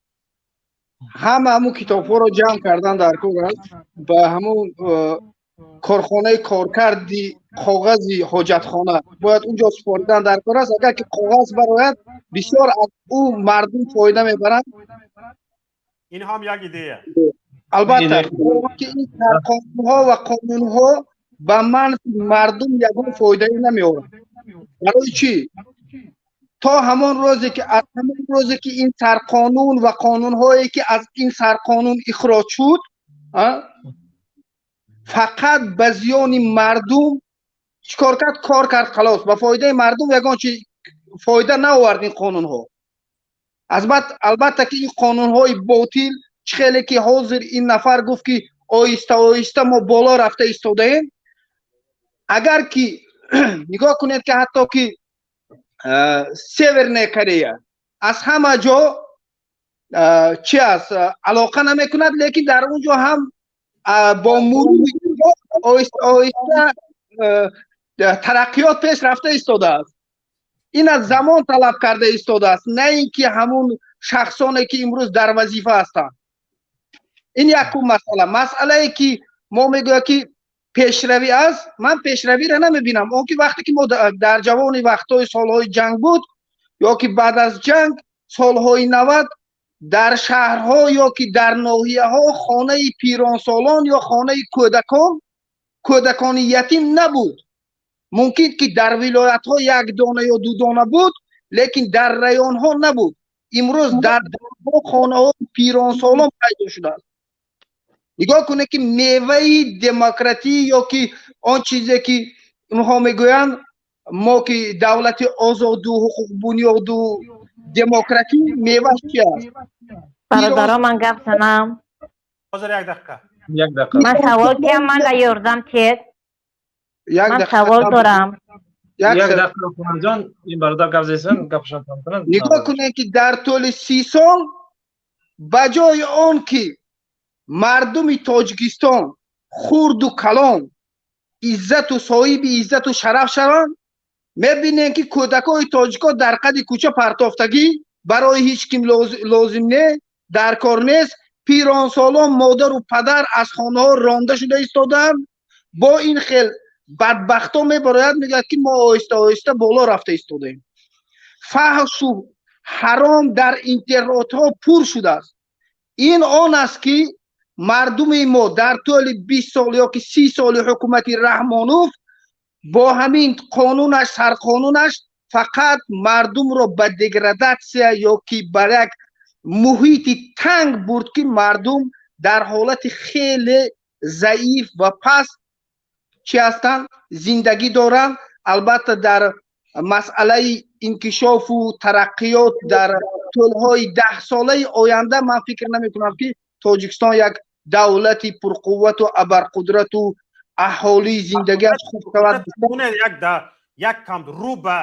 Ҳама ҳамун китобҳоро ҷамъ кардан дар кор аст, ба ҳамун корхонаи коркарди коғази ҳоҷатхона бояд унҷо супоридан дар кор аст. Агар ки коғаз барояд, бисёр аз ӯ мардум фоида мебаранд. Ин ҳам як идея. Албатта, ки ин қонунҳо ва қонунҳо ба манфи мардум ягон фоидае намеоранд. Барои чӣ? То ҳамон рӯзе ки, аз ҳамон рӯзе ки ин сарқонун ва қонунҳое ки аз ин сарқонун ихроҷ шуд, фақат ба зиёни мардум чикор кард? Кор кард, халос. Ба фоидаи мардум ягон чи фоида наовард ин қонунҳо. Албатта, ки ин қонунҳои ботил, чӣ хеле ки ҳозир ин нафар гуфт, ки оҳиста оҳиста мо боло рафта истодаем. Агар ки нигоҳ кунед, ки ҳатто ки Северная Корея аз ҳама ҷо чи аст, алоқа намекунад, лекин дар он ҷо ҳам бо мурури оҳиста оҳиста тараққиёт пеш рафта истодааст. Ин аз замон талаб карда истодааст, на ин ки ҳамун шахсоне ки имрӯз дар вазифа ҳастанд. Ин якум масъала. Масъалае ки мо мегӯяд, ки пешравӣ аст, ман пешравиро намебинам. Он ки вақте ки мо дар ҷавони вақтҳои солҳои ҷанг буд ё ки баъд аз ҷанг, солҳои 90, дар шаҳрҳо ё ки дар ноҳияҳо хонаи пиронсолон ё хонаи кӯдакон, кӯдакони ятим набуд. Мумкин ки дар вилоятҳо як дона ё ду дона буд, лекин дар районҳо набуд. Имрӯз дар хонаҳои пиронсолон пайдо шудааст. Нигоҳ кунед, ки меваи демократӣ ё ки он чизе ки онҳо мегӯянд, мо ки давлати озоду ҳуқуқбунёду демократӣ, меваш чи аст? Бародаро, ман гап занам? Ҳозир, як дақиқа. Як дақиқа. Ман савол киям, ман да ёрдам тиед. Ман савол дорам. Як дақиқа, Хонаҷон, ин бародар гап зесан, гапашон тамом кунанд. Нигоҳ кунед, ки дар тӯли 30 сол ба ҷои он ки мардуми Тоҷикистон хурду калон иззату соҳиби иззату шараф шаванд, мебинем, ки кӯдакои тоҷико дар қади кӯча партофтагӣ, барои ҳеҷ ким лозим не, дар кор нест. Пиронсолон, модару падар аз хонаҳо ронда шуда истодаанд. Бо ин хел бадбахто мебарояд, мегӯяд, ки мо оҳиста оҳиста боло рафта истодаем. Фаҳшу ҳаром дар интернетҳо пур шудааст. Ин он аст, ки мардуми мо дар тӯли 20 сол ё ки 30 соли ҳукумати Раҳмонов бо ҳамин қонунаш, сарқонунаш, фақат мардумро ба деградатсия ё ки ба як муҳити танг бурд, ки мардум дар ҳолати хеле заиф ва паст чӣ ҳастанд, зиндагӣ доранд. Албатта, дар масъалаи инкишофу тараққиёт дар тӯлҳои даҳсолаи оянда ман фикр намекунам, ки Тоҷикистон як давлати пурқуввату абарқудрату аҳолии зиндагиаш хуб шавад. Як кам рӯ ба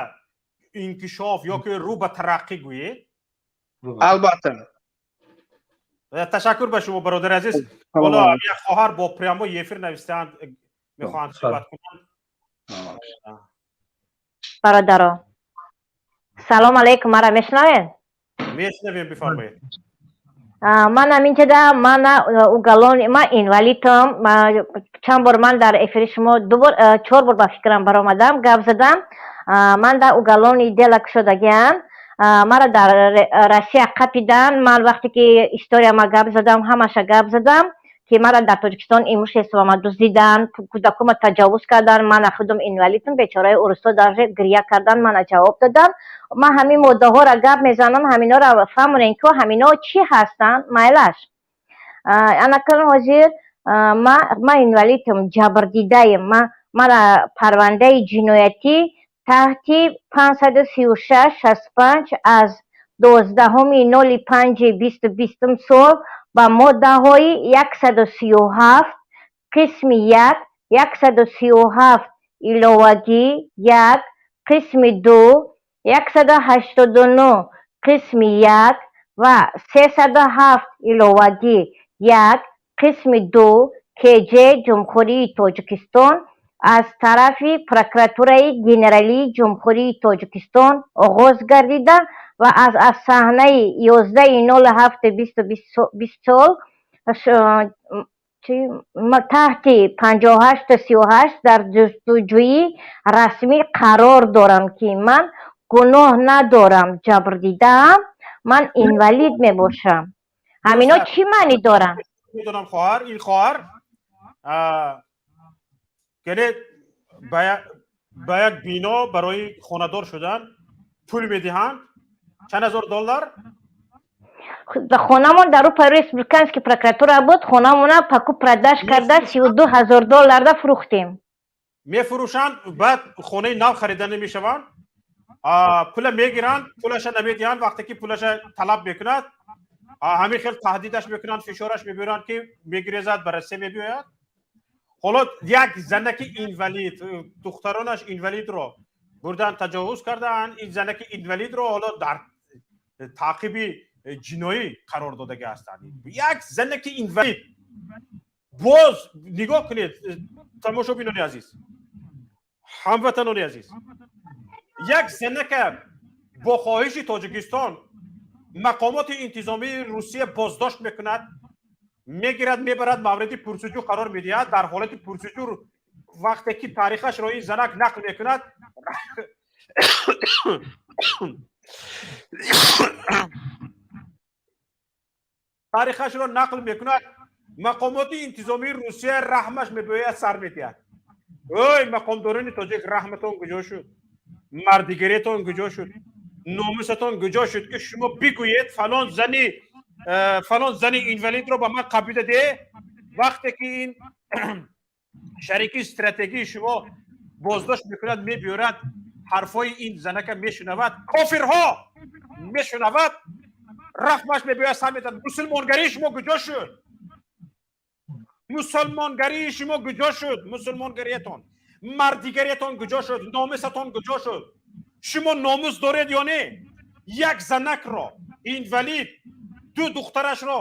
инкишоф ё ки рӯ ба тараққӣ гӯед. Албатта. Ташаккур ба шумо, бародари азиз. Ҳоло як хоҳар бо прямой эфир навистаанд, мехоҳанд суҳбат кунанд. Бародаро, салом алейкум, мара мешунавед? Мешнавем, бифармоед. Ман ҳаминҷода мана уголовный, ман инвалидам. Чанд бор ман дар эфири шумо, ду бор, чор бор ба фикрам баромадам, гап задам. Ман дар уголовный дела кушодагиам. Маро дар Россия қапидан. Ман вақте ки историяма гап задам, ҳамаша гап задам, ки мара дар Тоҷикистон имуществома дуздидан, кӯдакума таҷовуз кардан. Мана худум инвалидам, бечораи урусто даже гиря кардан, мана ҷавоб додам. Ман ҳамин моддаҳоро гап мезанам, ҳаминҳоро фаҳмонем, ки ҳаминҳо чӣ ҳастанд. Майлаш, анакун ҳозир ман инвалидам, ҷабрдидаем. Мара парвандаи ҷиноятӣ таҳти 536 65 аз 12-ҳуми 05-2020 сол ба моддаҳои 137 қисми 1, 137 иловагӣ 1 қисми 2, 189 қисми 1 ва 307 иловагӣ 1 қисми 2 КЖ Ҷумҳурии Тоҷикистон аз тарафи Прокуратураи Генералии Ҷумҳурии Тоҷикистон оғоз гардида ва аз саҳнаи 11.07.2020 сол таҳти 5838 дар ҷустуҷӯи расмӣ қарор дорам, ки ман гуноҳ надорам, ҷабрдидаам, ман инвалид мебошам. Ҳамино чӣ маънӣ доранд? Медонам, хоҳар, ин хоҳар яъне ба як бино барои хонадор шудан пул медиҳанд, чанд ҳазор доллар. Хонамон дар рӯпаи республиканский прокуратура буд. Хонамона покуп-продаж карда, 32 000 долларда фурӯхтем. Мефурӯшанд, баъд хонаи нав харида намешаванд, пула мегиранд, пулаша намедиҳанд. Вақте ки пулаша талаб мекунад, ҳамин хел таҳдидаш мекунанд, фишораш мебиёранд, ки мегирезад, ба Россия мебиёяд. Ҳоло як занаки инвалид, духтаронаш инвалидро бурдан, таҷовуз кардаанд. Ин занаки инвалидро ҳоло дар таъқиби ҷиноӣ қарор додага ҳастанд. Як занаки инвалид. Боз нигоҳ кунед, тамошобинони азиз, ҳамватанони азиз, як занака бо хоҳиши Тоҷикистон мақомоти интизомии Русия боздошт мекунад, мегирад, мебарад, мавриди пурсуҷӯ қарор медиҳад. Дар ҳолати пурсуҷӯ, вақте ки таърихашро ин занак нақл мекунад, таърихашро нақл мекунад, мақомоти интизомии Русия раҳмаш мебояд, сар медиҳад. Ой, мақомдорони тоҷик, раҳматон куҷо шуд? Мардигариятон куҷо шуд? Номусатон куҷо шуд, ки шумо бигӯед, фалон зани инвалидро ба ман қабида де? Вақте ки ин шарики стратегии шумо боздошт мекунад, мебиёрад, ҳарфҳои ин занака мешунавад, кофирҳо мешунавад, раҳмаш мебиёяд, сар медиҳад. Мусулмонгарии шумо куҷо шуд? Мусулмонгарии шумо куҷо шуд? Мусулмонгариятон, мардигариятон куҷо шуд? Номусатон куҷо шуд? Шумо номус доред ё не? Як занакро инвалид, ду духтарашро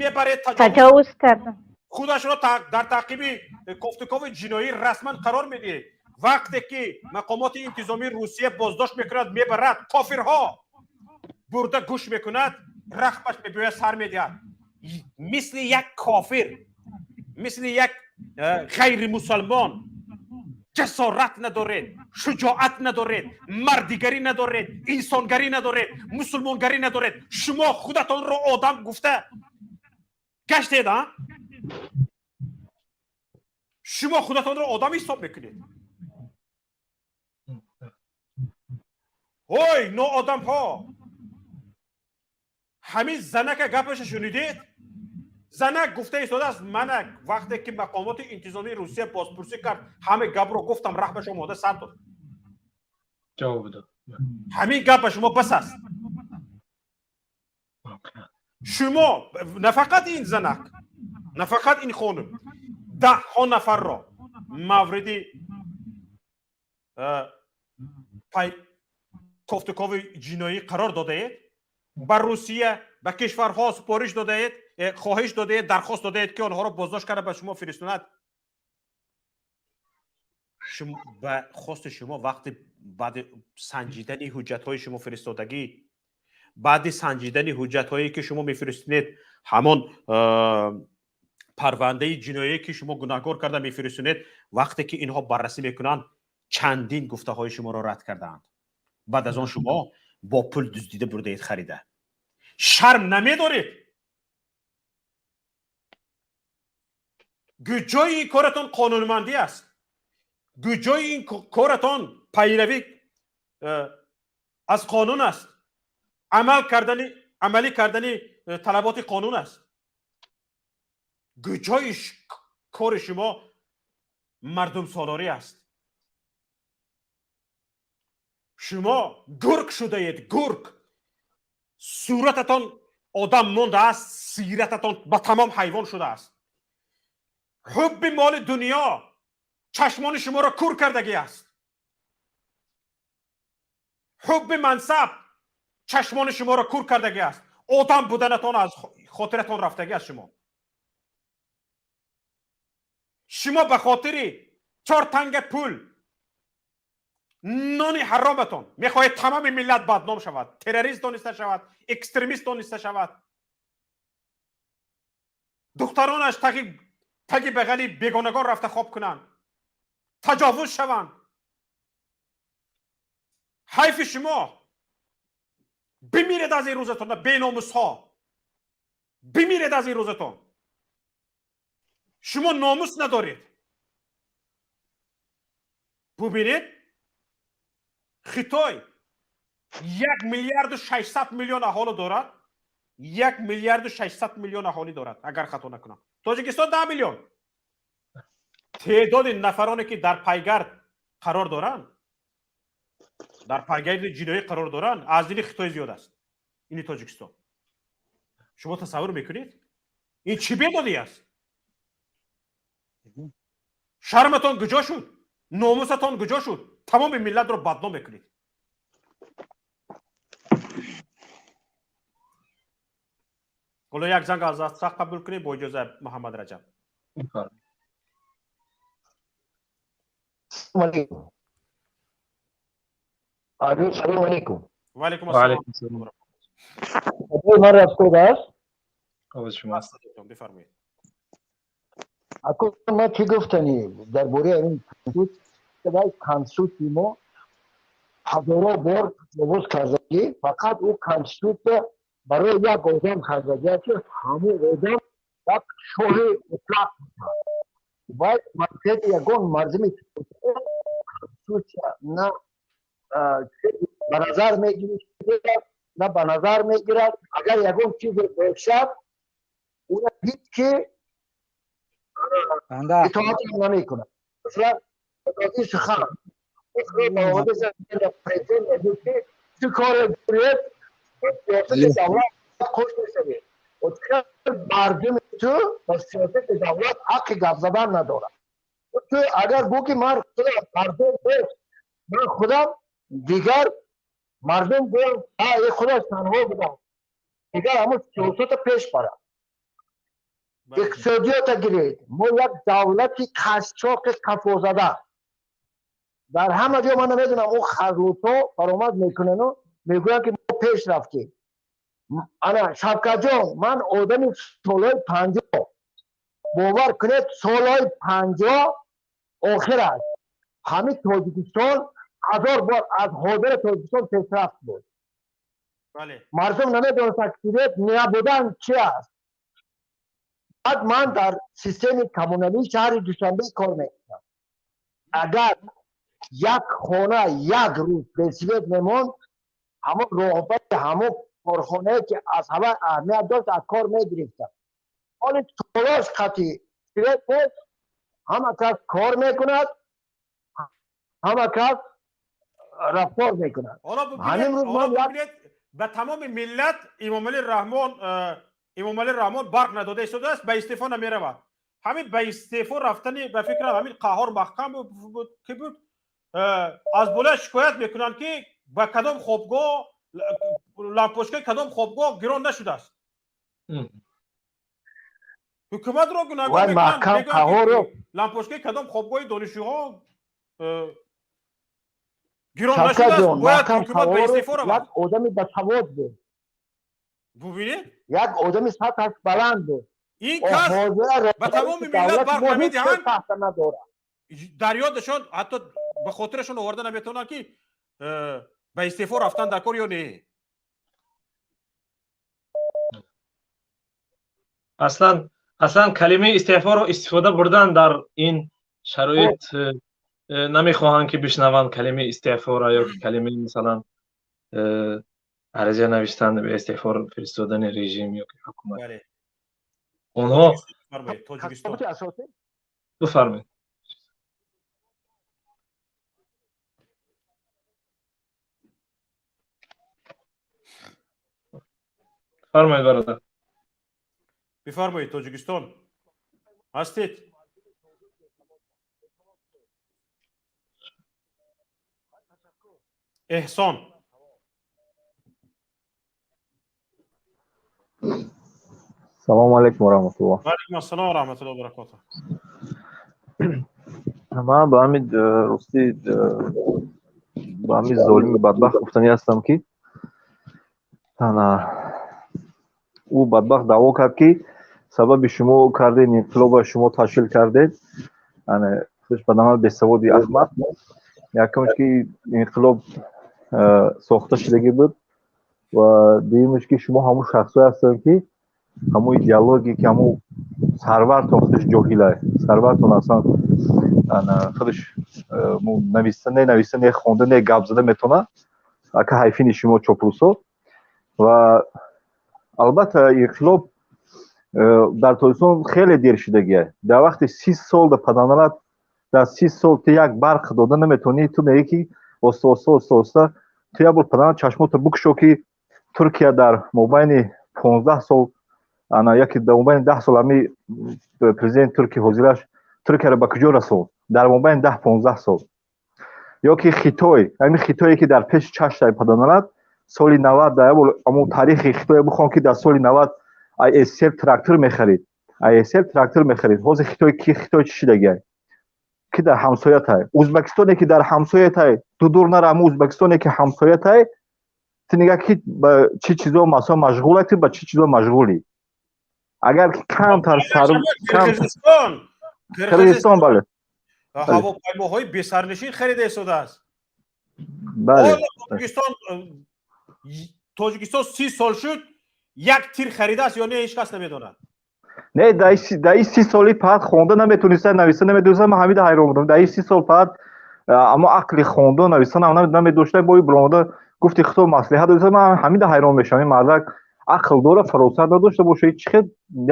мебаред, таҷовуз кардам, худашро дар таъқиби кофтукови ҷиноӣ расман қарор медиҳед. Вақте ки мақомоти интизомии Русия боздошт мекунад, мебарад, кофирҳо бурда гӯш мекунад, рахмаш мебиёяд, сар медиҳад. Мисли як кофир, мисли як ғайримусалмон ҷасорат надоред, шуҷоат надоред, мардигарӣ надоред, инсонгарӣ надоред, мусулмонгарӣ надоред. Шумо худатонро одам гуфта гаштед, а шумо худатонро одам ҳисоб мекунед. Ой, ноодамҳо, ҳамин занака гапаша шунидед? Занак гуфта истодааст: мана вақте ки мақомоти интизомии Русия бозпурсӣ кард, ҳаме гапро гуфтам, раҳмаш омода, сар дод. Ҷавоб дод. Ҳамин гап ба шумо бас аст. Шумо на фақат ин занак, на фақат ин хонум, даҳҳо нафарро мавриди кофтукови ҷиноӣ қарор додаед, ба Русия, ба кишварҳо супориш додаед, хоҳиш додаед, дархост додаед, ки онҳоро боздошт карда, ба шумо фиристонад. Ба хости шумо, вақти баъди санҷидани ҳуҷҷатҳои шумо фиристодагӣ. Баъди санҷидани ҳуҷҷатҳое, ки шумо мефиристинед, ҳамон парвандаи ҷиноие, ки шумо гунаҳкор карда мефиристонед, вақте ки инҳо баррасӣ мекунанд, чандин гуфтаҳои шуморо рад кардаанд. Баъд аз он шумо бо пул дуздида бурдаед, харида. Шарм намедоред? Гуҷои ин коратон қонунмандӣ аст? Гуҷои ин коратон пайравӣ аз қонун аст, амал кардани, амалӣ кардани талаботи қонун аст? Гуҷои кори шумо мардумсолорӣ аст? Шумо гург шудаед, гург. Сурататон одам мондааст, сирататон ба тамом ҳайвон шудааст. Ҳубби моли дунё чашмони шуморо кур кардагӣ аст. Ҳубби мансаб чашмони шуморо кур кардагӣ аст. Одам буданатон аз хотиратон рафтагӣ аст. Шумо ба хотири чор танга пул, нони ҳароматон мехоҳед тамоми миллат бадном шавад, террорист дониста шавад, экстремист дониста шавад, духтаронаш таги бағали бегонагон рафта хоб кунанд, таҷовуз шаванд. Ҳайфи шумо! Бимиред аз ин рӯзатон, беномусҳо, бимиред аз ин рӯзатон. Шумо номус надоред. Бубинед, Хитой 1 миллиарду 600 миллион аҳолӣ дорад, 1 миллиарду 600 миллион аҳолӣ дорад, агар хато накунам. Тоҷикистон 10 миллион. Теъдоди нафароне, ки дар пайгард қарор доранд, дар пайгарди ҷиноӣ қарор доранд, аз дини Хитой зиёд аст ини Тоҷикистон. Шумо тасаввур мекунед, ин чӣ бедодӣ аст? Шарматон куҷо шуд? Номусатон куҷо шуд? Тамоми миллатро бадном мекунед. Ҳоло як занг аз сах қабул кунем бо иҷоза, Муҳаммад Раҷаб. Алло, салом алейкум. Ва алейкум ассалом. Ман расход аст. Овози шумо аст. Бифармоед. Ако ман чӣ гуфтанӣ дар бораи ҳамин конститутсияи мо? Ҳазорҳо бор овоз кардагӣ, фақат ӯ конститутсия барои як одам кардагӣ аст, ки ҳамун одам як шоҳи мутлақ вай манфиати ягон мардуми конститутсия на ба назар мегирад, на ба назар мегирад. Агар ягон чизе бошад, ура ҳеҷ ки итоат намекунад. Масалан, сухан президент ки чӣ коре гӯед, сиёсати давлат хуш мешавед. Мардуми ту ба сиёсати давлат ҳаққи гап задан надорад. Ту агар гӯ, ки ман худам мардум нест, ман худам, дигар мардум гӯянд, худаш танҳо будам, дигар ҳамун сиёсата пеш барад. Иқтисодиёта гиред, мо як давлати қашшоқи қафозада. Дар ҳама ҷо ман намедонам, ӯ харлутҳо баромад мекунану мегӯянд, ки мо пеш рафтем. Ана, Шавкатҷон, ман одами солҳои 50, бовар кунед, солҳои 50 охир аст, ҳамин Тоҷикистон ҳазор бор аз ҳозири Тоҷикистон пешрафт буд. Мардум намедонистанд, свет набудан чи аст. Баъд ман дар системаи коммуналии шаҳри Душанбе кор мекунам. Агар як хона як рӯз бесвет мемонд, ҳамон роҳбари ҳамон корхонае, ки аз ҳама аҳамият дошт, аз кор мегирифтам. Ҳоли толош қатъи свет нест, ҳама кас кор мекунад, ҳама кас рафтор мекунад. Ҳамин рӯз ман ба тамоми миллат Эмомалӣ Раҳмон барқ надода истодааст, ба истеъфо намеравад. Ҳамин ба истеъфо рафтани, ба фикрам, ҳамин Қаҳҳор Маҳкам буд, ки буд, аз болоя шикоят мекунанд, ки ба кадом хобгоҳ лампочкаи кадом хобгоҳ гирон нашудааст. Ҳукуматро гунаҳгор мекунанд, лампочкаи кадом хобгоҳи донишҷӯҳо гирон нашудааст, бояд ҳукумат ба истеъфо равад. Одами басавод буд. Бубинед, як одами сатҳаш баланд буд. Ин кас ба тамоми миллат барқ намедиҳанд, дар ёдашон, ҳатто ба хотирашон оварда наметавонанд, ки ба истеъфо рафтан дар кор ё не. Аслан калимаи истеъфоро истифода бурдан дар ин шароит намехоҳанд, ки бишнаванд калимаи истеъфоро ё калимаи, масалан, ариза навиштан, ба истеъфо фиристодани режим ё ки ҳукумат. Онҳо бифармоед. Фармоед, бародар. Бифармоед, Тоҷикистон ҳастед? Эҳсон. Салому алайкум ва раҳматуллоҳ. Ва алайкум ассалом ва раҳматуллоҳи ва баракотуҳ. Ман ба ҳамин ростӣ, ба ҳамин золими бадбахт гуфтанӣ ҳастам, ки ана ӯ бадбахт даъво кард, ки сабаби шумо кардед инқилоба, шумо ташкил кардед. Ана худаш ба намал бесаводи аҳмақ. Якумш, ки инқилоб сохта шудагӣ буд, ва дуюмш, ки шумо ҳамун шахсое ҳастанд, ки ҳамун идеология, ки ҳамун сарвартон худаш ҷоҳилай, сарвартон аслан худаш нависта не, нависта не, хонда не, гап зада метавона, ака ҳайфини шумо чоплусо. Ва албатта инқилоб дар Тоҷикистон хеле дер шудагия. Дар вақти 30 сол да паданалат, дар 30 сол ту як барқ дода наметавонӣ, ту мегӯӣ, ки оста оста, оста оста. Ту як бор, падарам, чашмотро бикушо, ки Туркия дар мобайни 15 сол, ана яке дар мобайни 10 сол, ҳами президенти Турки ҳозираш Туркияро ба куҷо расонд дар мобайни 10-15 сол. Ё ки Хитой, ҳамин Хитое, ки дар пеши чаштай, паданалат, соли 90, дар ҳамон таърихи Хитое бихон, ки дар соли 90 СССР трактор мехарид, СССР трактор мехарид. Ҳозир Хитой ки, Хитой чӣ шидагиай, ки дар ҳамсоятай? Ӯзбекистоне, ки дар ҳамсоятай, ту дур нара, ҳамун Ӯзбекистоне, ки ҳамсоятай, ту нигаҳ, ки ба чӣ чизо масалан машғулай, ту ба чӣ чизо машғулӣ. Агар ки камтар сар Қирғизистон, бале, ҳавопаймоҳои бесарнишин харида истодааст. Бале. Тоҷикистон 30 сол шуд, як тир харидааст ё не, ҳеҷ кас намедонад. Не, дар ин 30 соли паҳат хонда наметониста, нависта наметониста. Ман ҳамида ҳайрон будам. Дар ин 30 сол паҳат аммо ақли хонда нависта намедошта, бо баромада гуфти худо маслиҳат дода. Ман ҳамида ҳайрон мешавам, ин мардак ақл дора, фаросат надошта боша, чӣ хел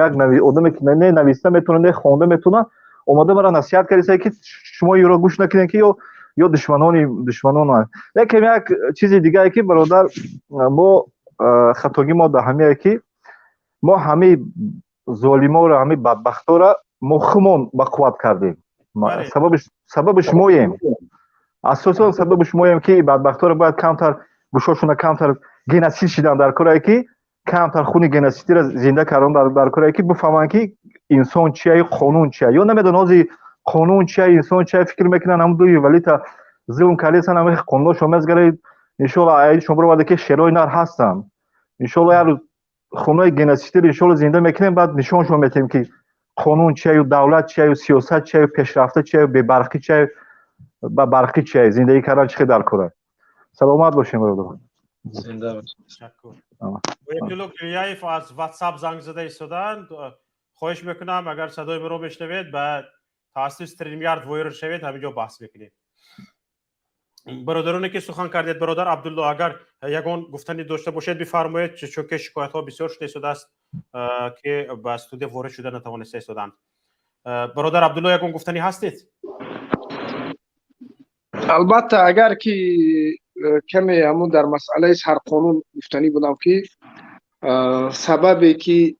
як одаме, ки не нависта метавона, не хонда метавона, омада мара насиҳат кардиса, ки шумо юро гӯш накунед, ки ё душманони душманон. Лекин як чизи дигае, ки, бародар, мо хатогӣ мо дар ҳамие, ки мо ҳамаи золиморо, ҳамаи бадбахтора мо хумон ба қувват кардем. Сабаби шумоем, асосан сабаби шумоем, ки бадбахтора бояд камтар гӯшошона камтар геноцид шидан дар корае, ки камтар хуни геноцидиро зинда кардан дар корае, ки бифаҳманд, ки инсон чия, қонун чия. Ё намедонанд ҳозир қонун чия, инсон чия. Фикр мекунанд, ҳамун дуи валита зулм кардесан, ҳамин қонуношон мезгари. Иншоалло, аиди шумо бироварда, ки шерои нар ҳастанд. Иншоалло, як рӯз хунои геноцидиро, иншоалло, зинда мекунем, баъд нишоншон метиҳем, ки қонун чияю, давлат чияю, сиёсат чияю, пешрафта чияю, бебарқӣ чияю, ба барқӣ чияю, зиндагӣ кардан чӣ хел дар кора. Саломат бошем, бародар. Зинда бошед. Ташаккур. Боябдулло Гиряев аз WhatsApp занг зада истоданд. Хоҳиш мекунам, агар садои маро мешнавед, ба тавассути StreamYard ворид шавед, ҳамин ҷо баҳс мекунем. Бародароне, ки сухан кардед, бародар Абдулло, агар ягон гуфтанӣ дошта бошед, бифармоед, чунки шикоятҳо бисёр шуда истодааст, ки ба студия ворид шуда натавониста истоданд. Бародар Абдулло, ягон гуфтанӣ ҳастед? Албатта, агар ки каме ҳамун дар масъалаи сарқонун гуфтанӣ будам, ки сабабе ки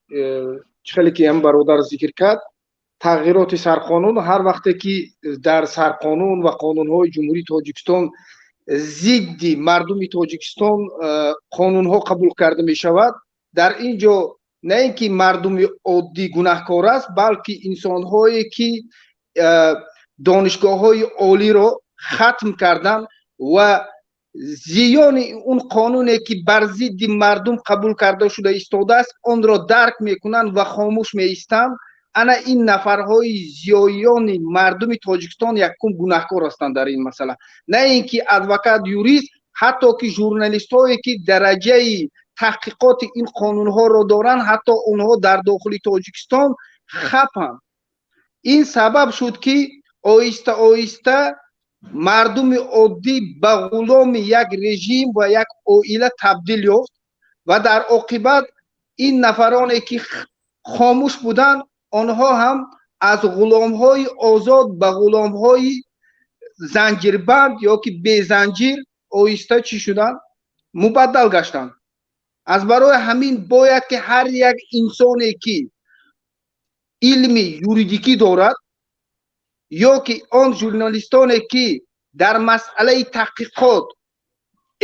чӣ хеле ки ҳам бародар зикр кард, тағйироти сарқонун, ҳар вақте ки дар сарқонун ва қонунҳои Ҷумҳурии Тоҷикистон зидди мардуми Тоҷикистон қонунҳо қабул карда мешавад, дар ин ҷо на ин ки мардуми оддӣ гунаҳкор аст, балки инсонҳое, ки донишгоҳҳои олиро хатм кардан ва Зиёни он қонуне, ки бар зидди мардум қабул карда шуда истодааст, онро дарк мекунанд ва хомӯш меистанд. Ана ин нафарҳои зиёиёни мардуми Тоҷикистон якум гунаҳкор ҳастанд дар ин масъала. На ин ки адвокат, юрист, ҳатто ки журналистҳое, ки дараҷаи таҳқиқоти ин қонунҳоро доранд, ҳатто онҳо дар дохили Тоҷикистон хапанд. Ин сабаб шуд, ки оҳиста оҳиста мардуми оддӣ ба ғуломи як режим ва як оила табдил ёфт ва дар оқибат ин нафароне, ки хомӯш буданд, онҳо ҳам аз ғуломҳои озод ба ғуломҳои занҷирбанд ё ки безанҷир оҳиста чӣ шуданд, мубаддал гаштанд. Аз барои ҳамин бояд, ки ҳар як инсоне, ки илми юридикӣ дорад, ё ки он журналистоне, ки дар масъалаи таҳқиқот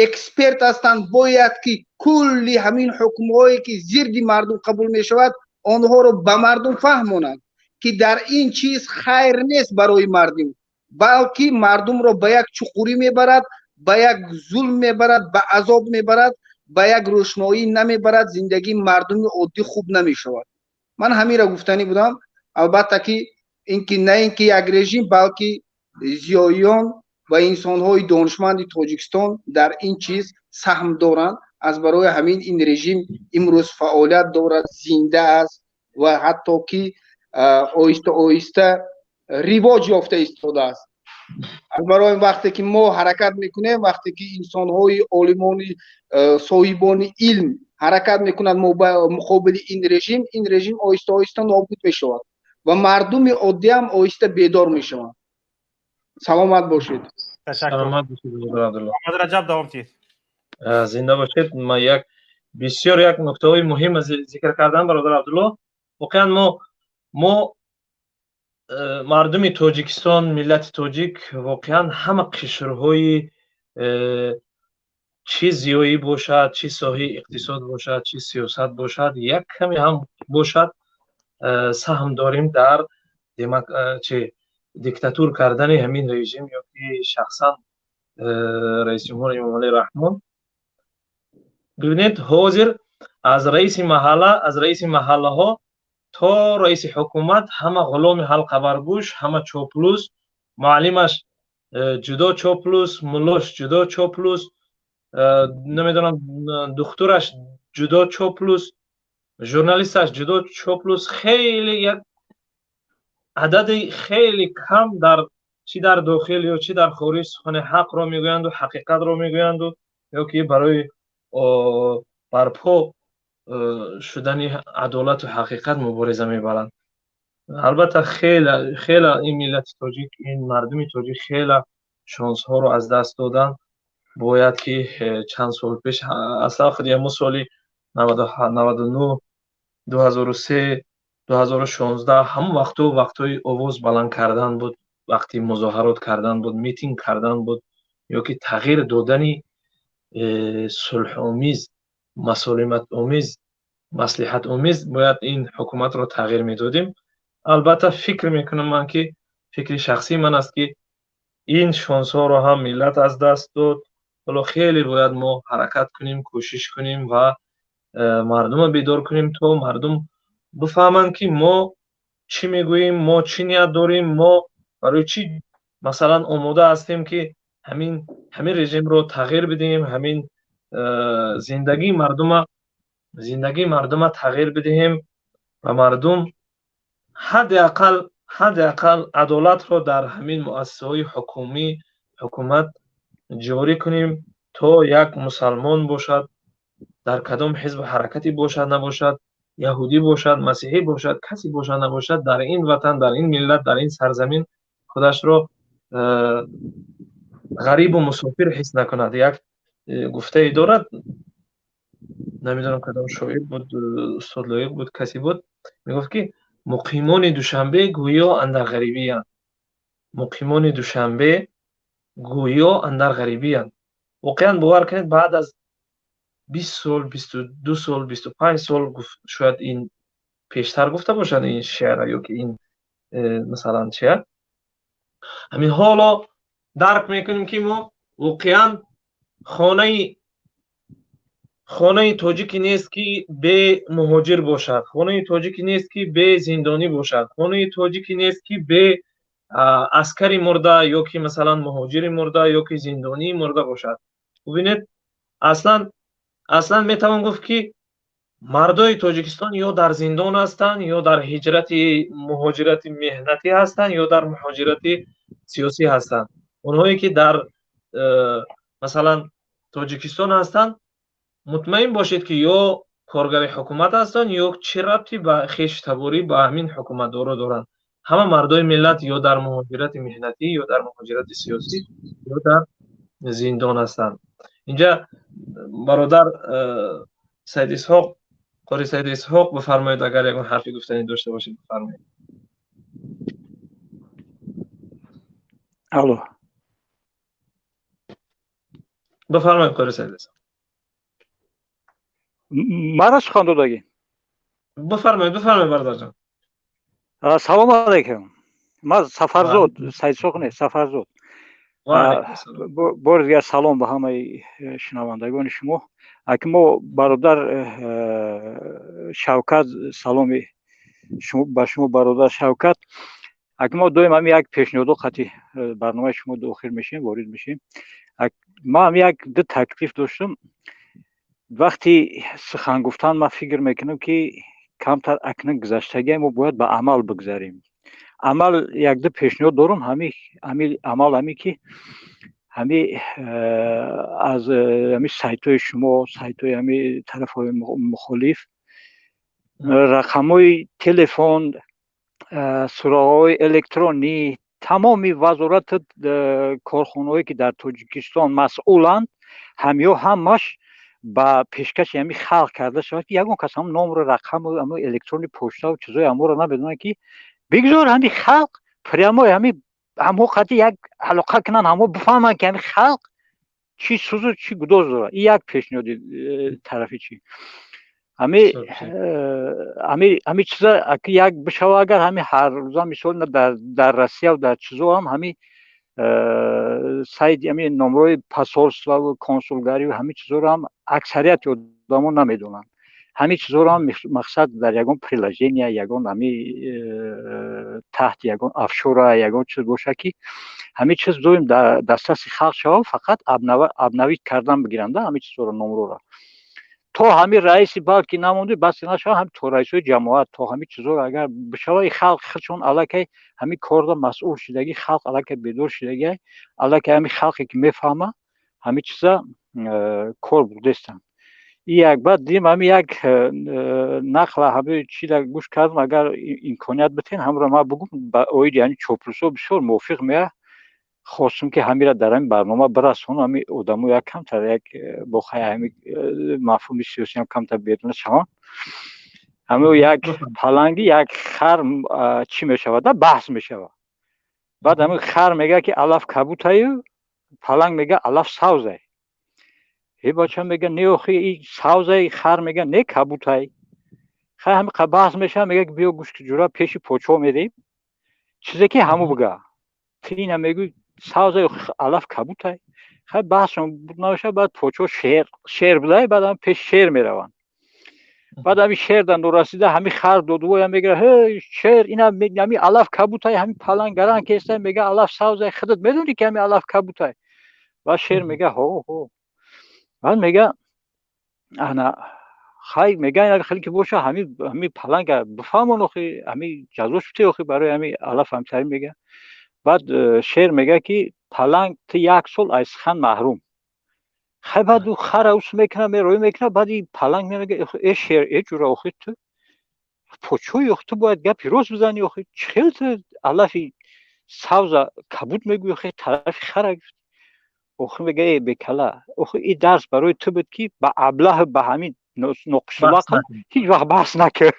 эксперт ҳастанд, бояд ки кулли ҳамин ҳукмҳое, ки зидди мардум қабул мешавад, онҳоро ба мардум фаҳмонанд, ки дар ин чиз хайр нест барои мардум, балки мардумро ба як чуқурӣ мебарад, ба як зулм мебарад, ба азоб мебарад, ба як рӯшноӣ намебарад, зиндагии мардуми оддӣ хуб намешавад. Ман ҳаминро гуфтанӣ будам. Албатта, ки ин ки на ин ки як режим, балки зиёиён ва инсонҳои донишманди Тоҷикистон дар ин чиз саҳм доранд. Аз барои ҳамин ин режим имрӯз фаъолият дорад, зинда аст ва ҳатто ки оҳиста оҳиста ривоҷ ёфта истодааст. Аз барои вақте ки мо ҳаракат мекунем, вақте ки инсонҳои олимони, соҳибони илм ҳаракат мекунанд муқобили ин режим, ин режим оҳиста оҳиста нобуд мешавад ва мардуми оддӣ ҳам оҳиста бедор мешаванд. Саломат бошед. Саломат бошед. Раҷаб, давом диҳед. Зинда бошед. Ман як бисёр як нуктаҳои муҳим зикр кардам, бародар Абдулло. Воқеан мо мардуми Тоҷикистон, миллати тоҷик, воқеан ҳама қишрҳои, чӣ зиёӣ бошад, чӣ соҳаи иқтисод бошад, чӣ сиёсат бошад, як каме ҳам бошад, саҳм дорем дар чи диктатур кардани ҳамин режим ё ки шахсан раисҷумҳур Эмомалӣ Раҳмон. Бибинед, ҳозир аз раиси маҳалла, аз раиси маҳаллаҳо то раиси ҳукумат ҳама ғуломи ҳалқабаргӯш, ҳама чоплус, муаллимаш ҷудо чоплус, муллош ҷудо чоплус, намедонам, духтураш ҷудо чоплус, журналисташ ҷудо чоплус. Хеле як адади хеле кам дар чӣ дар дохил ё чӣ дар хориҷ сухани ҳақро мегӯянду ҳақиқатро мегӯянду ё ки барои барпо шудани адолату ҳақиқат мубориза мебаранд. Албатта, хеле хеле ин миллати тоҷик, ин мардуми тоҷик хеле шонсҳоро аз даст доданд. Бояд ки чанд сол пеш, аслан худи ҳамон соли 99, 2003, 2016, ҳамон вақтҳо вақтҳои овоз баланд кардан буд, вақти музоҳарот кардан буд, митинг кардан буд ё ки тағйир додани сулҳомез, масолиматомез, маслиҳатомез бояд ин ҳукуматро тағйир медодем. Албатта, фикр мекунам ман, ки фикри шахсии ман аст, ки ин шонсҳоро ҳам миллат аз даст дод. Ҳоло хеле бояд мо ҳаракат кунем, кӯшиш кунем ва мардумро бедор кунем, то мардум бифаҳманд, ки мо чӣ мегӯем, мо чӣ ният дорем, мо барои чӣ, масалан, омода ҳастем, ки ҳамин режимро тағйир бидиҳем, ҳамин зиндагии мардума тағйир бидиҳем ва мардум ҳадди ақал адолатро дар ҳамин муассисаҳои ҳукумӣ, ҳукумат ҷорӣ кунем, то як мусалмон бошад, дар кадом ҳизбу ҳаракате бошад набошад, яҳудӣ бошад, масеҳӣ бошад, касе бошад набошад, дар ин ватан, дар ин миллат, дар ин сарзамин худашро ғарибу мусофир ҳис накунад. Як гуфтае дорад, намедонам кадом шоир буд, устод Лоиқ буд, касе буд, мегуфт, ки муқимони Душанбе гӯё андар ғарибиянд, муқимони Душанбе гӯё андар ғарибиянд. Воқеан, бовар кунед, баъд аз 20 сол, 22 сол, 25 сол, шояд ин пештар гуфта бошад ин шеъра ё ки ин масалан чия, ҳамин ҳоло дарк мекунем, ки мо воқеан Хонаи тоҷикӣ нест, ки бе муҳоҷир бошад. Хонаи тоҷикӣ нест, ки бе зиндонӣ бошад. Хонаи тоҷикӣ нест, ки бе аскари мурда ё ки масалан муҳоҷири мурда ё ки зиндонии мурда бошад. Бубинед, аслан метавон гуфт, ки мардои Тоҷикистон ё дар зиндон ҳастанд, ё дар ҳиҷрати муҳоҷирати меҳнатӣ ҳастанд, ё дар муҳоҷирати сиёсӣ ҳастанд. Онҳое ки дар масалан Тоҷикистон ҳастанд, мутмаин бошед, ки ё коргари ҳукумат ҳастанд, ё чӣ рабти ба хештаборӣ ба ҳамин ҳукуматдоро доранд. Ҳама мардои миллат ё дар муҳоҷирати меҳнатӣ, ё дар муҳоҷирати сиёсӣ, ё дар зиндон ҳастанд. Инҷа бародар Саид Исҳоқ, қори Саид Исҳоқ, бифармоед, агар ягон ҳарфи гуфтанӣ дошта бошед, бифармоед. Алло. Бифармоед, қори Саид Исҳоқ. Мара сухан додагӣ? Бифармоед, бифармоед, бародарҷон. Салому алайкум. Ман Сафарзод, Саидисоқ не, Сафарзод. Бори дигар салом ба ҳамаи шунавандагони шумо. Аки мо бародар Шавкат, саломи ба шумо, бародар Шавкат. Аки мо доим ҳами як пешниҳодо қати барномаи шумо дохил мешем, ворид мешем. Ман ҳам як ду таклиф доштам. Вақти сухан гуфтан ман фикр мекунам, ки камтар акнун гузаштагие мо бояд ба амал бигзарем. Амал як ду пешниҳод дорам. Ҳами амал ҳами ки ҳами аз ҳами сайтҳои шумо, сайтҳои ҳами тарафҳои мухолиф рақамҳои телефон, суроғаҳои электронӣ, тамоми вазорату корхонаҳое ки дар Тоҷикистон масъуланд, ҳамиҳо ҳамаш ба пешкаши ҳами халқ карда шавад, ки ягон кас ҳам номру рақаму ҳами электрони почтаву чизҳои ҳаморо намедонанд, ки бигзор ҳами халқ прямо ҳами ҳамҳо қати як алоқа кунанд, ҳамҳо бифаҳманд, ки ҳами халқ чӣ сӯзу чӣ гудоз дорад. Ин як пешниҳоди тарафи чӣ ҳами чиза як бишава, агар ҳами ҳар рӯза, мисол, дар Россияву дар чизо ҳам ҳами сайт, ҳами номрои посольствову консулгариву ҳами чизоро ҳам аксарияти одамо намедонанд. Ҳамин чизоро ҳам мақсад дар ягон приложения, ягон ҳами таҳти ягон афшора, ягон чиз боша, ки ҳамин чиз доим дар дастраси халқ шава, фақат обновить кардан бигиранда ҳамин чизоро, номрора. То ҳамин раиси балки намонди, баси нашава, ҳами то раисҳои ҷамоат, то ҳамин чизоро агар бишава, и халқ худшон аллакай ҳамин корда масъул шудагӣ, халқ аллакай бедор шудагӣ, аллакай ҳамин халқе ки мефаҳма, ҳамин чиза кор бурдестанд. И як баъд дидем, ҳами як нақла ҳами чида гӯш кардам, агар имконият битен, ҳамро ман бугум ба оиди ҳами чоплусо бисёр мувофиқ меяд. Хостум, ки ҳамира дар ҳамин барнома бирасонам, ҳами одамо як камтар як бохай ҳами мафҳуми сиёсиам камтар беруна шаванд. Ҳами як паланги як хар чӣ мешавад, баҳс мешавад. Баъд ҳами хар мегӯяд, ки алаф кабутаю, паланг мегӯяд, алаф савзай. Е бача мега, не, охи и савзай. Хар мега, не, кабутай. Хай, ҳами баҳс мешава, мега, ки биё гӯш, ҷура, пеши почо мерем, чизе ки ҳаму бига, ти ина мегӯй савзай, алаф кабутай. Хай, баҳсшон буд набошад, баъд почо шер шер будай, баъд ҳам пеши шер мераванд. Баъд ҳами шер дар норасида ҳами хар додувоя мегира: ҳей, шер, ина ҳами алаф кабутай, ҳами паланг гаран кестай, мега, алаф савзай, худат медонӣ, ки ҳами алаф кабутай. Баъд шер мега, ҳо ҳо. Баъд мега, ана хай, мега, хеле ки боша, ҳами паланга бифаҳмон, охи ҳами ҷазош бите, охи барои ҳами алаф ҳамтари мега. Баъд шер мега, ки паланг, ту як сол аз сухан маҳрум. Хай, баъд ӯ хара ус мекуна, мероӣ мекуна. Баъд и паланг мега: э шер, э ҷура, охи ту почои, охи ту бояд гапи рост бизанӣ, охи чӣ хел ту алафи савза кабуд мегӯӣ, охи тарафи хара гирифтӣ? Охи мега, э бекала, охи и дарс барои ту буд, ки ба аблаҳу ба ҳамин ноқисулақл ҳеҷ вақт баҳс накар.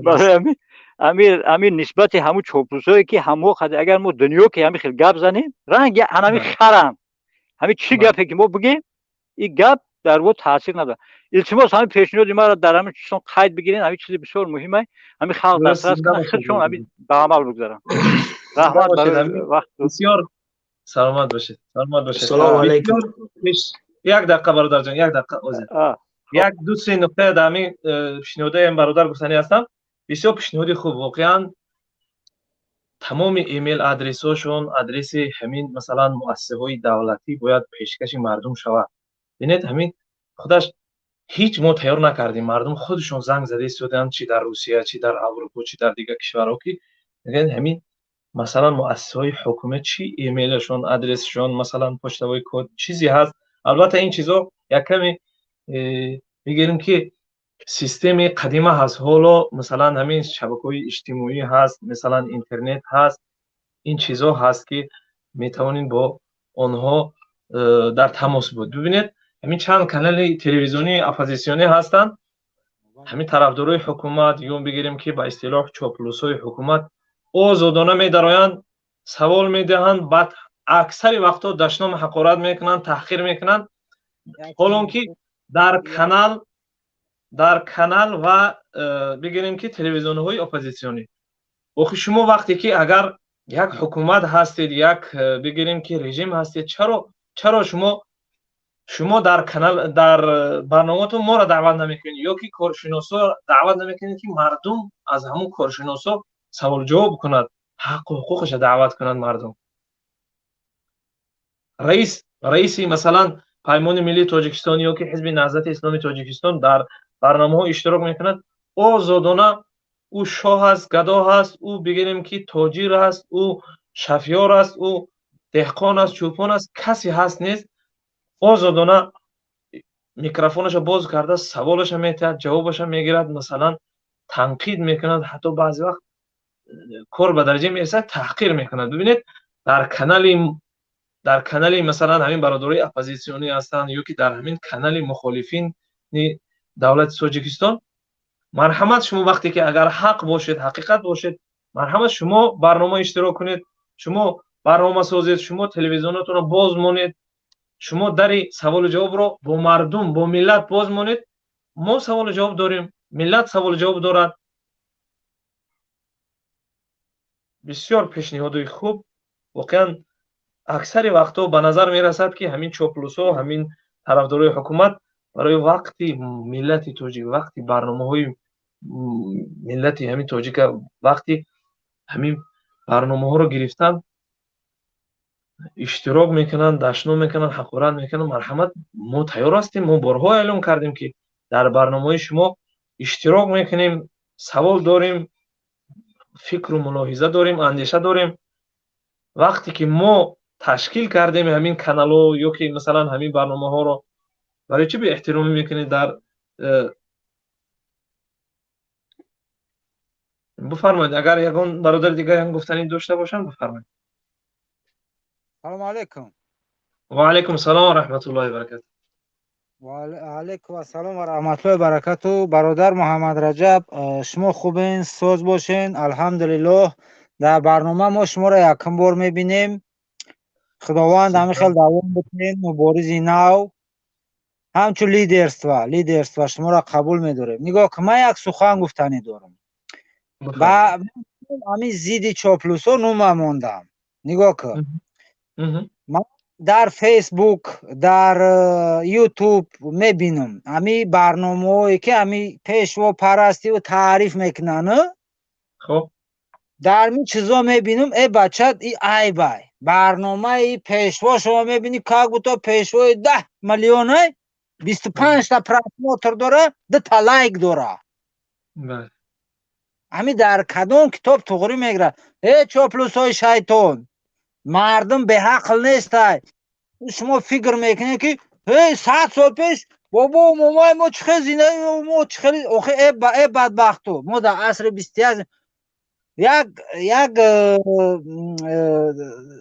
Барои ҳамин амир нисбати ҳамун чоплусое ки ҳамо қади, агар мо дунё ки ҳамин хел гап занем, ранги ҳанами харанд, ҳамин чӣ гапе ки мо бигем, и гап дар во таъсир надорад. Илтимос, ҳамин пешниҳоди маро дар ҳамин чизон қайд бигирен. Ҳамин чизи бисёр муҳиме, ҳамин халқ дастрас кунанд, худшон ҳамин ба амал бигзаранд. Раҳмат барои вақт. Бисёр Саломат бошед, саломат бошед. Салому алейкум. Як дақиқа, бародарҷон, як дақиқа. Озир як ду се нуқта дар ҳамин пешниҳодои ин бародар гуфтанӣ ҳастам. Бисёр пешниҳоди хуб воқеан. Тамоми имейл адресҳошон, адреси ҳамин, масалан, муассисаҳои давлатӣ бояд пешкаши мардум шавад. Бинед, ҳамин худаш ҳеҷ мо тайёр накардем, мардум худашон занг зада истодаанд, чи дар Русия, чи дар Аврупо, чи дар дигар кишварҳо, ки мегӯянд ҳамин, масалан, муассисаҳои ҳукумат чи имейлашон, адресшон, масалан, почтовый код, чизе ҳаст. Албатта, ин чизо як каме бигирем, ки системаи қадима ҳаст. Ҳоло, масалан, ҳамин шабакаҳои иҷтимоӣ ҳаст, масалан, интернет ҳаст, ин чизо ҳаст, ки метавонем бо онҳо дар тамос буд. Бибинед, ҳамин чанд канали телевизионии оппозитсионӣ ҳастанд, ҳамин тарафдорои ҳукумат ё бигирем, ки ба истилоҳ чоплусҳои ҳукумат, озодона медароянд, савол медиҳанд, баъд аксари вақтҳо дашном, ҳақорат мекунанд, таҳқир мекунанд, ҳолон ки дар канал ва бигирем, ки телевизионҳои оппозитсионӣ. Охи, шумо вақте ки агар як ҳукумат ҳастед, як бигирем, ки режим ҳастед, чаро шумо дар канал, дар барномаатон моро даъват намекунед ё ки коршиносо даъват намекунед, ки мардум аз ҳамун коршиносо саволҷавоб кунад, ҳаққу ҳуқуқаша даъват кунад мардум? Раиси, масалан, Паймони миллии Тоҷикистон ё ки Ҳизби Наҳзати Исломии Тоҷикистон дар барномаҳо иштирок мекунад озодона. Ӯ шоҳ аст, гадо ҳаст, ӯ, бигирем, ки тоҷир аст, ӯ шофёр аст, ӯ деҳқон аст, чӯпон аст, касе ҳаст нест, озодона микрофонаша боз карда, саволаша метиҳад, ҷавобаша мегирад, масалан, танқид мекунад, ҳатто баъзе вақт кор ба дараҷа мерасад, таҳқир мекунад. Бибинед, дар канали, масалан, ҳамин бародарои оппозитсионӣ ҳастанд ё ки дар ҳамин канали мухолифини давлати Тоҷикистон, марҳамат, шумо вақте ки агар ҳақ бошед, ҳақиқат бошед, марҳамат, шумо барнома иштирок кунед, шумо барнома созед, шумо телевизионатонро боз монед, шумо дари саволу ҷавобро бо мардум, бо миллат боз монед. Мо саволу ҷавоб дорем, миллат саволу ҷавоб дорад. Бисёр пешниҳодои хуб воқеан. Аксари вақтҳо ба назар мерасад, ки ҳамин чоплусҳо, ҳамин тарафдорои ҳукумат барои вақти миллати тоҷик, вақти барномаҳои миллати ҳамин тоҷика, вақти ҳамин барномаҳоро гирифтан, иштирок мекунанд, дашном мекунанд, ҳақорат мекунанд. Марҳамат, мо тайёр ҳастем. Мо борҳо эълон кардем, ки дар барномаҳои шумо иштирок мекунем, савол дорем, фикру мулоҳиза дорем, андеша дорем. Вақте ки мо ташкил кардем ҳамин каналҳо ё ки, масалан, ҳамин барномаҳоро, барои чӣ беэҳтиромӣ мекунед? Дар бифармоед, агар ягон бародари дигар ям гуфтанӣ дошта бошанд, бифармоед. Салому алейкум. Ва алайкум салом ва раҳматуллоҳи ва баракату. Ва алайкум ассалом ва раҳматуллоҳи баракату. Бародар Муҳаммад Раҷаб, шумо хубен, соз бошен? Алҳамдулиллоҳ, дар барнома мо шуморо якум бор мебинем. Худованд ҳамин хел давом бикунед, муборизи нав, ҳамчун лидерство шуморо қабул медорем. Нигоҳ кун, ман як сухан гуфтанӣ дорам. Ба ҳамин зидди чоплусо нума мондам. Нигоҳ кун, ман дар Фейсбук, дар Ютуб мебинам ҳами барномаҳое, ки ҳами пешвопарастиву таъриф мекунанд. Хоб. Дар ми чизо мебинам, э бача, и айбай барномаи пешво шумо мебинӣ, как будто пешвои 10 миллионай, 25-та просмотр дора, дута лайк дора. Ҳами дар кадом китоб туғрӣ мегирад? Э чоплусҳои шайтон, мардум беҳақл нестай. Шумо фикр мекунед, ки э 100 сол пеш бобо момои мо чӣ хел зиндагӣ, мо чӣ хел. Охи, э бадбахту, мо дар асри 21. Як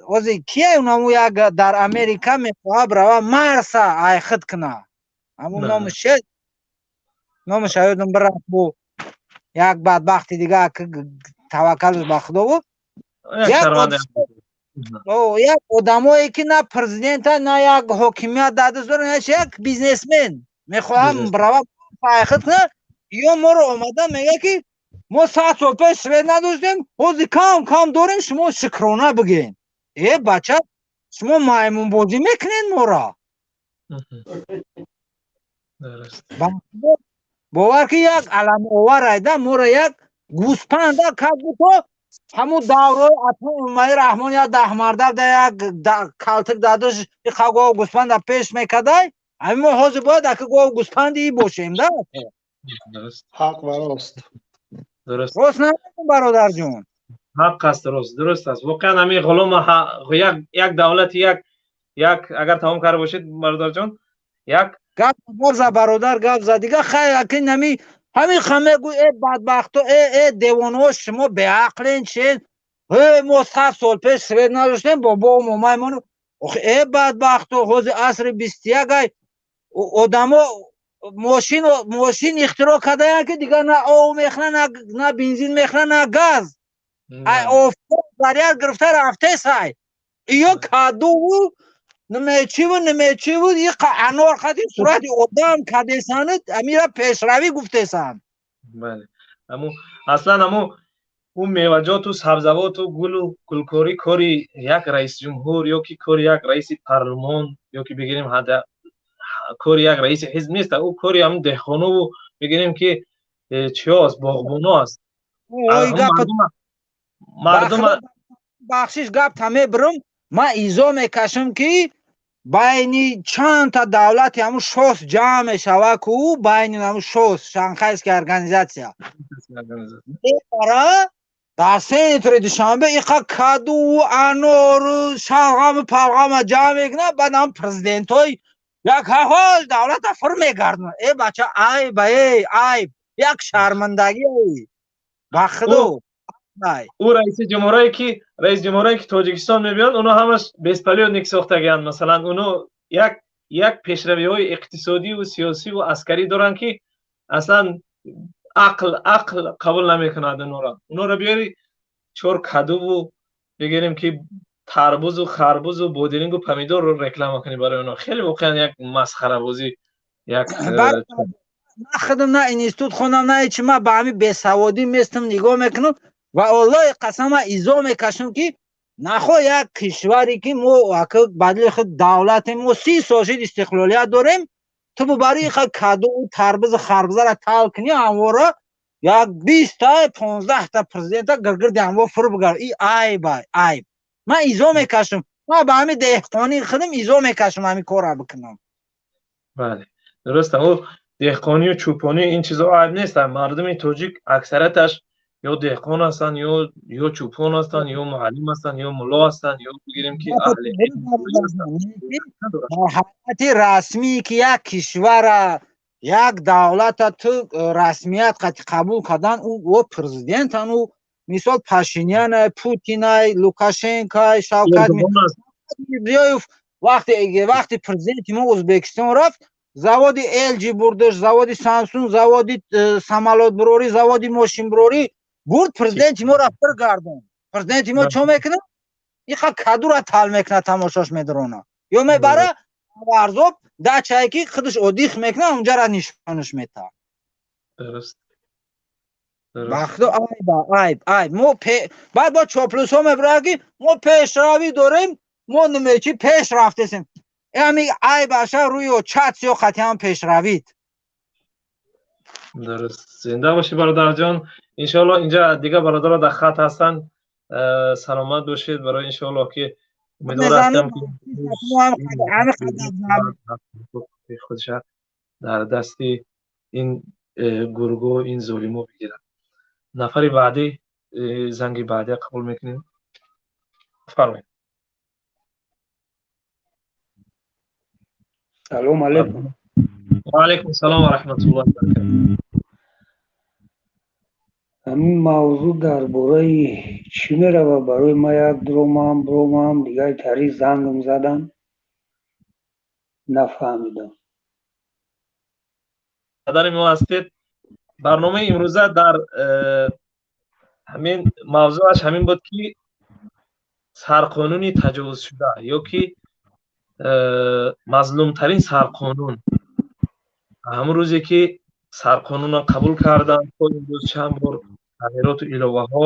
ози кие, унаму як дар Америка мехоҳад рава Марса айхид куна, ҳамун номаш че, номаш ёдам бирафт, бу як бадбахти дига, таваккалш ба Худо буд. Як одамое, ки на президента, на як ҳокимият дар даст дорад, як бизнесмен мехоҳам рава айхид куна, ё моро омада мега, ки мо 100 сол пеш свет надоштем, ҳозир кам кам дорем, шумо шукрона бигӯен. Э бача. Шумо маймунбозӣ мекунед моро. Бовар ки як аламовар айда моро як гӯспанда как будто ҳамун давраи Атои Эмомалӣ Раҳмон як даҳмарда да як калтак дадош иқа гов гӯспанда пеш мекардай. Ҳамин мо ҳозир бояд ака гов гӯспанди бошем да. Ҳақ ва рост. Дуруст. Рост намегӯм, бародарҷон? Ҳақ аст, рост, дуруст аст. Воқеан ҳамин ғулом як давлати як агар тамом карда бошед, бародарҷон, як гап за бародар, гап за дига. Хайр, аки нами ҳамин ха мегӯ, э бадбахто, э девонаҳо, шумо беақлен чен? Э мо 100 сол пеш свет надоштем, бобо момаймон. Охи э бадбахто, ҳозир асри 21 ай, одамо мошин ихтироъ кардаянд, ки дигар на ов мехӯранд, на бензин мехӯранд, на газ. Ай офтоб заряд гирифта рафтесай. Иё кадуву намечиву намечиву иқа анор қади сурати одам кадесанад, амира пешравӣ гуфтесанд. Бале, аму аслан аму ӯ меваҷоту сабзавоту гулу гулкорӣ кори як раисҷумҳур ё ки кори як раиси парлумон ё ки бигирем ҳада кори як раиси ҳизб нест. Ӯ кори ҳамн деҳқонову бигирем ки чиё аст, боғбоно аст. Мардум бахшиш, гап та мебирам. Ман изо мекашам, ки байни чандта давлати ҳамун ШОС ҷамъ мешава ку, байни ҳамун ШОС, Шанхайская организация, мебара дар центри Душанбе иқа кадуву анору шалғаму палғама ҷамъ мекунад. Баъд ҳам президентҳои як ҳаҳол давлата фур мегардонад. Э бача, айб, э айб, як шармандагӣ, ба худо. Ӯ раиси ҷумҳурое ки Тоҷикистон мебиёнд, оно ҳамаш беспилотник сохтагианд. Масалан, оно як пешравиҳои иқтисодиву сиёсиву аскарӣ доранд, ки аслан ақл қабул намекунад онора. Онора биёри чор кадуву бигирем ки тарбузу харбузу бодирингу помидорро реклама кунӣ барои оно. Хеле воқеан як масхарабозӣ, як На худам на институт хондам, на ҳечи. Ман ба ҳамин бесаводӣ местам, нигоҳ мекунам ва Аллоҳи қасам, ман изо мекашам, ки нахо як кишваре ки мо ака бадли худ давлатем, мо 30 сол шид истиқлолият дорем, ту бубари иқа каду тарбузу харбузаро тал кунӣ, ҳамвора як 20-та 15-та президента гиргирди ҳамво фур бигард. И айб, айб. Ман изо мекашам, ман ба ҳамин деҳқонии худам изо мекашам ҳамин корро бикунам. Бале, дуруст. Ӯ деҳқонию чӯпонӣ ин чизо айб нест. Мардуми тоҷик аксарияташ ё деҳқон ҳастанд, ё чӯпон ҳастанд, ё муаллим ҳастанд, ё мулло ҳастанд, ё бигирем ки аҳли ҳайати расмие ки як кишвара, як давлата ту расмият қати қабул кардан, ӯ президентан, ӯ мисол Пашинянай, Путинай, Лукашенкай, Шавкат Мирзиёев. Вақте президенти мо Ӯзбекистон рафт, заводи LG бурдаш, заводи Самсунг, заводи самолётбурорӣ, заводи мошинбурорӣ бурд. Президенти мо рафт биргардон. Президенти мо чо мекунад? Иқа кадура тал мекунад, тамошош медорона, ё мебара Варзоб, дачае ки худаш отдых мекунад, унҷара нишонаш метаҳад. Дуруст. Бахто айб, айб, айб. Мо баъд бо чоплусҳо мебарад, ки мо пешравӣ дорем, мо намечи пеш рафтесем. Ами айб аша рӯи чат сиё қатъиан пешравид. Дуруст, зинда бошӣ, бародарҷон. Иншоалло инҷа дигар бародаро дар хат ҳастанд. Саломат бошед. Барои иншоалло ки умедвор ҳастам, ки худша дар дасти ин гурго, ин золимо бигирад. Нафари баъдӣ, занги баъдия қабул мекунем. Фармоед. Салом алейкум. Ва алейкум салом ва раҳматуллоҳи баракатуҳ. Ҳамин мавзӯъ дар бораи чӣ меравад? Барои ман як дуромам, биромам, дигари таърих зангам задан, нафаҳмидам. Падари мо ҳастед. Барномаи имрӯза дар ҳамин мавзӯаш ҳамин буд, ки сарқонуни таҷовузшуда ё ки мазлумтарин сарқонун. Ҳамон рӯзе ки сарқонунро қабул карданд, то имрӯз чанд бор тағйироту иловаҳо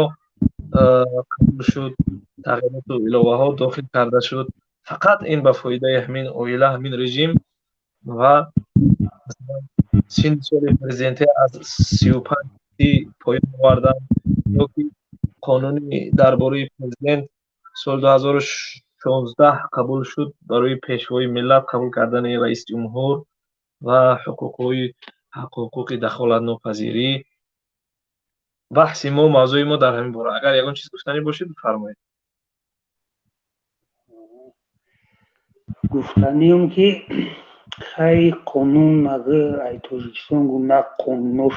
қабул шуд, тағйироту иловаҳо дохил карда шуд. Фақат ин ба фоидаи ҳамин оила, ҳамин режим ва синни соли президентӣ аз 35 поён овардан ё ки қонуни дар бораи президент соли 2016 қабул шуд барои пешвои миллат қабул кардани раиси ҷумҳур ва ҳуқуқи дахолатнопазирӣ. Баҳси мо, мавзӯи мо дар ҳамин бора. Агар ягон чиз гуфтанӣ бошед, бифармоед. Гуфтаниам ки хай қонун ага ай Тоҷикистон гу на қонунош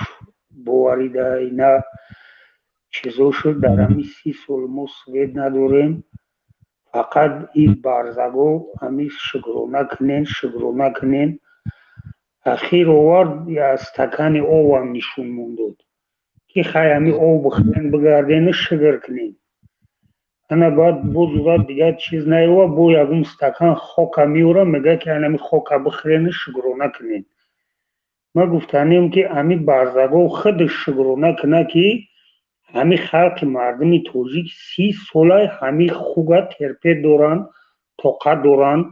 боваридай, на чизо шуд. Дар ҳами 30 сол мо свет надорем. Фақат и барзаго ҳами шукрона кунен, шукрона кунен. Ахир овард я стакани обам нишон мондод ки хай ҳами об бихӯрен, бигардену шукр кунем. Ана баъд боз урад дигар чиз наёва, бо ягон стакан хока меёра, мега ки анами хока бихӯрену шукрона кунем. Ма гуфтанем ки ҳами барзаго худаш шукрона куна ки ҳами халқи мардуми тоҷик 30 солай ҳами хуга терпет доранд, тоқат доранд,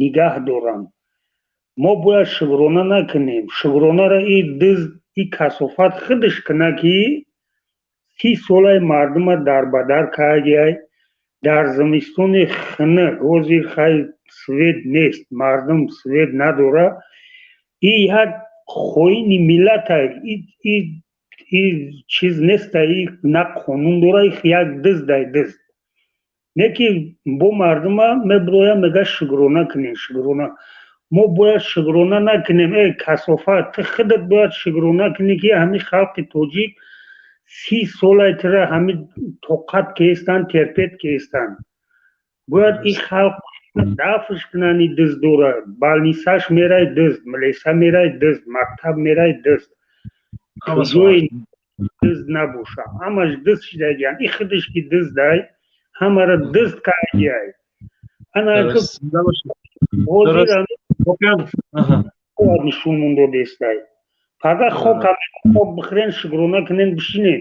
нигаҳ доранд. Мо бояд шукрона накунем. Шукронара и дизд, и касофат худаш куна ки 30 солаи мардума дарбадар кардиай. Дар зимистони хунук ҳозир хай свет нест, мардум свет надора. И як хоини миллата, и чиз неста, и на қонун дора, и як диздай дизд. Не ки бо мардума меброя мега шукрона кунем, шукрона. Мо бояд шукрона накунем. Эй касофат, ту худат бояд шукрона кунӣ ки ҳами халқи тоҷик 30 солай тира ҳами тоқат кестанд, терпет кестанд. Бояд и халқ дафш кунанд и диздора. Балнисаш мерай дизд, милиса мерай дизд, мактаб мерай дизд. Куҷои дизд набоша, ҳамаш дизд шидагиянд. И худаш ки диздай, ҳамаро дизд кардиай. Ана ҳозир нишон мондодестай. Пага хока хок бихӯрен, шукрона кунен, бишинен.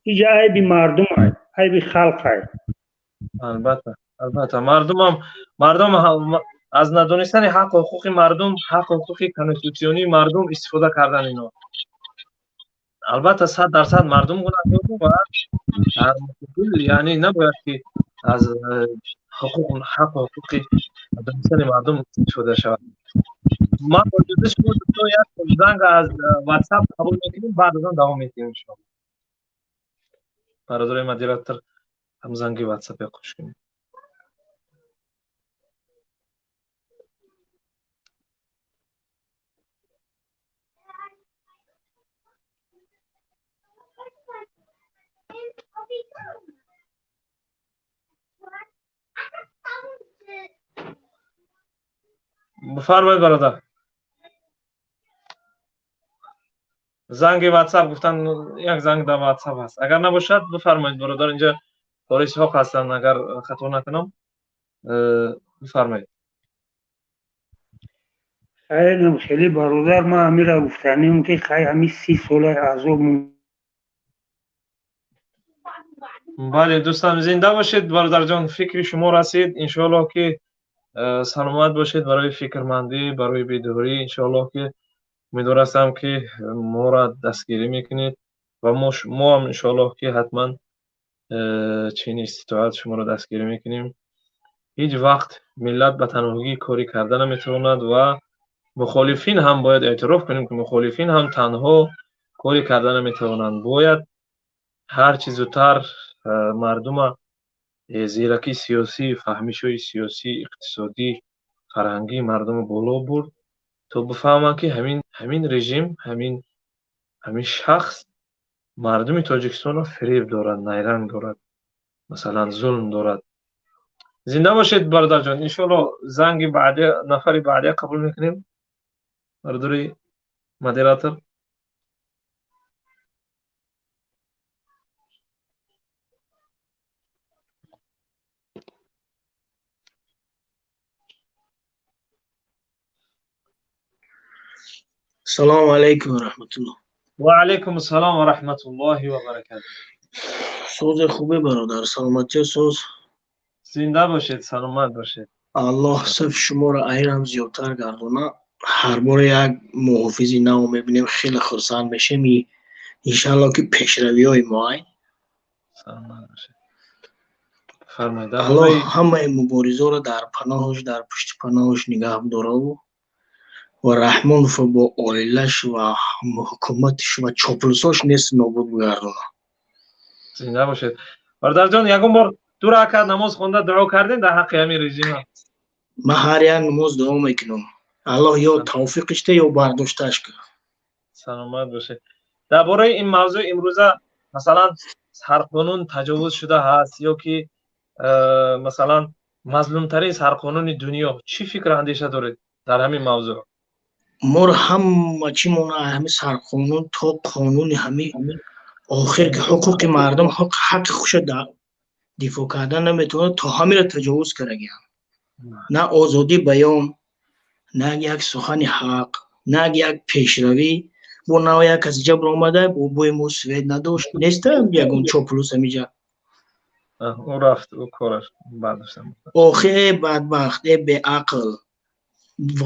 Иҷа айби мардумай, айби халқай. Албатта, албатта, мардум аз надонистани ҳаққу ҳуқуқи мардум, ҳаққу ҳуқуқи конститутсионии мардум истифода кардан ино. Албатта 100% мардум гунаҳкор ва дар муқобил, яъне набояд ки аз ҳаққу ҳуқуқи надонистани мардум истифода шавад. Ман бо иҷозаи шумо дӯстон як занг аз WhatsApp қабул мекунем, баъд аз он давом медиҳем иншоалло. Бародарои модератор ҳам занги WhatsApp қош кунед. Бифармоед бародар. Занги WhatsApp гуфтан, як занг дар WhatsApp ҳаст. Агар набошад, бифармоед бародар, инҷа Қори Исҳоқ ҳастанд, агар хато накунам. Бифармоед. Хайнам хеле бародар, ман ҳамира гуфтанем ки хай ҳами 30 солаи азоб. Бале дӯстам, зинда бошед бародарҷон, фикри шумо расид. Иншоаллоҳ ки саломат бошед барои фикрмандӣ, барои бедорӣ. Иншоаллоҳ ки умедвор ҳастам ки моро дастгирӣ мекунед ва мо ҳам иншоаллоҳ ки ҳатман чунин иститоат шуморо дастгирӣ мекунем. Ҳеҷ вақт миллат ба танҳогӣ корӣ карда наметавонад ва мухолифин ҳам бояд эътироф кунем ки мухолифин ҳам танҳо корӣ карда наметавонанд. Бояд ҳарчи зудтар мардума зиракии сиёсӣ, фаҳмишҳои сиёсӣ, иқтисодӣ, фарҳангии мардумро боло бурд то бифаҳманд ки ҳамин режим, ҳамин шахс мардуми Тоҷикистонро фиреб дорад, найранг дорад, масалан зулм дорад. Зинда бошед бародарҷон. Иншоалло занги баъди, нафари баъдия қабул мекунем. Бародари модератор. Салому алайкум ва раҳматуллоҳ. Ва алайкум ассалом ва раҳматуллоҳи ва баракатуҳ. Созе хубе бародар, саломатиё соз. Зинда бошед, саломат бошед. Аллоҳ сафи шуморо айрам зиёдтар гардона. Ҳар боре як муҳофизи нав мебинем, хеле хурсанд мешем. Иншаалло ки пешравиҳои мо ай. Аллоҳ ҳамаи муборизоро дар паноҳаш, дар пушти паноҳаш нигаҳ дораву ва Раҳмонов бо оилаш ва ҳукуматаш ва чоплусош нест нобуд бигардона. Зинда бошед. Бародарҷон, ягон бор ду ракат намоз хонда дуо кардем дар ҳаққи ҳамин режима? Ман ҳар як намоз дуо мекунам. Аллоҳ ё тавфиқиш де, ё бардошташ кунад. Саломат бошед. Дар бораи ин мавзӯъ имрӯза масалан сарқонун таҷовуз шуда ҳаст ё ки масалан мазлумтарин сарқонуни дунё, чӣ фикр андеша доред дар ҳамин мавзӯъ? Моро ҳама чӣ мона ҳамин сарқонун то қонуни ҳамин охир ки ҳуқуқи мардум ҳаққи хуша дифоъ кардан наметавонад, то ҳаминро таҷовуз кардагианд. На озодӣ баён, на як сухани ҳақ, на як пешравӣ. Бо нав як каси ҷабр омада, бо бои мо свет надошт, неста ягон чоплус ҳамиҷа. Ӯ рафт, ӯ кораш бардоштам. Охи э бадбахт, э беақл.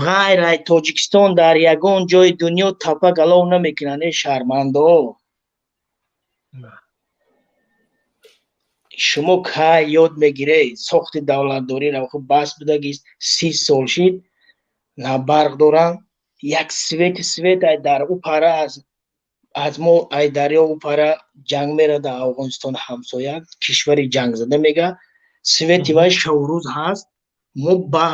Ғайр ай Тоҷикистон дар ягон ҷои дунё тапа галов намекунанд, э шармандо. Шумо кай ёд мегиред сохти давлатдориро? Хуб бас будагист, 30 сол шид, на барқ доранд, як свети свет ай дар ӯ пара аз мо ай дарё ӯ пара ҷанг мера дар Афғонистон ҳамсоя, кишвари ҷангзада мега, свети вай шаву рӯз ҳаст. Мо ба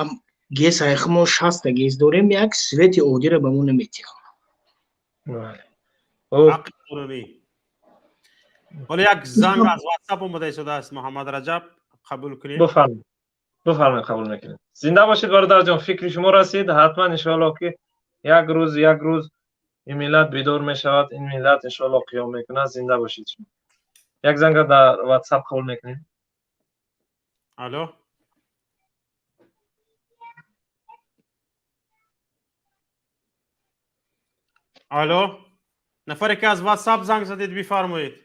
ГЭС айхмон 60 ГЭС дорем, як свети оддиро ба мо наметиҳанд. Ҳоло як занг аз WhatsApp омада истодааст, Муҳаммад Раҷаб, қабул кунед. Бифармоед. Бифармоед, қабул мекунем. Зинда бошед бародарҷон, фикри шумо расид. Ҳатман иншоаллоҳ ки як рӯз, як рӯз ин миллат бедор мешавад, ин миллат иншоаллоҳ қиём мекунад. Зинда бошед шумо. Як занг дар WhatsApp қабул мекунем. Алло. Алло. Нафаре ки аз WhatsApp занг задед, бифармоед.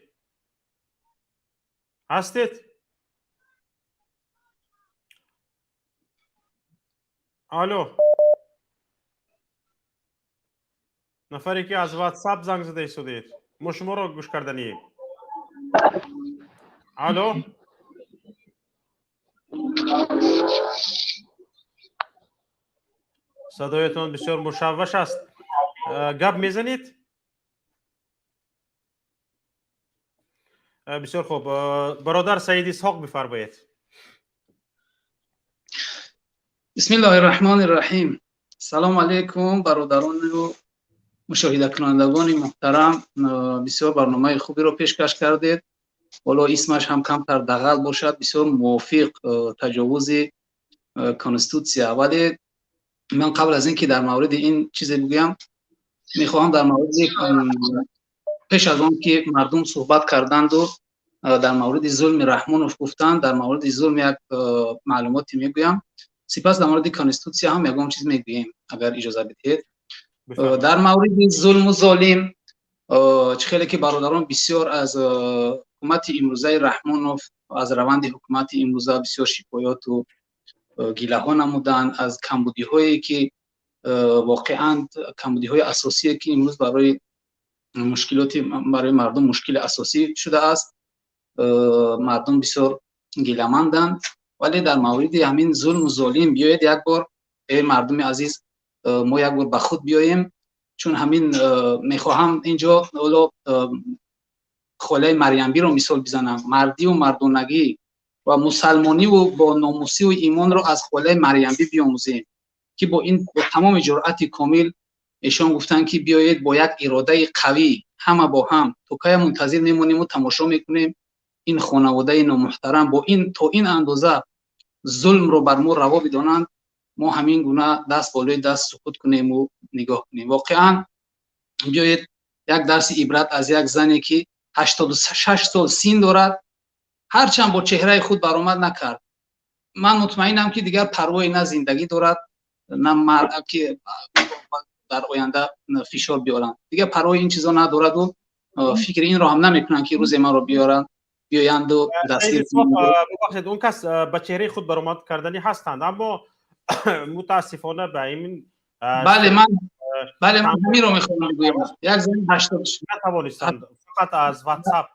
Ҳастед? Алло. Нафаре ки аз WhatsApp занг зада истодед, мо шуморо гӯш карданием. Алло. Садоятон бисёр мушавваш аст. Гап мезанед? Бисёр хуб. Бародар Саид Исҳоқ бифармоед. Бисмиллоҳир Раҳмонир Раҳим. Салом алейкум бародарону мушоҳидакунандагони муҳтарам. Бисёр барномаи хубиро пешкаш кардед. Ҳоло исмаш ҳам камтар дағал бошад, бисёр мувофиқ таҷовузи конститутсия. Вале ман қабл аз ин ки дар мавриди ин чизе бигӯям, мехоҳам дар мавриди пеш аз он ки мардум суҳбат карданду дар мавриди зулми Раҳмонов гуфтанд, дар мавриди зулм як маълумоте мегӯям. Сипас дар мавриди конститутсия ҳам ягон чиз мегӯем, агар иҷоза бидиҳед. Дар мавриди зулму золим, чӣ хеле ки бародарон бисёр аз ҳукумати имрӯзаи Раҳмонов, аз раванди ҳукумати имрӯза бисёр шикояту гилаҳо намуданд, аз камбудиҳое ки воқеан камбудиҳои асосие ки имрӯз барои мушкилоти барои мардум мушкили асосӣ шудааст, мардум бисёр гиламанданд. Вале дар мавриди ҳамин зулму золим биёед як бор, эй мардуми азиз, мо як бор ба худ биёем, чун ҳамин мехоҳам инҷо ҳоло холаи Марьямбиро мисол бизанам. Мардиву мардонагӣ ва мусалмониву бо номусиву имонро аз холаи Марьямбӣ биомӯзем, ки бо ин бо тамоми ҷуръати комил эшон гуфтанд ки биёед бо як иродаи қавӣ ҳама бо ҳам то кая мунтазир мемонему тамошо мекунем ин хонаводаи номуҳтарам бо ин то ин андоза зулмро бар мо раво бидонанд, мо ҳамин гуна даст болои даст сукут кунему нигоҳ кунем. Воқеан биёед як дарси ибрат аз як зане ки 86 сол син дорад, ҳарчанд бо чеҳраи худ баромад накард. Ман мутмаинам ки дигар парвои на зиндагӣ дорад, на мард ки дар оянда фишор биёранд. Дигар парвои ин чизо надораду фикри инро ҳам намекунанд ки рӯзе маро биёранд, биёянду дастгир. Бубахшед, он кас ба чеҳраи худ баромад карданӣ ҳастанд, аммо Мутаассифона, ба ин Бале, ман, бале, ман ҳаминро мехоҳам бигӯям. Як зани 80 Натавонистанд, фақат аз WhatsApp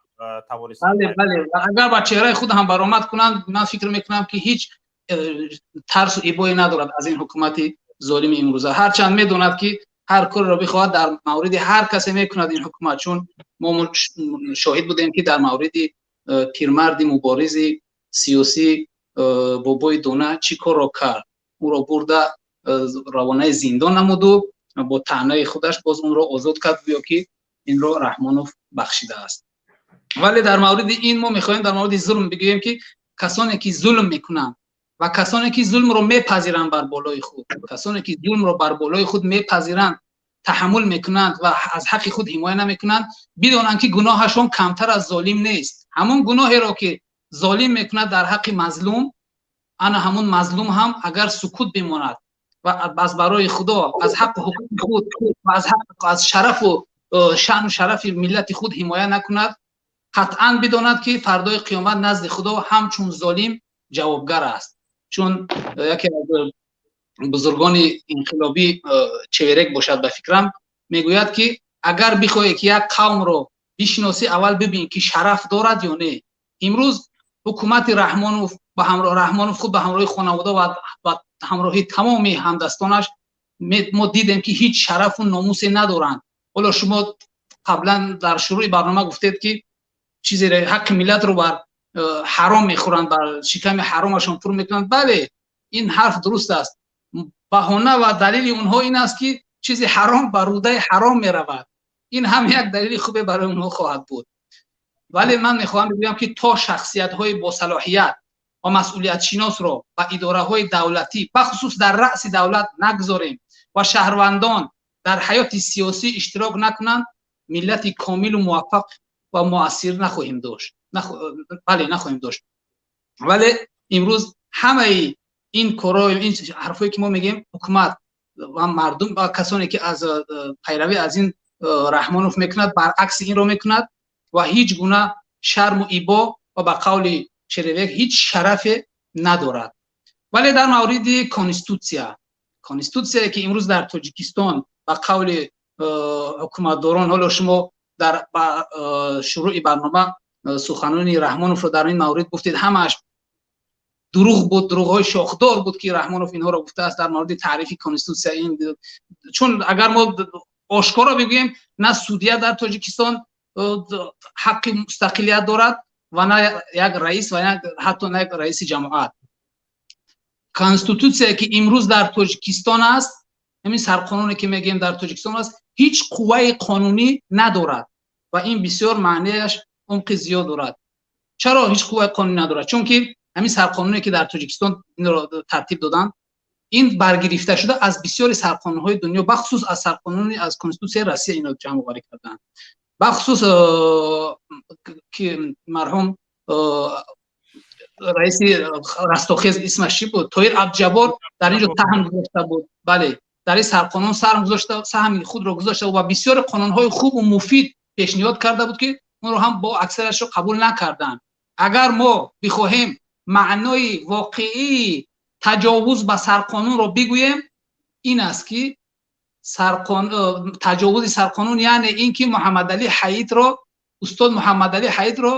тавонистанд. Бале, агар ба чеҳраи худ ҳам баромад кунанд, ман фикр мекунам, ки ҳеҷ тарсу ибое надорад аз ин ҳукумати золими имрӯза. Ҳарчанд медонад, ки ҳар корро бихоҳад, дар мавриди ҳар касе мекунад ин ҳукумат, чун мо шоҳид будем, ки дар мавриди пирмарди муборизи сиёсӣ Бобои Дона чӣ корро кард. Ӯро бурда равонаи зиндон намуду бо таънаи худаш боз онро озод кард, гӯё ки инро Раҳмонов бахшидааст. Вале дар мавриди ин мо мехоҳем дар мавриди зулм бигӯем, ки касоне ки зулм мекунанд ва касоне ки зулмро мепазиранд бар болои худ, касоне ки зулмро бар болои худ мепазиранд, таҳаммул мекунанд ва аз ҳаққи худ ҳимоя намекунанд, бидонанд, ки гуноҳашон камтар аз золим нест. Ҳамон гуноҳеро ки золим мекунад дар ҳаққи мазлум, ана ҳамон мазлум ҳам агар сукут бимонад ва аз барои Худо аз ҳаққу ҳуқуқи худ ва аз ҳақ, аз шарафу шаъну шарафи миллати худ ҳимоя накунад, қатъан бидонад, ки фардои қиёмат назди Худо ҳамчун золим ҷавобгар аст. Чун яке аз бузургони инқилобӣ, Чеверек бошад ба фикрам, мегӯяд, ки агар бихоҳӣ, ки як қавмро бишиносӣ, аввал бибин, ки шараф дорад ё не. Имрӯз ҳукумати Раҳмонов ба ҳамроҳ, Раҳмонов худ ба ҳамроҳи хонавода ва ҳамроҳи тамоми ҳамдастонаш, мо дидем, ки ҳеҷ шарафу номусе надоранд. Ҳоло шумо қаблан дар шурӯи барнома гуфтед, ки чизеро, ҳаққи миллатро бар ҳаром мехӯранд, бар шиками ҳаромашон пур мекунанд. Бале, ин ҳарф дуруст аст. Баҳона ва далели онҳо ин аст, ки чизи ҳаром ба рӯдаи ҳаром меравад. Ин ҳам як далели хубе барои онҳо хоҳад буд. Вале ман мехоҳам бигӯям, ки то шахсиятҳои босалоҳият ва масъулиятшиносро ба идораҳои давлатӣ, бахусус дар раъси давлат нагузорем ва шаҳрвандон дар ҳаёти сиёсӣ иштирок накунанд, миллати комилу муваффақ ва муассир нахоҳем дошт. Бале, нахоҳем дошт. Вале имрӯз ҳамаи ин корҳо, ин ҳарфое ки мо мегӯем, ҳукумат ва мардум ва касоне ки аз пайравӣ аз ин Раҳмонов мекунад, баръакси инро мекунад ва ҳеҷ гуна шарму ибо ва ба қавли Шеревек ҳеҷ шарафе надорад. Вале дар мавриди конститутсия, конститутсияе ки имрӯз дар Тоҷикистон ба қавли ҳукуматдорон, ҳоло шумо дар шурӯъи барнома суханони Раҳмоновро дар ин маврид гуфтед, ҳамааш дурӯғ буд, дурӯғҳои шохдор буд, ки Раҳмонов инҳоро гуфтааст дар мавриди таърифи конститутсия. Ин чун агар мо ошкоро бигӯем, на судья дар Тоҷикистон ҳаққи мустақилият дорад ва на як раис ва ҳатто на як раиси ҷамоат. Конститутсияе ки имрӯз дар Тоҷикистон аст, ҳамин сарқонуне ки мегӯем дар Тоҷикистон аст, ҳеҷ қувваи қонунӣ надорад ва ин бисёр маънияш умқи зиёд дорад. Чаро ҳеҷ қувваи қонунӣ надорад? Чунки ҳамин сарқонуне ки дар Тоҷикистон инро тартиб доданд, ин баргирифта шуда аз бисёри сарқонунҳои дунё, бахусус аз сарқонуни, аз конститутсияи Россия инро ҷамъоварӣ карданд, бахусус ки марҳум раиси Растохез, исмаш чӣ буд, Тоир Абдуҷаббор, дар ин ҷо саҳм гузошта буд. Бале, дар ин сарқонун саҳм гузошта, саҳми худро гузошта ва бисёри қонунҳои хубу муфид пешниҳод карда буд, ки онро ҳам бо аксарашро қабул накарданд. Агар мо бихоҳем маънои воқеии таҷовуз ба сарқонунро бигӯем, ин аст, ки таҷовузи сарқонун яъне ин ки Муҳаммадалӣ Ҳаитро, устод Муҳаммадалӣ Ҳаитро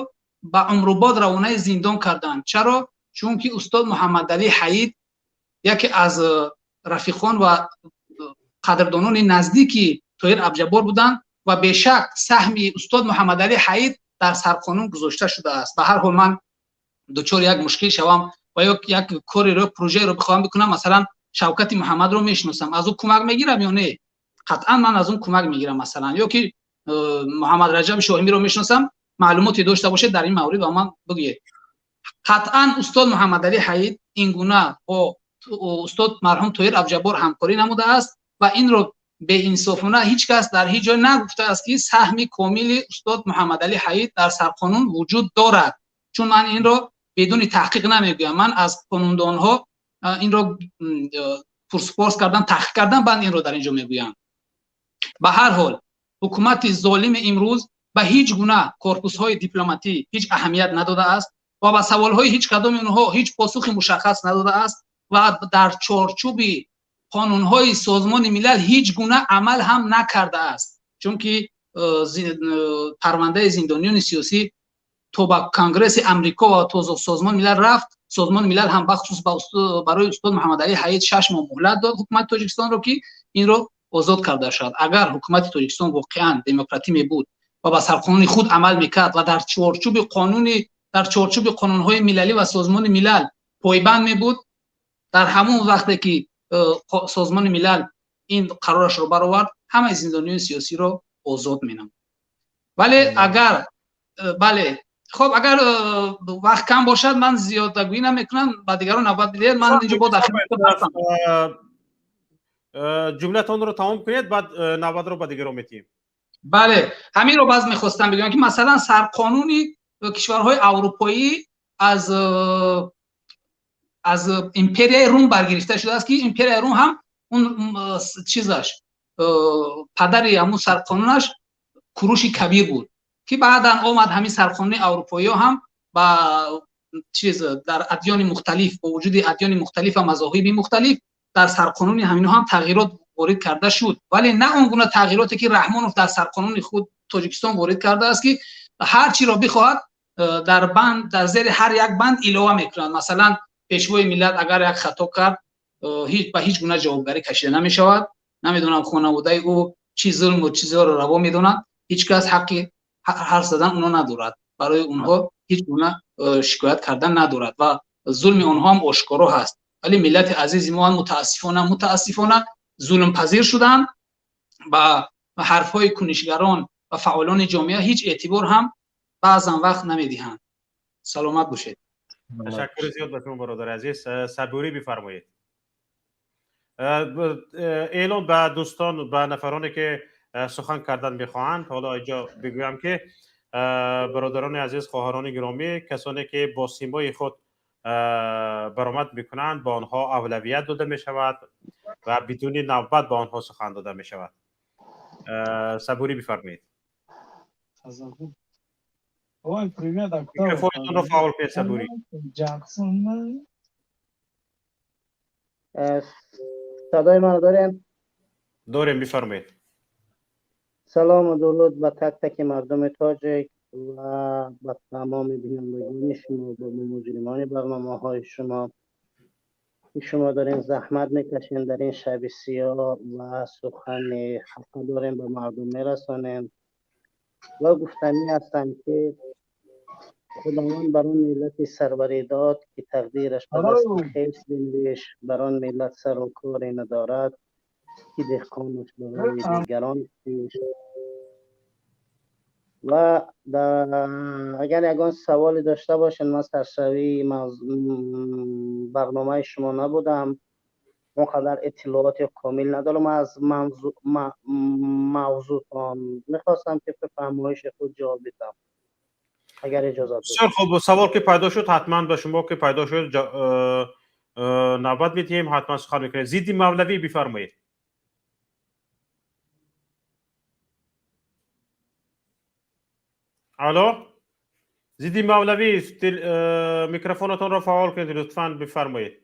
ба умрубод равонаи зиндон карданд. Чаро? Чунки устод Муҳаммадалӣ Ҳаит яке аз рафиқон ва қадрдонони наздики Тоҳир Абдуҷаббор буданд ва бешак саҳми устод Муҳаммадалӣ Ҳаит дар сарқонун гузошта шудааст. Ба ҳар ҳол, ман дучори як мушкил шавам ва ё як кореро, прожеро бихоҳам бикунам, масалан, Шавкати Муҳаммадро мешиносам, аз ӯ кӯмак мегирам ё не? Қатъан ман аз он кӯмак мегирам. Масалан, ё ки Муҳаммад Раҷаб Шоҳимиро мешиносам, маълумоте дошта бошед, дар ин маврид ба ман бигӯед. Қатъан устод Муҳаммадалӣ Ҳаид ин гуна бо устод марҳум Тоҳир Абдуҷаббор ҳамкорӣ намудааст ва инро беинсофона ҳеҷ кас дар ҳеҷ ҷой нагуфтааст, ки саҳми комили устод Муҳаммадалӣ Ҳаид дар сарқонун вуҷуд дорад. Чун ман инро бидуни таҳқиқ намегӯям, ман аз қонундонҳо инро пурсупорс кардам, таҳқиқ кардам, баъд инро дар ин ҷо мегӯям. Ба ҳар ҳол, ҳукумати золими имрӯз ба ҳеҷ гуна корпусҳои дипломатӣ ҳеҷ аҳамият надодааст ва ба саволҳои ҳеҷ кадоми онҳо ҳеҷ посухи мушаххас надодааст. ва дар чорчӯби қонунҳои Созмони Милал ҳеҷ гуна амал ҳам накардааст, чунки парвандаи зиндониёни сиёсӣ то ба Конгресси Амрико ва то Созмони Милал рафт. Созмони Милал ҳам бахусус барои устод Муҳаммадалӣ Ҳаид 6 моҳ муҳлат дод ҳукумати Тоҷикистонро, ки инро озод карда шавад. Агар ҳукумати Тоҷикистон воқеан демократӣ мебуд ва ба сарқонуни худ амал мекард ва дар чорчӯби қонунҳои милалӣ ва Созмони Милал пойбанд мебуд, дар ҳамон вақте ки Созмони Милал ин қарорашро баровард, ҳамаи зиндониёни сиёсиро озод менамуд. Вале агар бале, хоб, агар вақт кам бошад, ман зиёдагӯӣ намекунам, ба дигарон навбат бидиҳед. Ман инҷо бо дар ҷумлатонро тамом кунед, баъд навбатро ба дигарон медиҳем. Бале, ҳаминро баъз мехостам бигӯям, ки масалан сарқонуни кишварҳои аврупоӣ аз империяи Рум баргирифта шудааст, ки империяи Рум ҳам он чизаш падари ҳамун сарқонунаш Куруши Кабир буд, ки баъдан омад ҳамин сарқонуни аврупоиҳо ҳам ба чиз дар адёни мухталиф, бо вуҷуди адёни мухталиф ва мазоҳиби мухталиф, дар сарқонуни ҳаминҳо ҳам тағйирот ворид карда шуд, вале на он гуна тағйироте ки Раҳмонов дар сарқонуни худ Тоҷикистон ворид кардааст, ки ҳар чиро бихоҳад дар банд, дар зери ҳар як банд илова мекунад. Масалан, пешвои миллат агар як хато кард, ба ҳеҷ гуна ҷавобгарӣ кашида намешавад. Намедонам хонаводаи ӯ чӣ зулму чизҳоро раво медонад, ҳеҷ кас ҳаққи ҳарф задан онҳо надорад, барои онҳо ҳеҷ гуна шикоят кардан надорад ва зулми онҳо ҳам ошкоро ҳаст. Вале миллати азизи мо мутаассифона зулмпазир шуданд, ба ҳарфҳои кунишгарон ва фаъолони ҷомеа ҳеҷ эътибор ҳам баъзан вақт намедиҳанд. Саломат бошед. Ташаккури зиёд ба шумо, бародари азиз. Сабурӣ бифармоед. Эълон ба дӯстон, ба нафароне ки сухан кардан мехоҳанд, ҳоло инҷо бигӯям ки бародарони азиз, хоҳарони гиромӣ, касоне ки бо симои худ баромад мекунанд, ба онҳо авлавият дода мешавад ва бидуни навбат ба онҳо сухан дода мешавад. Сабурӣ бифармоед. Микрофонатонро фаъол кунед, Сабурӣ. Садои маро дорем? Дорем, бифармоед. Салом ва дуруд ба так таки мардуми тоҷик ва ба тамоми бинандагони шумо, ба муҷримони барномаҳои шумо, ки шумо дорем заҳмат мекашем дар ин шаби сиёҳ ва сухани ҳақ дорем ба мардум мерасонем. Ва гуфтанӣ ҳастам, ки худованд бар он миллати сарварӣ дод, ки тақдираш ба дасти хеш бинвешт, бар он миллат сару коре надорад, ки деҳқонаш барои дигарон кишт. Ва агар ягон саволе дошта бошед, ман саршавии барномаи шумо набудам, он қадар иттилооти комил надорам аз мавзӯътон. Мехостам тибқи фаҳмоиши худ ҷавоб бидам, агар иҷозат бошад. Бисёр хуб, савол ки пайдо шуд, ҳатман ба шумо ки пайдо шуд навбат медиҳем, ҳатман сухан мекунед. Зидди Мавлавӣ бифармоед. Алло, зидди Мавлавӣ, микрофонатонро фаъол кунед лутфан, бифармоед.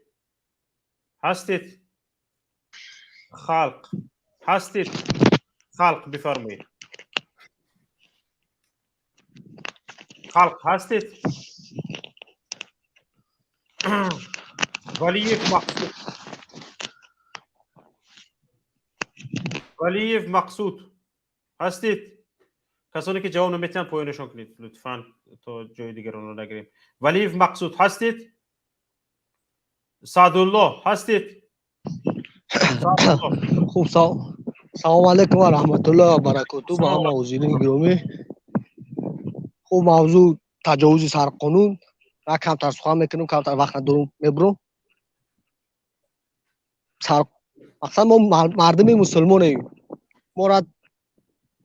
Ҳастед? Халқ ҳастед? Халқ бифармоед. Халқ ҳастед? Валиев Мақсуд. Валиев Мақсуд ҳастед? Касоне ки ҷавоб наметиҳанд, поёнашон кунед лутфан, то ҷои дигаронро нагирем. Валиев Мақсуд ҳастед? Саъдулло ҳастед? Хуб, салому алайкум ва раҳматуллоҳи ва баракоту ба ҳама ҳозирини гиромӣ. Хуб, мавзӯъ таҷовузи сарқонун. Ман камтар сухан мекунам, камтар вақт надорам, мебурам. Мақсад мо мардуми мусулмонем, моро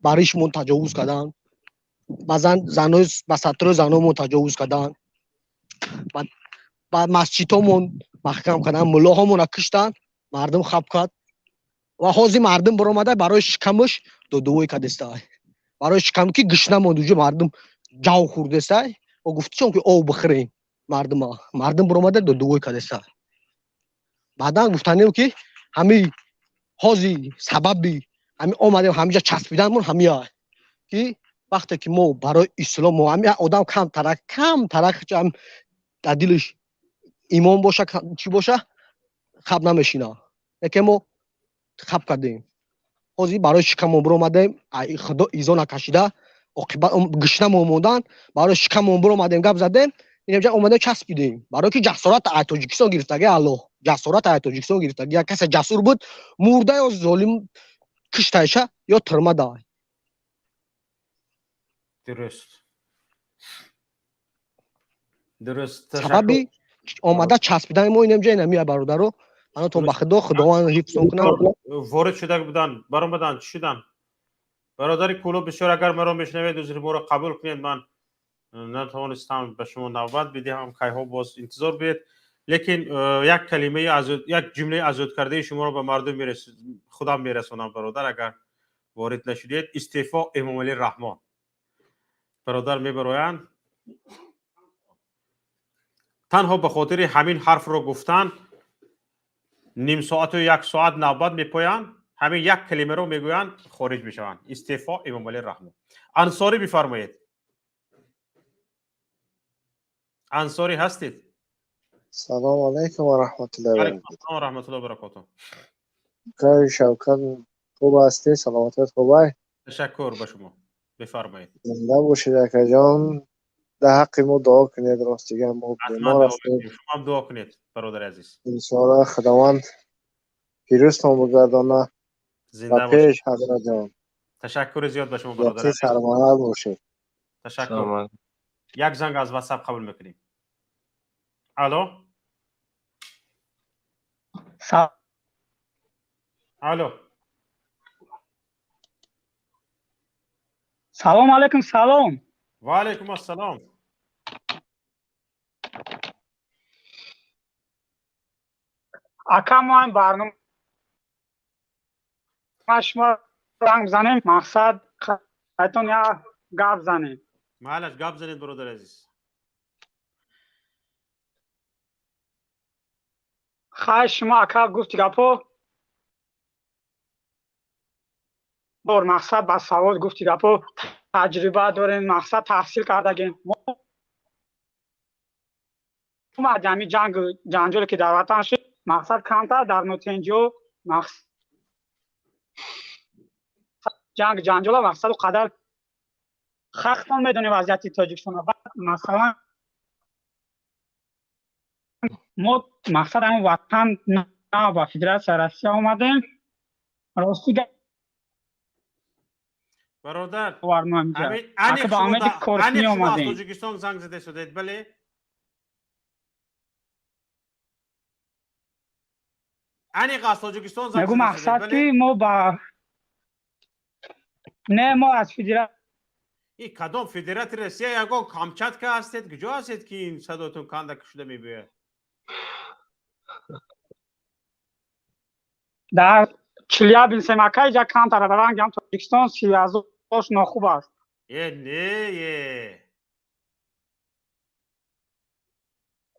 ба ришмон таҷовуз карданд, ба сатрои заномон таҷовуз карданд, ба масҷидҳомон маҳкам карданд, муллоҳомонро куштанд, мардум хаб кард ва ҳозир мардум баромада барои шикамаш додувой кардеста, барои шикам ки гушна монд, уҷо мардум ҷав хӯрдеста ва гуфтишон ки об бихӯрем. Мардума мардум баромада додувой кардеста. Баъдан гуфтанем, ки ҳами ҳози сабаби ҳами омадем, ҳамиҷа часпиданмон ҳамия, ки вақте ки мо барои ислом, мо ҳами одам камтарак камтарак дар дилиш имон боша, чӣ боша, хаб намешина. Яке мо хаб кардем, ҳозир барои шикамон биромадем, худо изо накашида, оқибат гушнамо мондан, барои шикамон биромадем, гап задем, инҷа омадем часпидем, барои ки ҷасорат ай Тоҷикистон гирифтаги, Аллоҳ ҷасорат ай Тоҷикистон гирифтаги. Як касе ҷасур буд, мурда ё золим киштайша ё тюрьма дай. Дуруст. Сабаби омада часпидани мо инамҷа инамия, бародаро. Панотон ба Худо, Худованд ҳифзон кунад. Ворид шуда буданд, баромаданд, чӣ шуданд? Бародари Кӯлоб, бисёр агар маро мешунавед, узри моро қабул кунед, ман натавонистам ба шумо навбат бидиҳам, кайҳо боз интизор биед, лекин як калимаи, як ҷумлаи азёдкардаи шуморо ба мардум худам мерасонам. Бародар, агар ворид нашудед, истеъфо Эмомалӣ Раҳмон. Бародар мебароянд, танҳо ба хотири ҳамин ҳарфро гуфтан ним соату як соат навбат мепоянд, ҳамин як калимаро мегӯянд, хориҷ мешаванд: истеъфо Эмомалӣ Раҳмон. Ансорӣ, бифармоед. Ансорӣ ҳастед? Салому алайкум ва раҳматуллоҳи. Алайкум раҳматуллоҳи баракоту. Акаи Шавкат, хуб ҳастӣ? Саломатият хубай? Ташаккур ба шумо, бифармоед. Зинда бошед, акаҷон. Дар ҳаққи мо дуо кунед, ростига мо бемор ҳастем. Шумоам дуо кунед, бародари азиз. Иншоаллоҳ, Худованд пирӯзтон бигардона. Зинда ба пеш, ҳазратҷон. Ташаккури зиёд ба шумо, бародари азиз. Сармояд бошед. Ташаккур. Як занг аз Ватсап қабул мекунем. Алло, алло. Салом алейкум, салом. Ва алейкум ассалом. Ака, мо ҳам барнома шумо ранг бизанем, мақсад қайтон як гап занем. Майлаш, гап занед, бародари азиз. Хай, шумо, ака, гуфти гапо бор, мақсад ба савол гуфти гапо таҷриба дорем, мақсад таҳсил кардагем. Мо ҳами ҷангу ҷанҷоле ки дар ватан шуд, мақсад камтар дар нотенҷо ҷанг ҷанҷола, мақсаду қадар хахтон медонем вазъияти Тоҷикистона. Масалан, мо мақсад ҳамин ватан нав ба Федератсияи Россия омадем, рости. Бародар, Тоҷикистон занг зада шудед, бале? Аниқ аз Тоҷикистон занг. Мегӯ, мақсад ки мо ба не, мо аз федера И кадом Федератсияи Россия? Ягон Камчатка ҳастед, куҷо ҳастед, ки ин садоятон канда шуда мебиёяд? Дар Челябинсем, ака, иҷа камтар рангам Тоҷикистон сиязош нохуб аст. Е, не, е.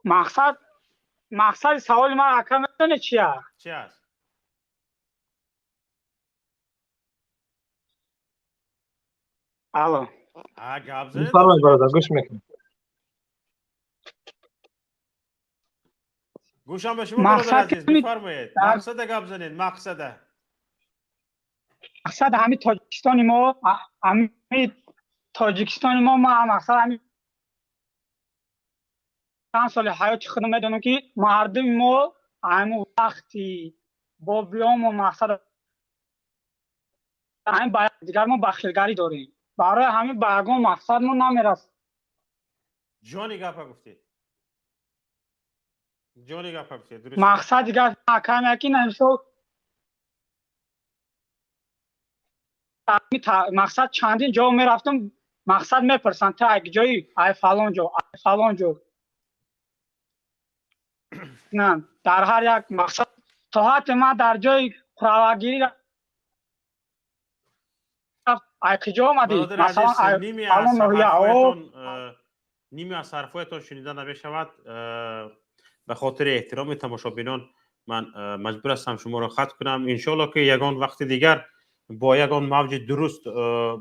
Мақсади саволи ман, ака, медонед чи аст? Чи аст? Алло. Гап занед. Бифармоед, бародар, гӯш мекунем. Гӯшам ба шумо, бародар азиз, бифармоед, мақсада гап занед, мақсада. Мақсад ҳами Тоҷикистони мо, ҳами Тоҷикистони мо, ма мақсад ҳами чанд соли ҳаёти худам медонам, ки мардуми мо ҳамин вақти бобиёмо, мақсад ҳамин ба дигар мо бахилгарӣ дорем, барои ҳамин ба ягон мақсад мо намерасем. Ҷони гапа гуфтед, ҷони гапа гуфтед. Мақсад дигар каме ки намисол мақсад чандин ҷо мерафтам, мақсад мепурсанд: ту ай ҷои? Ай фалон ҷо, ай фалон ҷо. На дар ҳар як мақсад то ҳатто ман дар ҷои қуравагирӣ, ай куҷо омадӣ, масалан, фалон ноҳия. Ними аз ҳарфҳоятон шунида намешавад. Ба хотири эҳтироми тамошобинон Ман маҷбур ҳастам шуморо хат кунам. Иншоалло ки ягон вақти дигар бо ягон мавҷи дуруст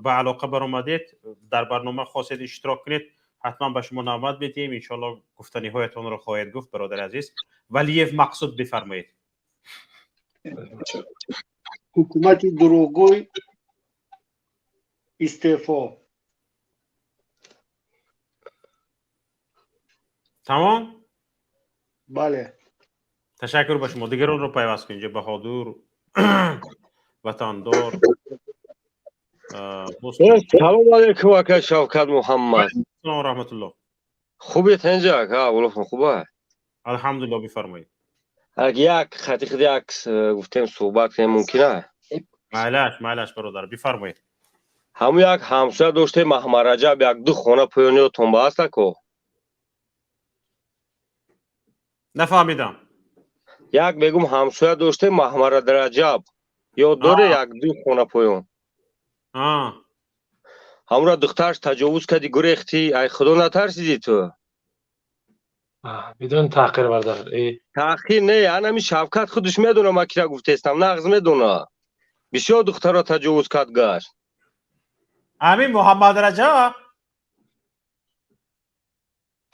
ба алоқа баромадед, дар барнома хостед иштирок кунед, ҳатман ба шумо навбат медиҳем. Иншоалло гуфтаниҳоятонро хоҳед гуфт, бародари азиз. Валиев Мақсуд, бифармоед. Ҳукумати дурӯғгӯй истеъфо. Тамом? Бале. Ташаккур ба шумо. Дигаронро пайваст кунед. Инҷо Баҳодур, Ватандор. Салом алейкум, ака Шавкат Муҳаммад. Салом раҳматуллоҳ. Хубед ҳенҷа ака, аҳволотон хуба? Алҳамдулиллоҳ, бифармоед. Як хати худ як гуфтем суҳбат кунем, мумкин аст? Майлаш, майлаш бародар, бифармоед. Ҳамун як ҳамсоя доштем, Маҳмад Раҷаб, як ду хона поёниётон ба аст ако? Нафаҳмидам. Як мегум ҳамсоя доштем, Маҳмад Раҷаб. Ёд доре як ду хона поён? Ҳамура духтарш таҷовуз кардӣ, гурехтӣ, ай худо натарсидӣ ту? Бидун таҳқир, бародар. Таҳқир не, анами Шавкат худаш медона, ман кира гуфтестам, нағз медона. Бисёр духтарро таҷовуз кард гашт. Ҳамин Муҳаммад Раҷаб?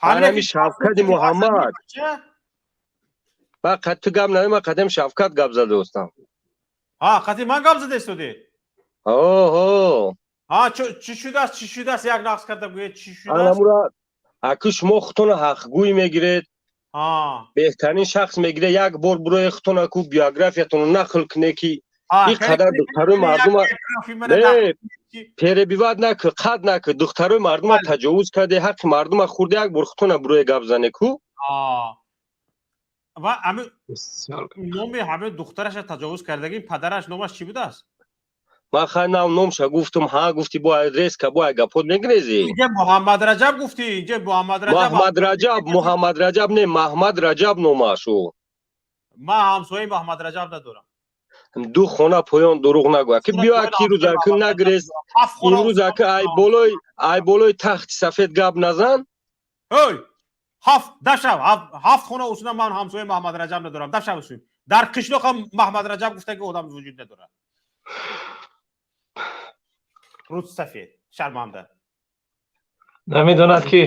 Анами Шавкати Муҳаммад. Ба қад ту гап нами, ман қадам Шавкат гап задостам. Ҳа, қади ман гап зада истодӣ? Ҳо. Ҳа, чӣ шудааст, чӣ шудааст, як нақс карда гӯед, чӣ шудааст? Анамура аки шумо худтонро ҳақгӯй мегиред, беҳтарин шахс мегиред, як бор бурои худтон аку биографиятонро нақл кунед, ки ин қадар духтарои мардума не перебивать накун, қат накун, духтарои мардума таҷовуз карде, ҳаққи мардума хӯрде, як бор худтона бурои гап зане ку. Ва ҳамин номи ҳамин духтараша таҷовуз кардагӣ падараш номаш чӣ будааст? Ман хай нав номша гуфтум, ҳа гуфти бо адреска, бо ай гапот мегирезӣ. Инҷа Муҳаммад Раҷаб гуфтӣ, инҷа Муҳаммад Раҷаб. Маҳмад Раҷаб, Муҳаммад Раҷаб не, Маҳмад Раҷаб номаш ӯ. Ман ҳамсояи Муҳаммад Раҷаб надорам. Ду хона поён, дурӯғ нагӯ. Аки биё, аки рӯз аки нагирез. Имрӯз аки ай болои, ай болои тахти сафед гап назан. Ҳой! Ҳафт дашав, ҳафт хона усуна ман ҳамсояи Муҳаммад Раҷаб надорам. Дашав усун. Дар қишлоқ ҳам Маҳмад Раҷаб гуфтаги одам вуҷуд надорад. Рӯз сафед, шарманда. Намедонад ки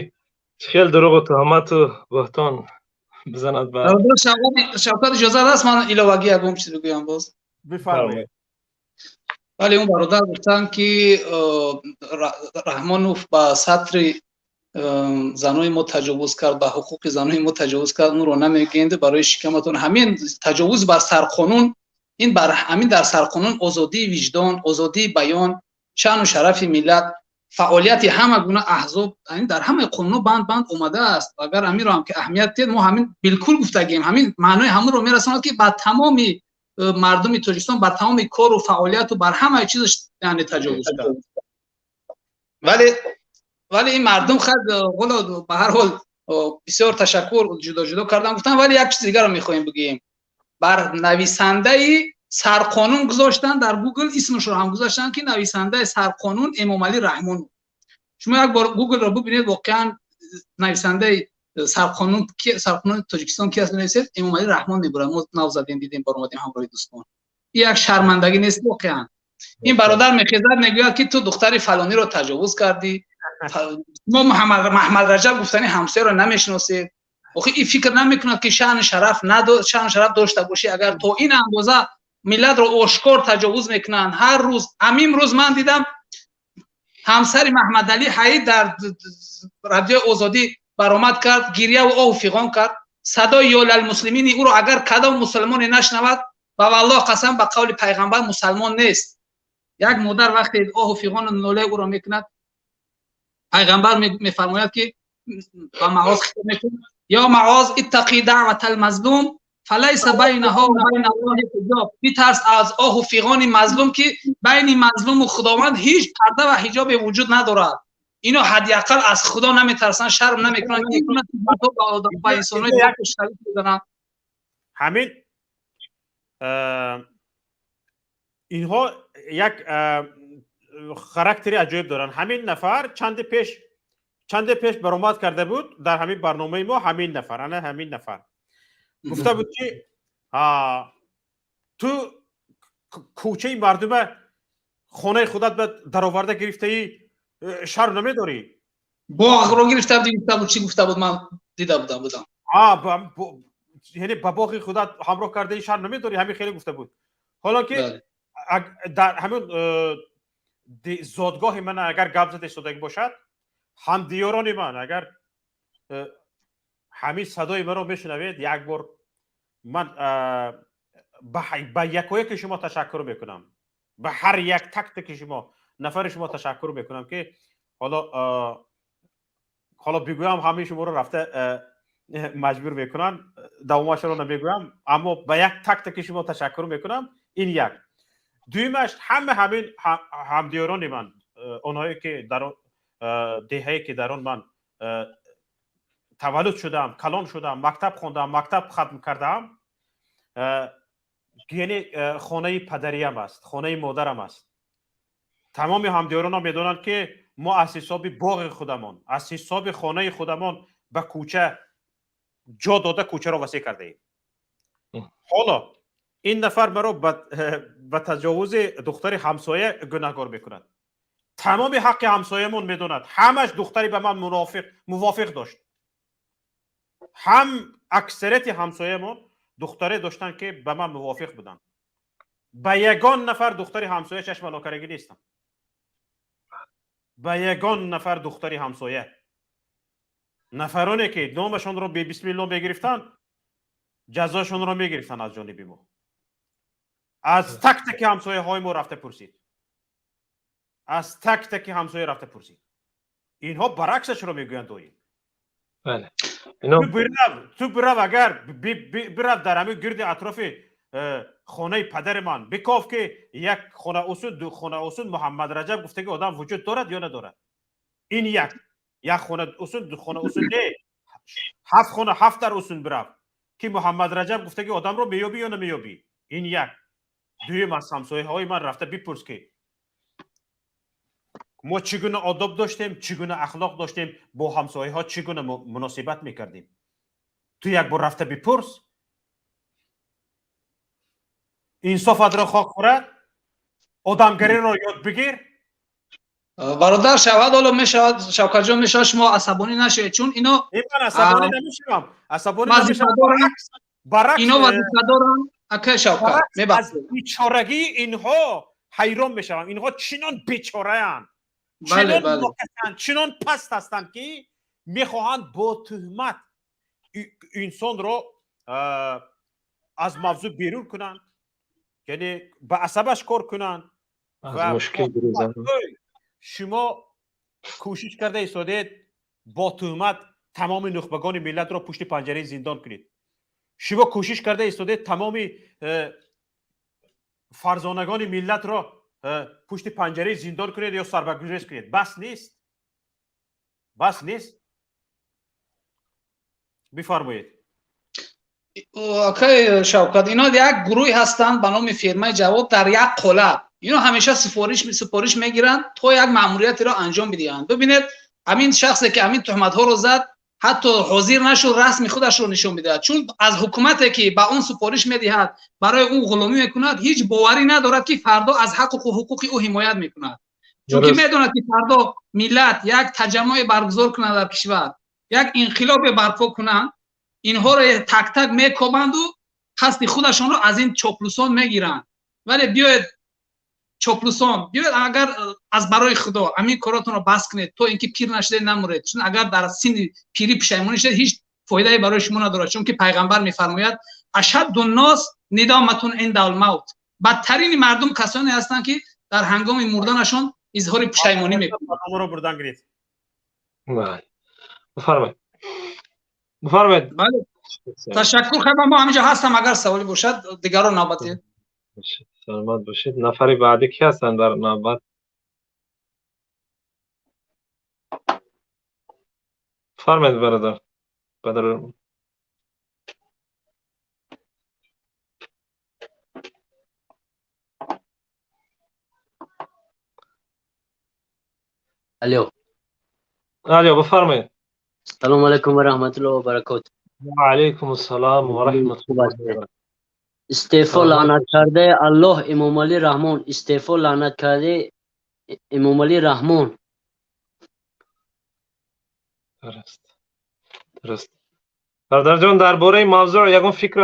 чӣ хел дурӯғу туҳмату буҳтон бизанад ба Шавкат, иҷозат аст ман иловагӣ ягон чиз бигӯям боз? Бифармоед. Бале, он бародар гуфтанд ки Раҳмонов ба сатри занои мо таҷовуз кард, ба ҳуқуқи занои мо таҷовуз кард, онро намегӯянд барои шикаматон. Ҳамин таҷовуз бар сарқонун, ин бар ҳамин дар сарқонун озодии виҷдон, озодии баён, шаъну шарафи миллат, фаъолияти ҳама гуна аҳзоб дар ҳамаи қонунҳо банд банд омадааст. Агар ҳаминро ҳам ки аҳамият диҳед, мо ҳамин билкул гуфтагием, ҳамин маънои ҳамонро мерасонад ки ба тамоми мардуми Тоҷикистон, бар тамоми кору фаъолияту бар ҳамаи чизаш яъне таҷовуз кард. Вале ин мардум хад ҳоло ба ҳар ҳол бисёр ташаккур ҷудо ҷудо кардам гуфтам, вале як чиз дигарро мехоҳем бигӯем. Бар нависандаи сарқонун гузоштан дар Google исмашро ҳам гузоштан ки нависандаи сарқонун Эмомалӣ Раҳмон. Шумо як бор Google-ро бибинед, воқеан нависандаи сарқонун ки сарқонуни Тоҷикистон ки аст менависед, Эмомалӣ Раҳмон мебурад. Мо нав задем, дидем, баромадем ҳамроҳи дӯстон. Ин як шармандагӣ нест воқеан. Ин бародар мехезад мегӯяд ки ту духтари фалониро таҷовуз кардӣ. Мо Маҳмад Раҷаб гуфтани ҳамсояро намешиносед. Охи ин фикр намекунад ки шаъну шараф надо, шаъну шараф дошта бошӣ. Агар то ин андоза миллатро ошкор таҷовуз мекунанд ҳар рӯз, ҳамин рӯз ман дидам ҳамсари Маҳмадалӣ Ҳаид дар радиои Озодӣ баромад кард, гирьяву оҳу фиғон кард. Садои ёлалмуслимини ӯро агар кадом мусулмоне нашнавад, ба валлоҳ қасам, ба қавли пайғамбар мусалмон нест. Як модар вақте оҳу фиғону нолаи ӯро мекунад, пайғамбар мефармояд ки ба Маоз хитоб мекунад: ё Маоз, иттақи даъватал мазлум фалайса байнаҳо ва байна Аллоҳи ҳиҷоб. Битарс аз оҳу фиғони мазлум ки байни мазлуму Худованд ҳеҷ парда ва ҳиҷобе вуҷуд надорад. Ино ҳадди ақал аз Худо наметарсанд, шарм намекунанд, ин гуна туҳматҳо ба одам, ба инсонҳои шариф мезананд. Ҳамин инҳо як характери аҷоиб доранд. Ҳамин нафар чанде пеш баромад карда буд дар ҳамин барномаи мо, ҳамин нафар, ана ҳамин нафар гуфта буд ки Ту кӯчаи мардума хонаи худат ба дароварда гирифтаи шарм намедорӣ? Боғро гирифта буд, чӣ гуфта буд, ман дида будам. Яъне ба боғи худат ҳамроҳ кардаи шарм намедорӣ, ҳамин хеле гуфта буд. Ҳоло ки дар ҳамин зодгоҳи ман агар гап зада истодагӣ бошад, ҳамдиёрони ман агар ҳамин садои маро мешунавед, як бор ман ба якояки шумо ташаккур мекунам, ба ҳар як тактаки шумо нафари шумо ташаккур мекунам, ки ҳоло бигӯям ҳамаи шуморо рафта маҷбур мекунанд, давомашро намегӯям, аммо ба як тактаки шумо ташаккур мекунам. Ин як. Дуюмаш, ҳама ҳамин ҳамдиёрони ман, онҳое ки дар деҳае ки дар он ман таваллуд шудам, калон шудам, мактаб хондам, мактаб хатм кардаам, яъне хонаи падариям аст, хонаи модарам аст. Тамоми ҳамдиёронам медонанд, ки мо аз ҳисоби боғи худамон, аз ҳисоби хонаи худамон ба кӯча ҷо дода, кӯчаро васеъ кардаем. Ҳоло ин нафар маро ба таҷовузи духтари ҳамсоя гунаҳгор мекунад. Тамоми ҳаққи ҳамсоямон медонад, ҳамаш духтари ба ман мувофиқ дошт. Ҳам аксарияти ҳамсоямон духтаре доштанд, ки ба ман мувофиқ буданд. Ба ягон нафар духтари ҳамсоя чашм алокарагӣ нестам. Ба ягон нафар духтари ҳамсоя. Нафароне ки номашонро бебисмилло мегирифтанд, ҷазошонро мегирифтанд аз ҷониби мо. Аз так таки ҳамсояҳои мо рафта пурсид. Аз так таки ҳамсоя рафта пурсид. Инҳо баръаксашро мегӯянд доим. Бале. Ту бирав, агар бирав дар ҳамин гирди атрофи хонаи падари ман, биков ки як хона усун, ду хона усун Муҳаммад Раҷаб гуфтаги одам вуҷуд дорад ё надорад. Ин як хона усун, ду хона усун не, ҳафт хона, ҳафт дар усун бирав ки Муҳаммад Раҷаб гуфтаги одамро меёбӣ ё намеёбӣ. Ин як. Дуюм, аз ҳамсояҳои ман рафта бипурс ки мо чӣ гуна одоб доштем, чӣ гуна ахлоқ доштем, бо ҳамсояҳо чӣ гуна муносибат мекардем. Ту як бор рафта бипурс. Инсофатро хок хӯрад, одамгариро ёд бигир. Бародар Шавкат, ҳоло мешавад, Шавкатҷон, мешавад шумо асабонӣ нашавед, чун ино ман асабонӣ намешавам, асабонӣ намешавам. Баръакс, ино вазифа доранд, акай Шавкат, мебахшед. Аз бечорагии инҳо ҳайрон мешавам. Инҳо чинон бечораанд, чинон нокасанд, чинон паст ҳастанд, ки мехоҳанд бо туҳмат инсонро аз мавзӯъ берун кунанд, яъне ба асабаш кор кунанд ва шумо кӯшиш карда истодед бо туҳмат тамоми нухбагони миллатро пушти панҷараи зиндон кунед. Шумо кӯшиш карда истодед тамоми фарзонагони миллатро пушти панҷараи зиндон кунед ё сарбагурез кунед. Бас нест, бас нест. Бифармоед. Акай Шавкат, ино як гурӯҳе ҳастанд ба номи фирмаи Ҷавоб дар як қолаб. Ино ҳамеша супориш мегиранд то як маъмуриятеро анҷом бидиҳанд. Бибинед, ҳамин шахсе ки ҳамин туҳматҳоро зад, ҳатто ҳозир нашуд расми худашро нишон бидиҳад, чун аз ҳукумате ки ба он супориш медиҳад, барои ӯ ғуломӣ мекунад, ҳеҷ боварӣ надорад ки фардо аз ҳаққу ҳуқуқи ӯ ҳимоят мекунад. Чунки медонад ки фардо миллат як таҷаммуе баргузор кунад дар кишвар, як инқилобе барпо кунанд, инҳоро так-так мекобанду қасди худашонро аз ин чоплусон мегиранд. Вале биёед чоплусон, биёед агар аз барои Худо ҳамин коротонро бас кунед, то инки пир нашуда намуред. Чун агар дар синни пирӣ пушаймонӣ шавед, ҳеҷ фоидае барои шумо надорад. Чунки пайғамбар мефармояд: ашадду ннос нидоматун индал мавт. Бадтарини мардум касоне ҳастанд ки дар ҳангоми мурданашон изҳори пушаймонӣ мекунанд. Амро бурдан гирифт. Бифармоед. Бифармоед. Бале. Ташаккур. Хайр, ман ҳаминҷо ҳастам, агар саволе бошад, дигарон навбатӣ. Саломат бошед. Нафари баъдӣ ки ҳастанд дар навбат? Бифармоед, бародар. Бародар. Алло. Алло, бифармоед. Салому алайкум ва раҳматуллоҳи ва баракотуҳ. Ва алайкум ассалом ва раҳматуллоҳи ва баракотуҳ. Истеъфо лаънат кардаи Аллоҳ Эмомалӣ Раҳмон. Истеъфо лаънат кардаи Эмомалӣ Раҳмон. Дуруст. Дуруст. Бародарҷон, дар бораи мавзӯъ ягон фикр,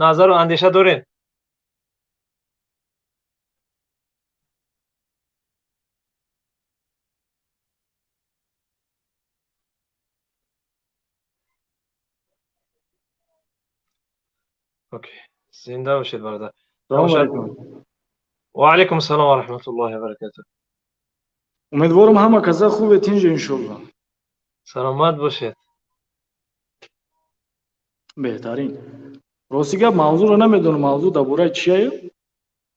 назару андеша доред? Окей. Зинда бошед, бародар. Салому алейкум. Ва алейкум салом ва раҳматуллоҳи ва баракатуҳ. Умедворам ҳама каза хубе, тинҷ, иншолло. Саломат бошед. Беҳтарин. Рости гап, мавзӯъро намедонам, мавзӯъ дар бораи чие?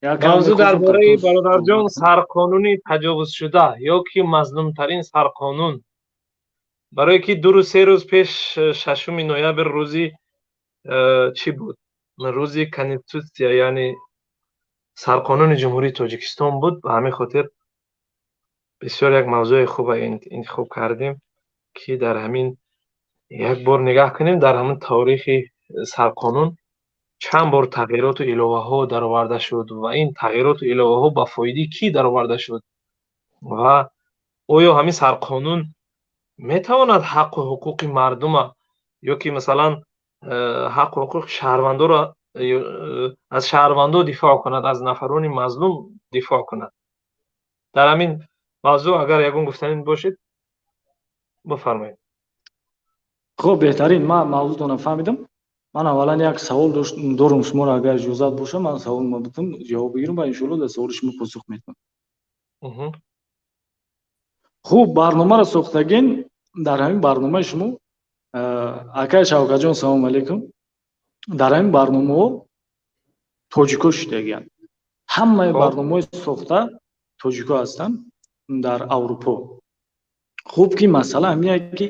Мавзӯъ дар бораи, бародарҷон, сарқонуни таҷовузшуда ё ки мазлумтарин сарқонун. Барое ки 2 рӯз, 3 рӯз пеш, 6 ноябр, рӯзи чӣ буд? Рӯзи Конститутсия, яъне сарқонуни Ҷумҳурии Тоҷикистон буд. Ба ҳамин хотир бисёр як мавзӯи хуба интихоб кардем, ки дар ҳамин як бор нигаҳ кунем дар ҳамин таърихи сарқонун чанд бор тағйироту иловаҳо дароварда шуд ва ин тағйироту иловаҳо ба фоидаи кӣ дароварда шуд ва оё ҳамин сарқонун метавонад ҳаққу ҳуқуқи мардума ё ки масалан ҳаққу ҳуқуқи шаҳрвандоро, аз шаҳрвандо дифоъ кунад, аз нафарони мазлум дифоъ кунад. Дар ҳамин мавзӯъ агар ягон гуфтанӣ бошед, бифармоед. Хуб, беҳтарин, ман мавзӯътонро фаҳмидам. Ман аввалан як савол дорам шуморо, агар иҷозат боша, ман савол битам, ҷавоб бигирам ва иншоалло дар саволи шумо посух медиҳам. Хуб, барномаро сохтагин, дар ҳамин барномаи шумо, акай Шавкатҷон, салому алейкум, дар ҳамин барномаҳо тоҷико шудагиянд. Ҳамаи барномаҳои сохта тоҷико ҳастанд дар Аврупо. Хуб, ки масъала ҳамине ки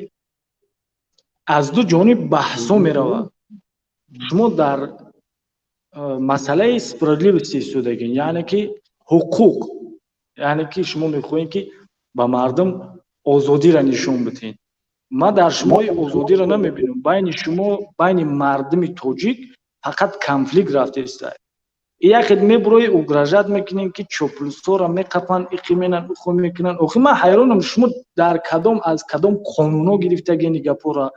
аз ду ҷониб баҳсҳо меравад. Шумо дар масъалаи справедливости истодагин, яъне ки ҳуқуқ, яъне ки шумо мехоҳед ки ба мардум озодиро нишон бидиҳед. Ман дар шумои озодиро намебинам. Байни шумо, байни мардуми тоҷик фақат конфликт рафтааст. Яке мебурои, угрожать мекунем, ки чоплусоро меқапанд, иқи менан, ухо мекунанд. Охи ман ҳайронам, шумо дар кадом, аз кадом қонунҳо гирифтагини гапҳоро?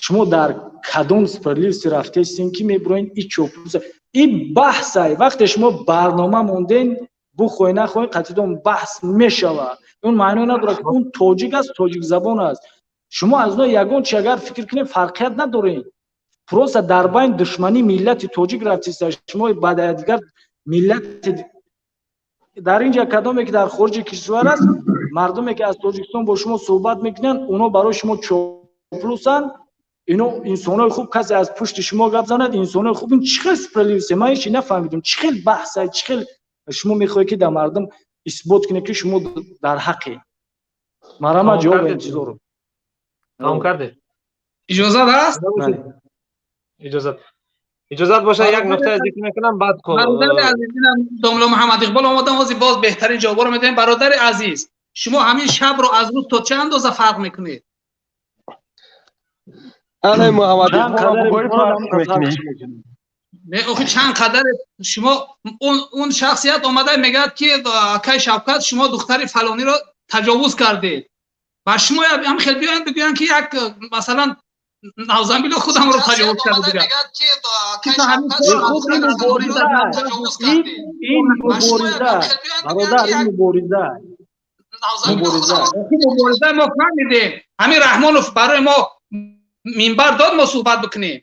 Шумо дар кадом справедливости рафтаистем, ки мебуроин и чоплуса? И баҳсай, вақте шумо барнома монден, бухоҳӣ нахоҳӣ, қатъитон баҳс мешавад. Он маъно надорад, ки он тоҷик аст, тоҷикзабон аст. Шумо аз оно ягон чи агар фикр кунем, фарқият надоред. Просто дар байн душманӣ миллати тоҷик рафтиста. Шумо ба дигар миллати дар инҷа, кадоме ки дар хориҷи кишвар аст, мардуме ки аз Тоҷикистон бо шумо суҳбат мекунанд, оно барои шумо чоплусанд, ино инсонои хуб. Касе аз пушти шумо гап занад, инсонои хуб. Ин чӣ хел справедливости? Ман ҳечи нафаҳмидам, чӣ хел баҳса, чӣ хел шумо мехоҳед ки дар мардум исбот кунед, ки шумо дар ҳаққе. Марҳамат, ҷавоб ин чизоро. Тамом кардед? Иҷозат ҳаст? Иҷозат, иҷозат боша, як нуқтае зикр мекунам, баъд. Бародари азиз, домла Муҳаммад Иқбол омадан, ҳозир боз беҳтарин ҷавобро медиҳем. Бародари азиз, шумо ҳамин шабро аз рӯз то чӣ андоза фарқ мекунед? Ана Муҳаммад Иқбол. Не, охи чанд қадар шумо он шахсият омада мегӯяд, ки акай Шавкат, шумо духтари фалониро таҷовуз кардед, ба шумо ҳам хел биёянд бигӯянд, ки як масалан навзамбило худамро таҷовуз карда бигӯяд. Ин мубориза, бародар, ин мубориза. Мубориза мо фаҳмидем. Ҳамин Раҳмонов барои мо минбар дод, мо суҳбат бикунем.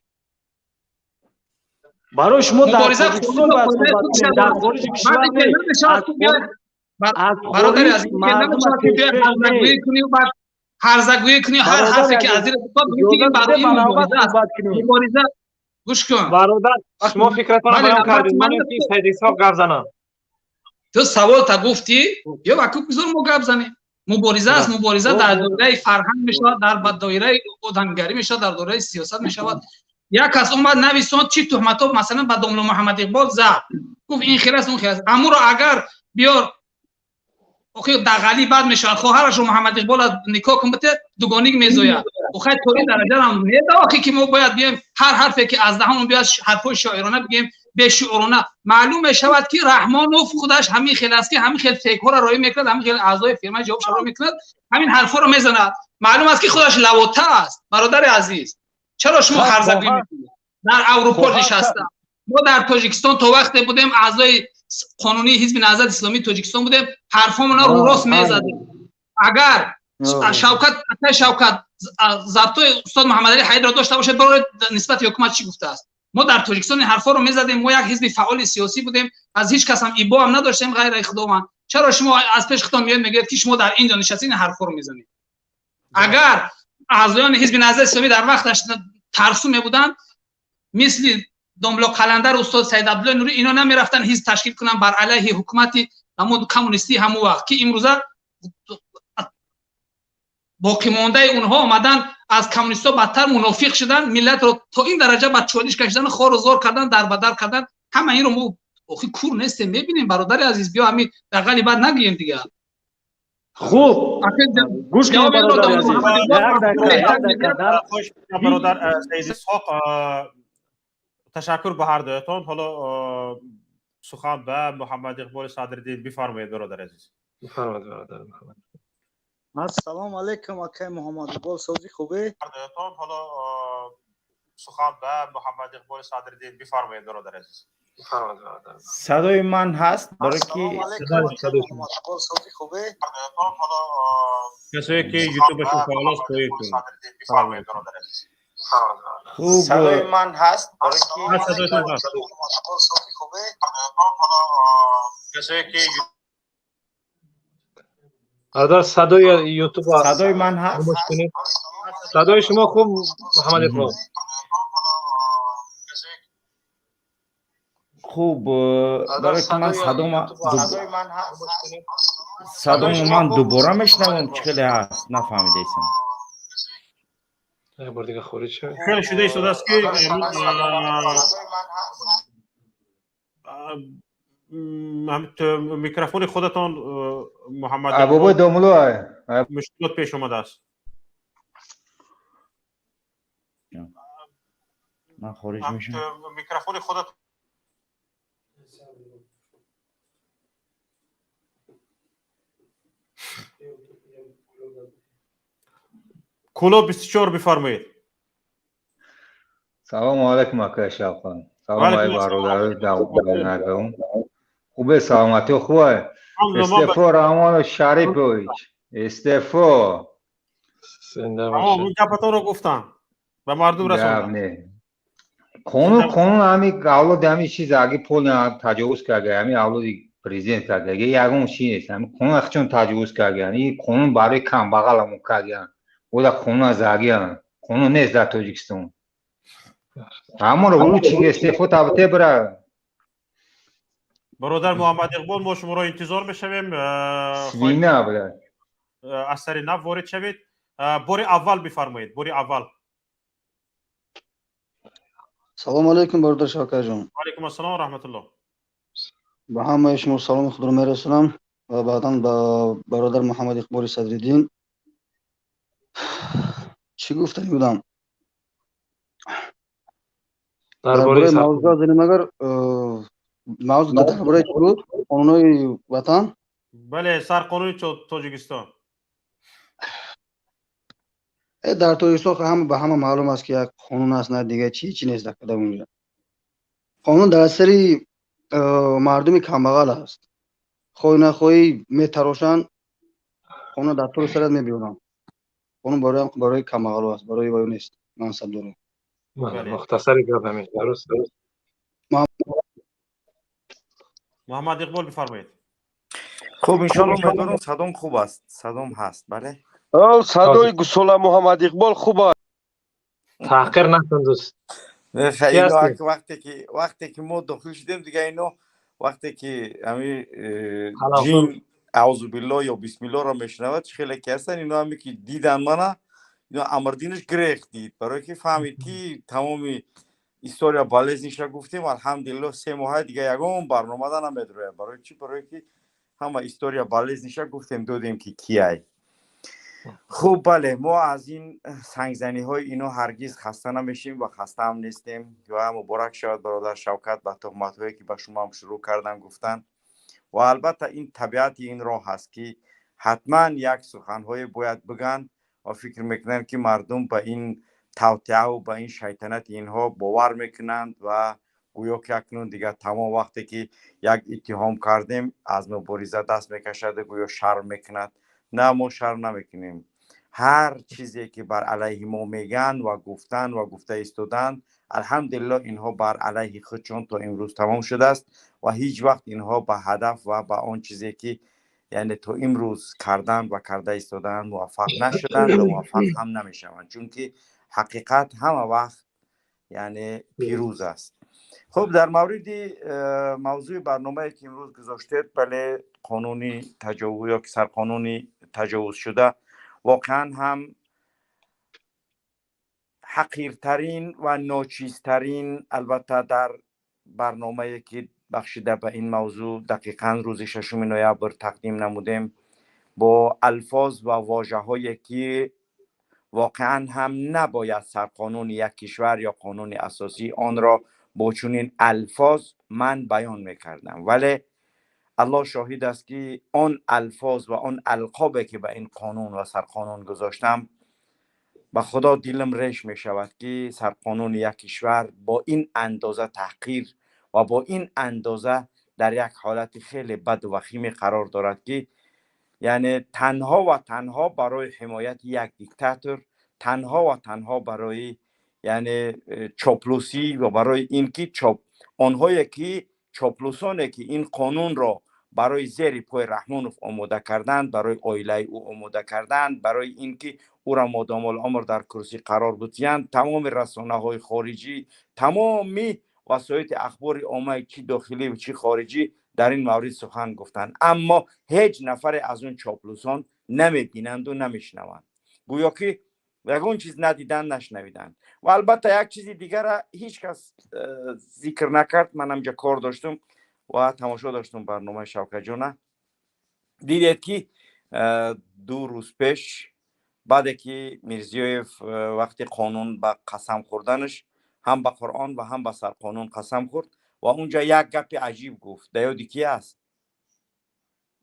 Барои шумо дар Тоҷикистон бояд суҳбат кунем, дар хориҷи кишвар не. Бародари азиз, ҳарзагӯӣ кунӣ, баъд ҳарзагӯӣ кунӣ, ҳар ҳарфе ки аз зери барои мубориза аст. Мубориза, гӯш кун. Бародар, шумо фикратонро баён кардед, ман ки Саид Исҳоқ гап занам. Ту саволта гуфтӣ ё ваку бизор мо гап занем. Мубориза аст, мубориза дар доираи фарҳанг мешавад, дар доираи одамгарӣ мешавад, дар доираи сиёсат мешавад. Як кас омад, нависон, чӣ туҳматҳо масалан ба домло Муҳаммад Иқбол зад, гуфт ин хел аст, он хел аст. Амуро агар биёр, охи дағалӣ бад мешавад, хоҳарашро Муҳаммад Иқбол никоҳ кун бите, дугоник мезояд. Охай то ин дараҷарам неда, охи ки мо бояд биёем ҳар ҳарфе ки аз даҳонмон биёяд, ҳарфҳои шоирона бигӯем. Бешуурона маълум мешавад, ки Раҳмонов худаш ҳамин хел аст, ки ҳамин хел фейкҳоро роӣ мекунад, ҳамин хел аъзои фирмаи ҷавобшро роӣ мекунад, ҳамин ҳарфҳоро мезанад. Маълум аст, ки худаш лавота аст. Бародари азиз, чаро шумо ҳарзагӯӣ мекунед? Дар Аврупо нишаста, мо дар Тоҷикистон то вақте будем аъзои қонунии Ҳизби Наҳзати Исломии Тоҷикистон будем, ҳарфҳомонро рӯрост мезадем. Агар Шавкат, акай Шавкат, забтои устод Муҳаммадалӣ Ҳайдарро дошта бошед, барои нисбати ҳукумат чӣ гуфтааст? Мо дар Тоҷикистон ин ҳарфҳоро мезадем. Мо як ҳизби фаъоли сиёсӣ будем, аз ҳеҷ кас ҳам ибо ҳам надоштем ғайр аз Худованд. Чаро шумо аз пеши худтон меоед, мегӯед, ки шумо дар ин ҷо нишастед, ин ҳарфҳоро мезанед? Агар аъзоёни Ҳизби Наҳзати Исломӣ дар вақташ тарсу мебуданд, мисли домло Қаландар, устод Саид Абдуллои Нурӣ, ино намерафтанд ҳизб ташкил кунанд бар алайҳи ҳукумати ҳамун коммунистии ҳамун вақт, ки имрӯза боқимондаи онҳо омадан аз коммунистҳо бадтар мунофиқ шудан, миллатро то ин дараҷа ба чолиш кашидан, хору зор кардан, дарбадар кардан. Ҳама инро мо охи кур нестем, мебинем. Бародари азиз, биё ҳамин дар ғали бад нагӯем дигар. Хуб, гӯш кунед, бародари азиз. Бародар Саид Исҳоқ, ташаккур ба ҳар дуятон. Ҳоло сухан ба Муҳаммад Иқболи Садриддин. Бифармоед, бародари азиз. Бифармоед, бародар Муҳаммад. Ассалому алайкум, акай Муҳаммад Иқбол, сози хубе? Ҳар ҳоло сухан ба Муҳаммад Иқболи Садриддин. Бифармоед, бародари азиз. Садои ман ҳаст? Барои ки касое ки ютубашон фаъол аст, тои кунед. Хуб, садои ман ҳаст? Барои ки садоятон ҳаст. Касое ки Бародар, садои ютуб садои ман ҳаст? Садои шумо хуб, Муҳаммад Иқбол. Хуб, барои ки ман садомо ман дубора мешунавам, чӣ хеле ҳаст, нафаҳмидаистам. Як бор дига хориҷ шавед. Хеле шуда истодааст, ки микрофони худатон, Муҳаммад Абобои домуло, мушкилот пеш омадааст. Ман хориҷ мешавам. Микрофони худатон. Кулоб 24, бифармоед. Салому алайкум, акай Шавқан. Салому алайкум, бародарои давлатнагам. Хубе, саломатиё хубай? Истефо, Раҳмонов Шарипович, истефо. Ин гапатонро гуфтам, ба мардум расондам. Қонун, қонун, ҳами авлоди ҳами чиз, аги пол таҷовуз карда, ҳами авлоди президент карда, ягон чи нест. Ҳами қонун чун таҷовуз карда, ин қонун барои камбағаламон карда. Ода қонун аз агиян. Қонун нест дар Тоҷикистон. Ҳамонро лучи истефо табте бира. Бародар Муҳаммад Иқбол, мо шуморо интизор мешавем. Свина, бля. Аз сари нав ворид шавед. Бори аввал бифармоед, бори аввал. Салому алайкум, бародар Шавкатҷон. Алайкум ассалом ва раҳматуллоҳ. Ба ҳамаи шумо саломи худро мерасонам ва баъдан ба бародар Муҳаммад Иқболи Садриддин. Чӣ гуфтани будам? Дар Дар бораи бораи мавзӯъ занем, агар мавзӯъ дар бораи чӣ буд? Қонунҳои ватан? Бале, сарқонуни Тоҷикистон. Дар Тоҷикистон ҳама ба ҳама маълум аст, ки як қонун аст, на дига чӣ чӣ нест дар кадом унҷа. Қонун дар сари мардуми камбағал аст. Хоҳӣ нахоҳӣ метарошанд, қонун дар тури сарат мебиёранд. Қонун барои камбағалҳо аст, барои ваё нест, мансабдоро. Мухтасари гап ҳамин. Дуруст. Муҳаммад Иқбол, бифармоед. Хуб, иншоалло, умедворам садом хуб аст. Садом ҳаст, бале? Садои гусола Муҳаммад Иқбол хуб аст. Таҳқир накун, дӯст. Вақте ки мо дохил шудем, дига ино вақте ки ҳами ҷин аузу биллоҳ ё бисмиллоҳро мешунавад, чӣ хеле ки ҳастанд ино, ҳаме ки дидан мана, ино Амрдинаш грех дид, барое ки фаҳмид, ки тамоми история болезниша гуфтем. Алҳамдулиллоҳ, 3 моҳа дига ягон барномада намедрояд. Барои чӣ? Барое ки ҳама история болезниша гуфтем, додем, ки кияй. Хуб, бале, мо аз ин сангзаниҳои ино ҳаргиз хаста намешем ва хаста ҳам нестем. Ва муборак шавад, бародар Шавкат, ба туҳматҳое ки ба шумо ҳам шурӯъ кардан гуфтан. Ва албатта ин табиати ин роҳ ҳаст, ки ҳатман як суханҳое бояд бигӯянд ва фикр мекунанд, ки мардум ба ин тавтиаву ба ин шайтанати инҳо бовар мекунанд ва гӯё ки акнун дигар тамом, вақте ки як иттиҳом кардем, аз мубориза даст мекашаду гӯё шарм мекунад. На, мо шарм намекунем. Ҳар чизе ки бар алайҳи мо мегӯянд ва гуфтанд ва гуфта истоданд, алҳамдулилло, инҳо бар алайҳи худшон то имрӯз тамом шудааст ва ҳеҷ вақт инҳо ба ҳадаф ва ба он чизе ки яъне то имрӯз карданд ва карда истоданд муваффақ нашуданд ва муваффақ ҳам намешаванд, чунки ҳақиқат ҳама вақт яъне пирӯз аст. Хуб, дар мавриди мавзӯи барномае ки имрӯз гузоштед, бале, қонуни таҷовуз ё ки сарқонуни таҷовузшуда воқеан ҳам ҳақиртарин ва ночизтарин. Албатта, дар барномае ки бахшида ба ин мавзӯъ дақиқан рӯзи 6 ноябр тақдим намудем, бо алфоз ва вожаҳое ки воқеан ҳам набояд сарқонуни як кишвар ё қонуни асосии онро бо чунин алфоз ман баён мекардам, вале Аллоҳ шоҳид аст, ки он алфоз ва он алқобе ки ба ин қонун ва сарқонун гузоштам, ба Худо дилам реш мешавад, ки сарқонуни як кишвар бо ин андоза таҳқир ва бо ин андоза дар як ҳолати хеле баду вахиме қарор дорад, ки яъне танҳо ва танҳо барои ҳимояти як диктатор, танҳо ва танҳо барои яъне чоплусӣ ва барои ин ки чоп онҳое ки чоплусоне ки ин қонунро барои зери пои Раҳмонов омода карданд, барои оилаи ӯ омода карданд, барои ин ки ӯра модомолумр дар курсӣ қарор бидиҳанд, тамоми расонаҳои хориҷӣ, тамоми васоити ахбори оммаи чӣ дохилӣ ва чӣ хориҷӣ дар ин маврид сухан гуфтанд, аммо ҳеҷ нафаре аз он чоплусон намебинанду намешнаванд, гӯё ки ягон чиз надиданд, нашнавиданд. Ва албатта як чизи дигара ҳеҷ кас зикр накард. Ман ҳамҷа кор доштум ва тамошо доштум барномаи Шавкатҷона. Дидед ки 2 рӯз пеш, баъде ки Мирзиёев вақти қонун ба қасам хӯрданаш ҳам ба Қуръон ва ҳам ба сарқонун қасам хӯрд ва унҷа як гапи аҷиб гуфт. Да ёди ки аст?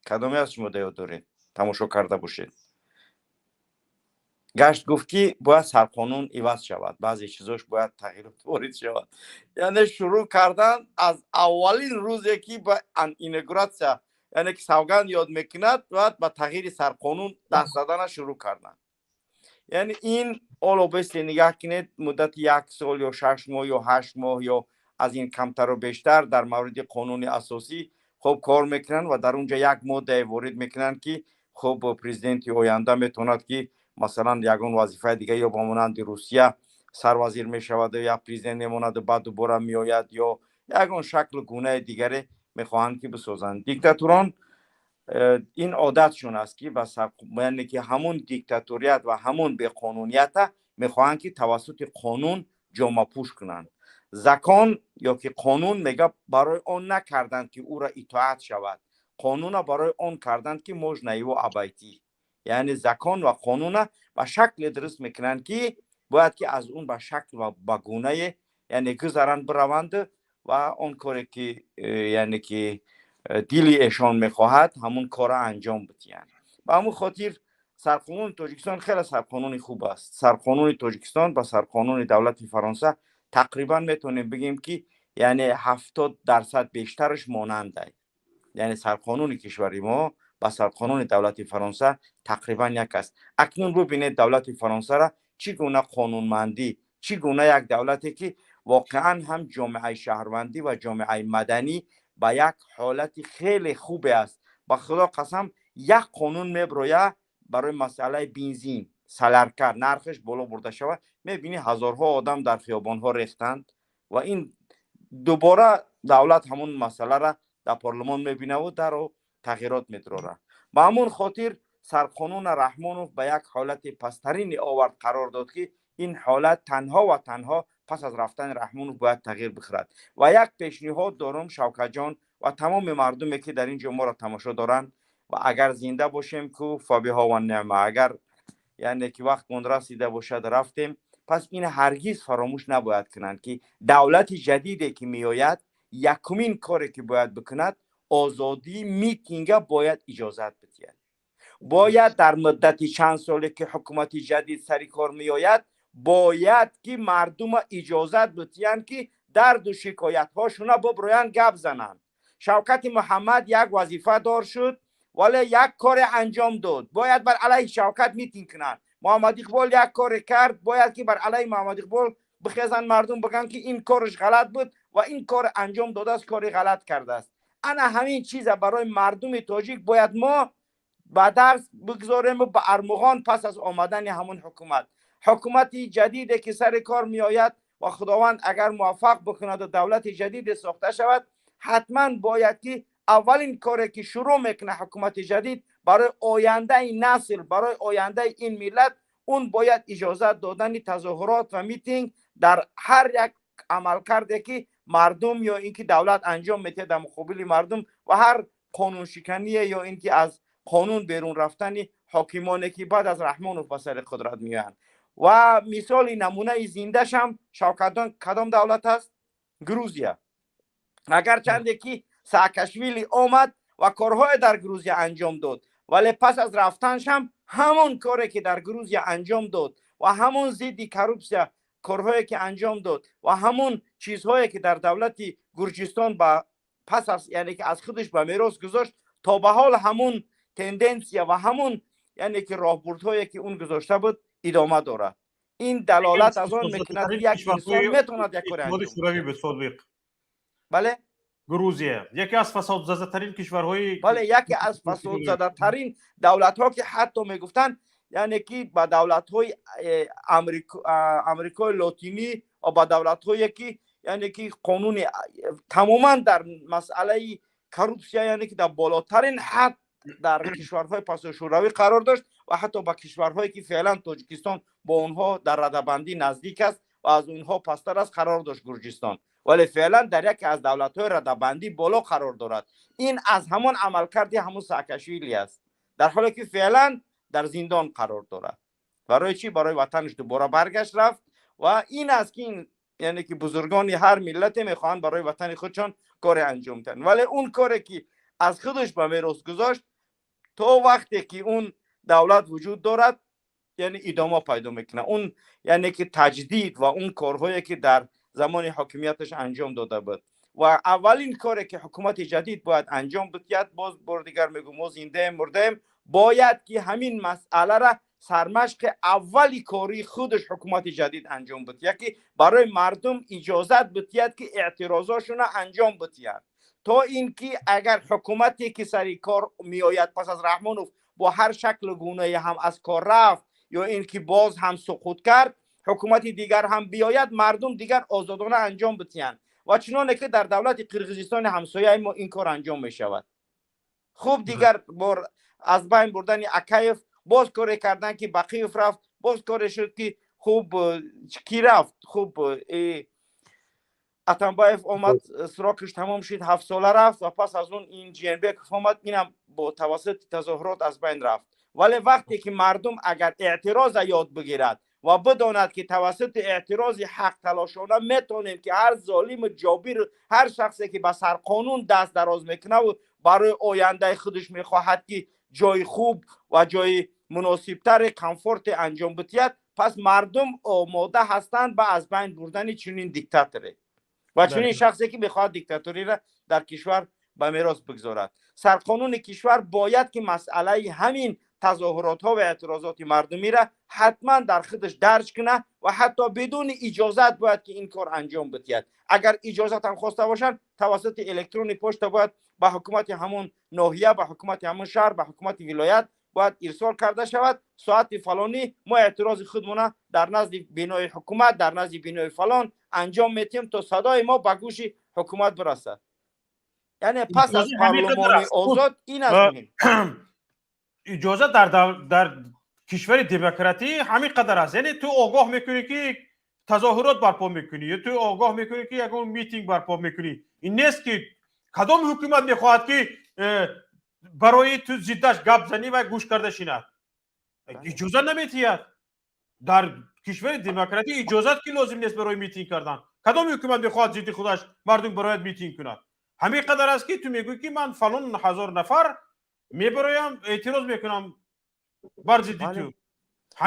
Кадоме аз шумо да ёд доред, тамошо карда бошед? Гашт гуфт, ки бояд сарқонун иваз шавад, баъзе чизош бояд тағйирот ворид шавад. Яъне шурӯъ кардан аз аввалин рӯзе ки ба инаугуратсия, яъне ки савганд ёд мекунад, бояд ба тағйири сарқонун даст задана шурӯъ карданд. Яъне ин оло бесли нигаҳ кунед, муддати як сол ё 6 моҳ ё 8 моҳ ё аз ин камтару бештар дар мавриди қонуни асосӣ хуб кор мекунанд ва дар он ҷо як моддае ворид мекунанд, ки хуб, президенти оянда метавонад, ки масалан ягон вазифаи дига ё ба монанди Русия сарвазир мешавад ё президент мемонаду баъд дубора меояд, ё ягон шаклу гунаи дигаре мехоҳанд ки бисозанд. Диктатурон ин одатшон аст, ки яъне ки ҳамун диктаторият ва ҳамун беқонунията мехоҳанд, ки тавассути қонун ҷомапӯш кунанд. Закон ё ки қонун мега барои он накарданд, ки ӯра итоат шавад, қонуна барои он карданд, ки можно его обойти. Яъне закон ва қонуна ба шакле дуруст мекунанд, ки бояд ки аз он ба шакл ва ба гунае яъне гузаранд, бираванд ва он коре ки яъне ки дили эшон мехоҳад, ҳамун кора анҷом бидиҳанд. Ба ҳамун хотир сарқонуни Тоҷикистон хеле сарқонуни хуб аст. Сарқонуни Тоҷикистон ба сарқонуни давлати Фаронса тақрибан метавонем бигӯем, ки яъне 70% бештараш монандай. Яъне сарқонуни кишвари мо ба сарқонуни давлати Фаронса тақрибан як аст. Акнун бубинед давлати Фаронсара, чӣ гуна қонунмандӣ, чӣ гуна як давлате, ки воқеан ҳам ҷомеаи шаҳрвандӣ ва ҷомеаи маданӣ ба як ҳолати хеле хубе аст. Ба Худо қасам, як қонун меброя барои масъалаи бензин, солярка нархаш боло бурда шавад, мебинӣ ҳазорҳо одам дар хиёбонҳо рехтанд ва ин дубора давлат ҳамун масъалара дар парлумон мебинаву даро тағйирот медурорад. Ба ҳамун хотир сарқонуна Раҳмонов ба як ҳолати пасттарини овард қарор дод, ки ин ҳолат танҳо ва танҳо пас аз рафтани Раҳмонов бояд тағйир бихӯрад. Ва як пешниҳод дорум, Шавкатҷон ва тамоми мардуме ки дар ин ҷо моро тамошо доранд, ва агар зинда бошем ку фабиҳо ва неъма, агар Яъне ки вақтмон расида бошад, рафтем. Пас ин ҳаргиз фаромӯш набояд кунанд, ки давлати ҷадиде ки меояд, якумин коре ки бояд бикунад, озодии митинга бояд иҷозат бидиҳад. Бояд дар муддати чанд соле ки ҳукумати ҷадид сари кор меояд, бояд ки мардума иҷозат бидиҳанд, ки дарду шикоятҳошуна буброянд, гап зананд. Шавкати Муҳаммад як вазифадор шуд, вале як коре анҷом дод, бояд бар алайҳи Шавкат митинг кунанд. Муҳаммад Иқбол як коре кард, бояд ки бар алайҳи Муҳаммад Иқбол бихезанд мардум, бигӯянд, ки ин кораш ғалат буд ва ин кор анҷом додааст, кори ғалат кардааст. Ана ҳамин чиза барои мардуми тоҷик бояд мо ба дарс бигзорему ба армуғон пас аз омадани ҳамун ҳукумат, ҳукумати ҷадиде ки сари кор меояд ва Худованд агар муваффақ бикунаду давлати ҷадиде сохта шавад, ҳатман бояд ки аввалин коре ки шурӯъ мекунад ҳукумати ҷадид барои ояндаи насл, барои ояндаи ин миллат, он бояд иҷозат додани тазоҳурот ва митинг дар ҳар як амалкарде ки мардум ё ин ки давлат анҷом медиҳад дар муқобили мардум ва ҳар қонуншикание ё ин ки аз қонун берун рафтани ҳокимоне ки баъд аз Раҳмонов ба сари қудрат меоянд. Ва мисоли намунаи зиндашам, Шавкатон, кадом давлат аст? Грузия. Агарчанде ки Саакашвили омад ва корҳое дар Грузия анҷом дод, вале пас аз рафтаншам ҳамон коре ки дар Грузия анҷом дод ва ҳамон зидди коррупсия корҳое ки анҷом дод ва ҳамон чизҳое ки дар давлати Гурҷистон ба пас аз, яъне ки аз худаш ба мерос гузошт, то ба ҳол ҳамон тенденсия ва ҳамон, яъне ки роҳбурдҳое ки он гузошта буд, идома дорад. Ин далолат аз он мекунад, ки як инсон метавонад як коре анҷом. Шӯравӣ собиқ. Бале. Грузия яке аз фасодзадатарин кишварҳои Бале, яке аз фасодзадатарин давлатҳо, ки ҳатто мегуфтанд, яъне ки ба давлатҳои Амрикои Лотинӣ ва ба давлатҳое ки, яъне ки қонуни тамоман дар масъалаи коррупсия, яъне ки дар болотарин ҳад дар кишварҳои пасошӯравӣ қарор дошт ва ҳатто ба кишварҳое ки феълан Тоҷикистон бо онҳо дар радабандӣ наздик аст ва аз онҳо пасттар аст, қарор дошт Гурҷистон, вале феълан дар яке аз давлатҳои радабандӣ боло қарор дорад. Ин аз ҳамон амалкарди ҳамон Саакашвили аст, дар ҳоле ки феълан дар зиндон қарор дорад. Барои чӣ? Барои ватанаш дубора баргашт, рафт. Ва ин аст ки, яъне ки бузургони ҳар миллате мехоҳанд барои ватани худшон коре анҷом диҳанд, вале он коре ки аз худаш ба мерос гузошт, то вақте ки он давлат вуҷуд дорад, яъне идома пайдо мекунад, он, яъне ки таҷдид ва он корҳое ки дар замони ҳокимияташ анҷом дода буд. Ва аввалин коре ки ҳукумати ҷадид бояд анҷом бидиҳад, боз бор дигар мегӯм, мо зиндаем, мурдаем, бояд ки ҳамин масъалара сармашқи аввали кори худаш ҳукумати ҷадид анҷом бидиҳад, ки барои мардум иҷозат бидиҳад, ки эътирозошона анҷом бидиҳанд, то ин ки агар ҳукумате ки сари кор меояд пас аз Раҳмонов бо ҳар шаклу гунае ҳам аз кор рафт ё ин ки боз ҳам суқут кард, ҳукумати дигар ҳам биёяд, мардум дигар озодона анҷом бидиҳанд. Ва чуноне ки дар давлати Қирғизистони ҳамсояи мо ин кор анҷом мешавад. Хуб, дигар бор аз байн бурдани Акаев, боз коре кардан ки Бақиев рафт, боз коре шуд ки хуб ки рафт, хуб Атамбаев омад, срокаш тамом шуд, 7 сола рафт ва пас аз он ин Ҷиенбеков омад, инам бо тавассути тазоҳурот аз байн рафт. Вале вақте ки мардум агар эътироза ёд бигирад ва бидонад, ки тавассути эътирози ҳақталошона метавонем ки ҳар золиму ҷобир, ҳар шахсе ки ба сарқонун даст дароз мекунаву барои ояндаи худаш мехоҳад, ки ҷои хуб ва ҷои муносибтари комфорте анҷом бидиҳад, пас мардум омода ҳастанд ба аз байн бурдани чунин диктаторе ва чунин шахсе ки мехоҳад диктаториро дар кишвар ба мерос бигзорад. Сарқонуни кишвар бояд ки масъалаи ҳамин тазоҳуротҳо ва эътирозоти мардумиро ҳатман дар худаш дарҷ кунад ва ҳатто бидуни иҷозат бояд ки ин кор анҷом бидиҳад. Агар иҷозат ҳам хоста бошанд, тавассути электронӣ почта бояд ба ҳукумати ҳамон ноҳия, ба ҳукумати ҳамон шаҳр, ба ҳукумати вилоят бояд ирсол карда шавад: соати фалонӣ мо эътирози худмона дар назди бинои ҳукумат, дар назди бинои фалон анҷом метиҳем, то садои мо ба гӯши ҳукумат бирасад. Яъне пас аз парлумони озод ин аст муҳим. Иҷозат дар кишвари демократӣ ҳамин қадар аст, яъне ту огоҳ мекунӣ, ки тазоҳурот барпо мекунӣ, ё ту огоҳ мекунӣ, ки ягон митинг барпо мекунӣ. Ин нест, ки кадом ҳукумат мехоҳад, ки барои ту зиддаш гап занӣ ва гӯш карда шинад. Иҷозат наметиҳад. Дар кишвари демократӣ иҷозат ки лозим нест барои митинг кардан. Кадом ҳукумат мехоҳад зидди худаш мардум барояд митинг кунад? Ҳамин қадар аст, ки ту мегӯӣ, ки ман фалон ҳазор нафар мебароям, эътироз мекунам бар зидди ту.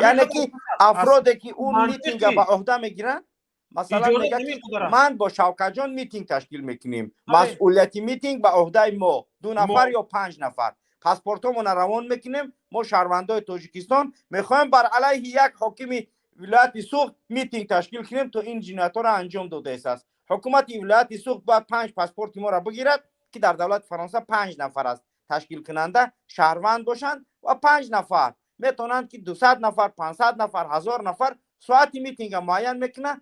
Яъне ки афроде ки он митинга ба ӯҳда мегиранд, масалан, мегӯяд, ки ман бо Шавкатҷон митинг ташкил мекунем, масъулияти митинг ба ӯҳдаи мо, ду нафар ё панҷ нафар, паспортҳомона равон мекунем, мо шаҳрвандои Тоҷикистон мехоҳем бар алайҳи як ҳокими вилояти Суғд митинг ташкил кунем, то ин ҷиноятҳоро анҷом додаистааст. Ҳукумати вилояти Суғд бояд панҷ паспорти моро бигирад, ки дар давлати Фаронса панҷ нафар аст ташкилкунанда, шаҳрванд бошанд ва панҷ нафар метавонанд, ки 200 нафар, 500 нафар, 1000 нафар, соати митинга муайян мекунад.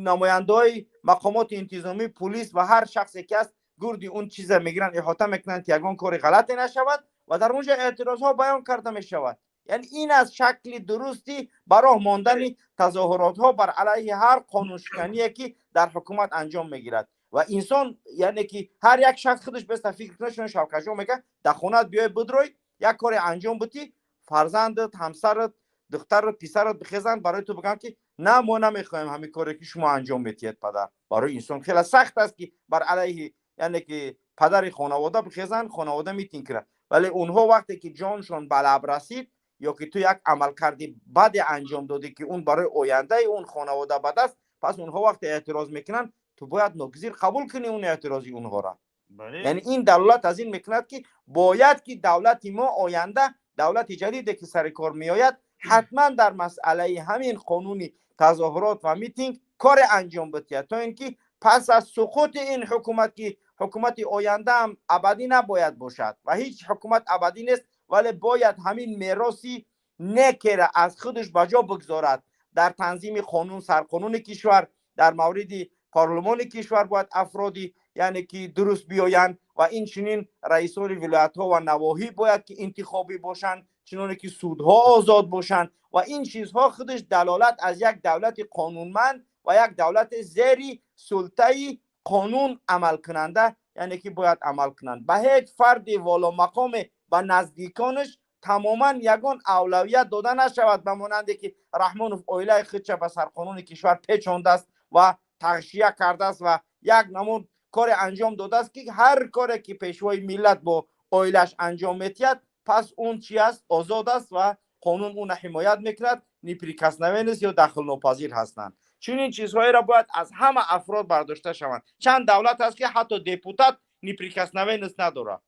Намояндаҳои мақомоти интизомӣ, пулис ва ҳар шахсе ки аст, гурди он чиза мегиранд, иҳота мекунанд, ки ягон кори ғалате нашавад ва дар он ҷо эътирозҳо баён карда мешавад. Яъне ин аз шакли дурусти ба роҳ мондани тазоҳуротҳо бар алайҳи ҳар қонуншикание, ки дар ҳукумат анҷом мегирад. Ва инсон, яъне ки ҳар як шахс худаш беста фикр кунад. Чун Шавкатҷон мегӯяд, дар хонаат биёй, бидрой, як коре анҷом бутӣ, фарзандат, ҳамсарат, духтарат, писарат бихезанд, барои ту бигӯянд, ки на, мо намехоҳем ҳамин коре, ки шумо анҷом метиҳед, падар. Барои инсон хеле сахт аст, ки бар алайҳи, яъне ки падари хонавода бихезанд, хонавода митинг кунад. Вале онҳо вақте ки ҷоншон ба лаб расид ё ки ту як амалкарди баде анҷом додӣ, ки он барои ояндаи он хонавода бад аст, пас онҳо вақте эътироз мекунанд, ту бояд ногузир қабул кунӣ он эътирози онҳоро. Яъне ин далолат аз ин мекунад, ки бояд ки давлати мо оянда, давлати ҷадиде ки сари кор меояд, ҳатман дар масъалаи ҳамин қонуни тазоҳурот ва митинг коре анҷом бидиҳад, то ин ки пас аз суқути ин ҳукумат, ки ҳукумати оянда ҳам абадӣ набояд бошад ва ҳеҷ ҳукумат абадӣ нест, вале бояд ҳамин мероси некера аз худаш ба ҷо бигзорад. Дар танзими қонун, сарқонуни кишвар, дар мавриди парлумони кишвар бояд афроди, яъне ки дуруст биёянд ва инчунин раисони вилоятҳо ва навоҳӣ бояд ки интихобӣ бошанд, чуноне ки судҳо озод бошанд. Ва ин чизҳо худаш далолат аз як давлати қонунманд ва як давлати зери султаи қонун амалкунанда, яъне ки бояд амал кунанд. Ба ҳеҷ фарди воломақоме, ба наздиконаш тамоман ягон авлавият дода нашавад, ба монанде ки Раҳмонов оилаи худша ба сарқонуни кишвар печондааст ва тағшия кардааст ва як намуд коре анҷом додааст, ки ҳар коре ки пешвои миллат бо оилааш анҷом метиҳад, пас он чи аст? Озод аст ва қонун уна ҳимоят мекунад, неприкосновенность ё дахлнопазир ҳастанд. Чунин чизҳоеро бояд аз ҳама афрод бардошта шаванд. Чанд давлат аст, ки ҳатто депутат неприкосновенность надорад,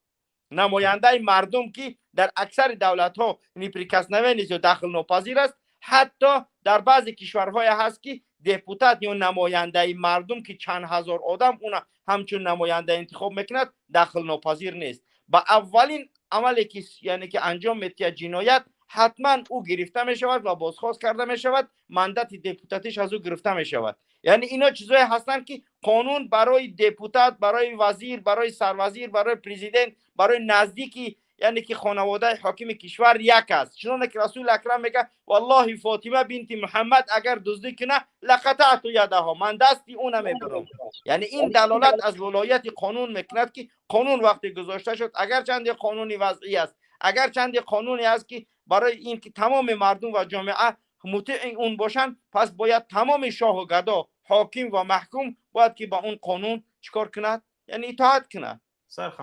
намояндаи мардум, ки дар аксари давлатҳо неприкосновенность ё дахлнопазир аст. Ҳатто дар баъзе кишварҳое ҳаст, ки депутат ё намояндаи мардум, ки чанд ҳазор одам уна ҳамчун намоянда интихоб мекунад, дахлнопазир нест. Ба аввалин амале ки, яъне ки анҷом метиҳад, ҷиноят, ҳатман ӯ гирифта мешавад ва бозхост карда мешавад, мандати депутатиш аз ӯ гирифта мешавад. Яъне ино чизое ҳастанд, ки қонун барои депутат, барои вазир, барои сарвазир, барои президент, барои наздики, яъне ки хонаводаи ҳокими кишвар як аст. Чуноне ки Расули Акрам мегӯяд: «Валлоҳи, Фотима бинти Муҳаммад агар дуздӣ куна, لقطعت يدها», ман дасти ӯ намебурам. Яъне ин далолат аз вилояти қонун мекунад, ки қонун вақте гузошта шуд, агарчанде қонуни вазъӣ аст, агарчанде қонуне аст, ки барои ин ки тамоми мардум ва ҷомеа мутеи он бошанд, пас бояд тамоми шоҳу гадо, ҳоким ва маҳкум бояд ки ба он қонун чӣ кор кунад? Яъне итоат кунад.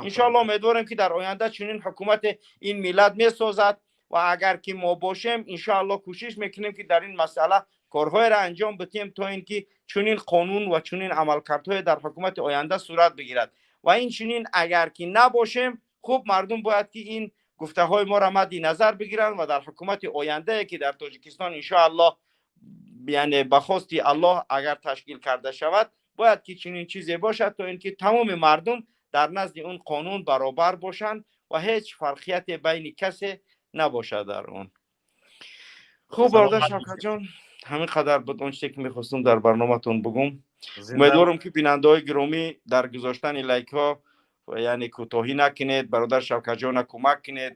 Иншоалло, умедворем, ки дар оянда чунин ҳукумате ин миллат месозад ва агар ки мо бошем, иншоалло, кӯшиш мекунем, ки дар ин масъала корҳоеро анҷом бидиҳем, то ин ки чунин қонун ва чунин амалкардҳое дар ҳукумати оянда сурат бигирад. Ва инчунин агар ки набошем, хуб, мардум бояд ки ин гуфтаҳои моро мадди назар бигиранд ва дар ҳукумати ояндае, ки дар Тоҷикистон, иншоаллоҳ, яъне ба хости Аллоҳ, агар ташкил карда шавад, бояд ки чунин чизе бошад, то ин ки тамоми мардум дар назди он қонун баробар бошанд ва ҳеҷ фарқияте байни касе набошад дар он. Хуб, бародар Шавкатҷон, ҳамин қадар буд он чизе, ки мехостум дар барноматон бугум. Умедворам, ки бинандаҳои гиромӣ дар гузоштани лайкҳо, яъне кӯтоҳӣ накунед, бародар Шавкатҷона кӯмак кунед.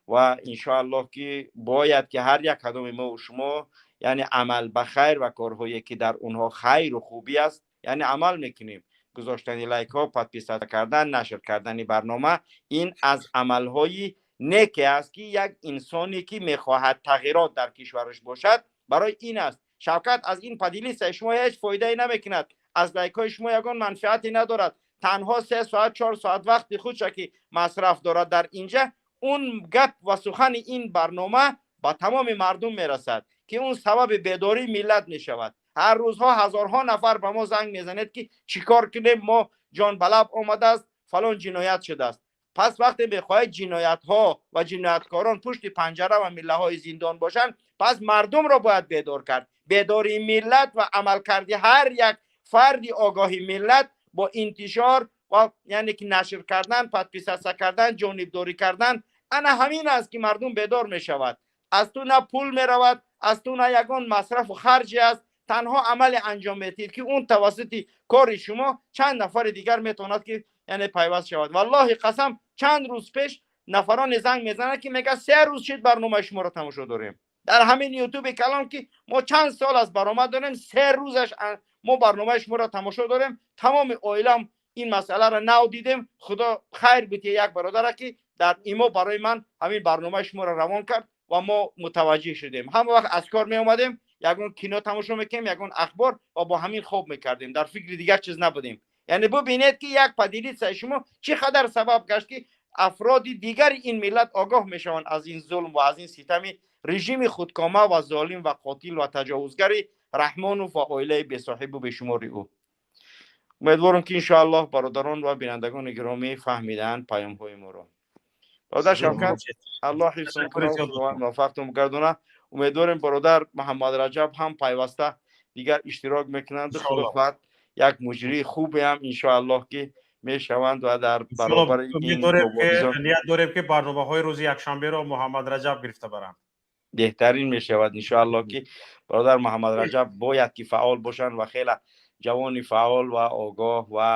Ва иншоаллоҳ, ки бояд ки ҳар як кадоми мо шумо, яъне амал ба хайр ва корҳое, ки дар онҳо хайру хубӣ аст, яъне амал мекунем. Гузоштани лайкҳо, подписаться кардан, нашр кардани барнома — ин аз амалҳои Неке аст ки як инсоне ки мехоҳад тағйирот дар кишвараш бошад, барои ин аст. Шавкат аз ин поделиться шумо ҳеҷ фоидае намекунад, аз лайкҳои шумо ягон манфиате надорад. Танҳо 3 соат, 4 соат вақти худша ки масраф дорад дар инҷа, он гап ва сухани ин барнома ба тамоми мардум мерасад, ки он сабаби бедории миллат мешавад. Ҳар рӯзҳо ҳазорҳо нафар ба мо занг мезанед, ки чӣ кор кунем, мо ҷон ба лаб омадааст, фалон ҷиноят шудааст. Пас вақте мехоҳед ҷиноятҳо ва ҷинояткорон пушти панҷара ва миллаҳои зиндон бошанд, пас мардумро бояд бедор кард. Бедории миллат ва амалкарди ҳар як фарди огоҳи миллат бо интишор ва яъне ки нашр кардан, подписаться кардан, ҷонибдорӣ кардан, ана ҳамин аст ки мардум бедор мешавад. Аз ту на пул меравад, аз ту на ягон масрафу харҷе аст. Танҳо амале анҷом медиҳед, ки он тавассути кори шумо чанд нафари дигар метавонад ки яъне пайваст шавад. Валлоҳи қасам, чанд рӯз пеш нафароне занг мезанад, ки мега: «3 рӯз шид, барномаи шуморо тамошо дорем дар ҳамин Ютуби калон, ки мо чанд сол аст баромад дорем, 3 рӯзаш мо барномаи шуморо тамошо дорем, тамоми оилам ин масъаларо нав дидем. Худо хайр битие як бародара, ки дар имо барои ман ҳамин барномаи шуморо равон кард ва мо мутаваҷҷеҳ шудем. Ҳама вақт аз кор меомадем, ягон кино тамошо мекунем, ягон ахбор ва бо ҳамин хоб мекардем, дар фикри дигар чиз набудем». Яъне бубинед, ки як поделиться шумо чӣ қадар сабаб гашт, ки афроди дигари ин миллат огоҳ мешаванд аз ин зулм ва аз ин ситами режими худкома ва золим ва қотил ва таҷовузгари Раҳмонов ва оилаи бесоҳибу бешумори ӯ. Умедворам, ки иншоаллоҳ бародарон ва бинандагони гиромӣ фаҳмидаанд паёмҳои моро. Бародар Шавкат, Аллоҳ ҳифзтон кунад, Худованд муваффақтон бигардона. Умедворем, бародар Муҳаммад Раҷаб ҳам пайваста дигар иштирок мекунанд. Худо хоҳад, як муҷрии хубе ҳам иншоаллоҳ ки мешаванд ва дар баробари ният дорем, ки барномаҳои рӯзи якшанберо Муҳаммад Раҷаб гирифта баранд. Беҳтарин мешавад, иншоаллоҳ ки бародар Муҳаммад Раҷаб бояд ки фаъол бошанд ва хеле ҷавони фаъол ва огоҳ ва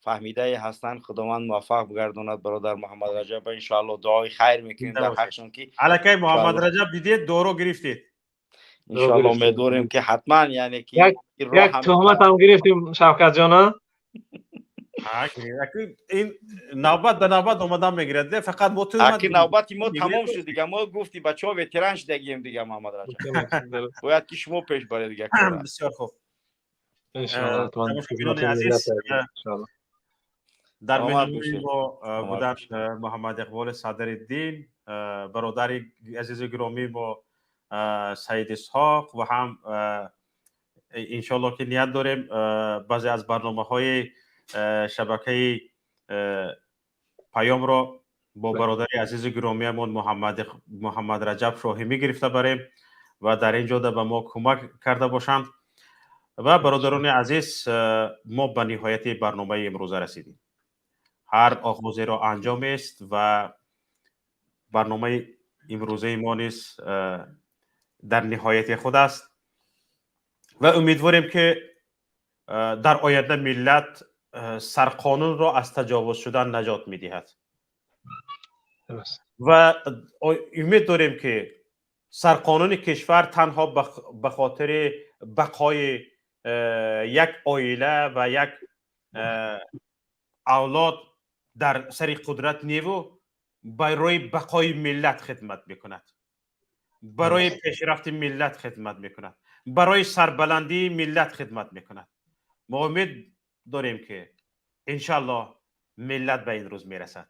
фаҳмидае ҳастанд. Худованд муваффақ бигардонад бародар Муҳаммад Раҷаб. Иншоаллоҳ дуои хайр мекунем дар ҳақшон, ки Аллакай Муҳаммад Раҷаб дидед, доро гирифтед. Иншоаллоҳ умедворем, ки ҳатман, яъне ки як туҳматам гирифтем, Шавкатҷон. Ин навбат ба навбат омадан мегирад, фақат мо Аки навбати мо тамом шуд дига. Мо гуфти бачаҳо ветеран шудагием дига. Муҳаммад Раҷаб, бояд ки шумо пеш баред дига. Бисёр хуб. Тамошобинони азиз, дар меҳмони мо буданд Муҳаммад Иқболи Садриддин, бародари азизу гиромии мо Саид Исҳоқ, ва ҳам иншоалло ки ният дорем баъзе аз барномаҳои шабакаи Паёмро бо бародари азизу гиромиямон Муҳаммад Раҷаб Шоҳимӣ гирифта барем ва дар ин ҷода ба мо кӯмак карда бошанд. Ва бародарони азиз, мо ба ниҳояти барномаи имрӯза расидем. Ҳар оғозеро анҷомест ва барномаи имрӯзаи мо низ дар ниҳояти худ аст ва умедворем, ки дар оянда миллат сарқонунро аз таҷовуз шудан наҷот медиҳад ва умед дорем, ки сарқонуни кишвар танҳо ба хотири бақои як оила ва як авлод дар сари қудрат неву барои бақои миллат хидмат мекунад, барои пешрафти миллат хидмат мекунад, барои сарбаландии миллат хидмат мекунад. Мо умед дорем, ки иншаллоҳ миллат ба ин рӯз мерасад.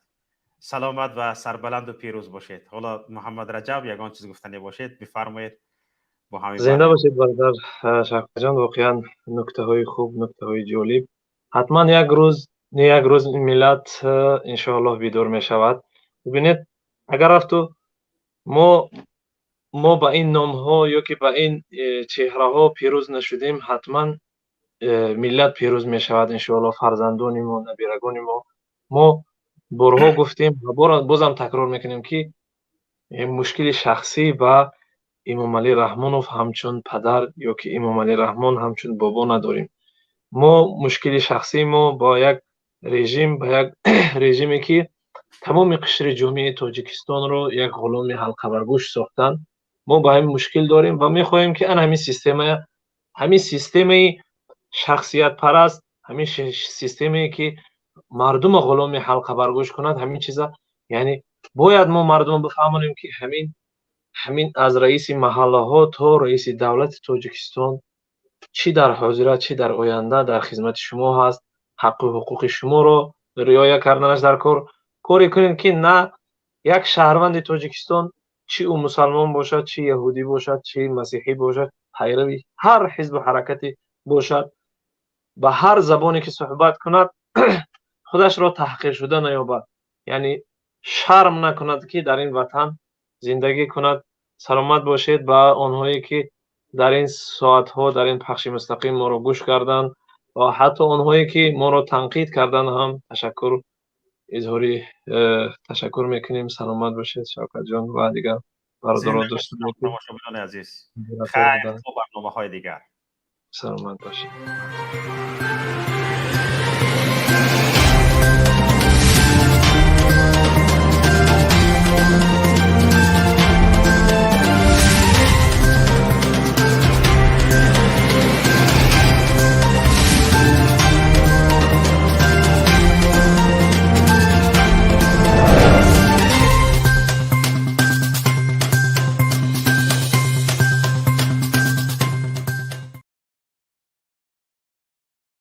Саломат ва сарбаланду пирӯз бошед. Ҳоло Муҳаммад Раҷаб ягон чиз гуфтане бошед, бифармоед. Бо ҳамин Зинда бошед, бародар Шавкатҷон. Воқеан нуктаҳои хуб, нуктаҳои ҷолиб. Ҳатман як рӯз не як рӯз миллат иншоаллоҳ бедор мешавад. Бибинед, агар рафту мо ба ин номҳо ё ки ба ин чеҳраҳо пирӯз нашудем, ҳатман миллат пирӯз мешавад иншоаллоҳ, фарзандони мо, набирагони мо. Мо борҳо гуфтем ва бозам такрор мекунем, ки мушкили шахсӣ ба Эмомалӣ Раҳмонов ҳамчун падар ё ки Эмомалӣ Раҳмон ҳамчун бобо надорем. Мо мушкили шахсии мо бо як режим, ба як режиме, ки тамоми қишри ҷомеаи Тоҷикистонро як ғуломи ҳалқабаргӯш сохтанд, мо ба ҳамин мушкил дорем ва мехоҳем, ки ана ҳамин система, ҳамин системаи шахсиятпараст, ҳамин системае, ки мардума ғуломи ҳалқабаргӯш кунад, ҳамин чиза яъне Бояд мо мардумро бифаҳмонем, ки ҳамин аз раиси маҳаллаҳо то раиси давлати Тоҷикистон, чӣ дар ҳозира, чӣ дар оянда, дар хизмати шумо ҳаст, ҳаққу ҳуқуқи шуморо риоя карданаш дар кор. Коре кунем, ки на як шаҳрванди Тоҷикистон, чӣ ӯ мусалмон бошад, чӣ яҳудӣ бошад, чӣ масеҳӣ бошад, пайрави ҳар ҳизбу ҳаракате бошад, ба ҳар забоне ки суҳбат кунад, худашро таҳқиршуда наёбад, яъне шарм накунад, ки дар ин ватан зиндагӣ кунад. Саломат бошед. Ба онҳое ки дар ин соатҳо дар ин пахши мустақим моро гӯш карданд ва ҳатто онҳое ки моро танқид карданд ҳам ташаккур изҳори ташаккур мекунем. Саломат бошед, Шавкатҷон ва дигар бародарон, дӯстон. Тамошобинони азиз, хайр, то барномаҳои дигар. Саломат бошед.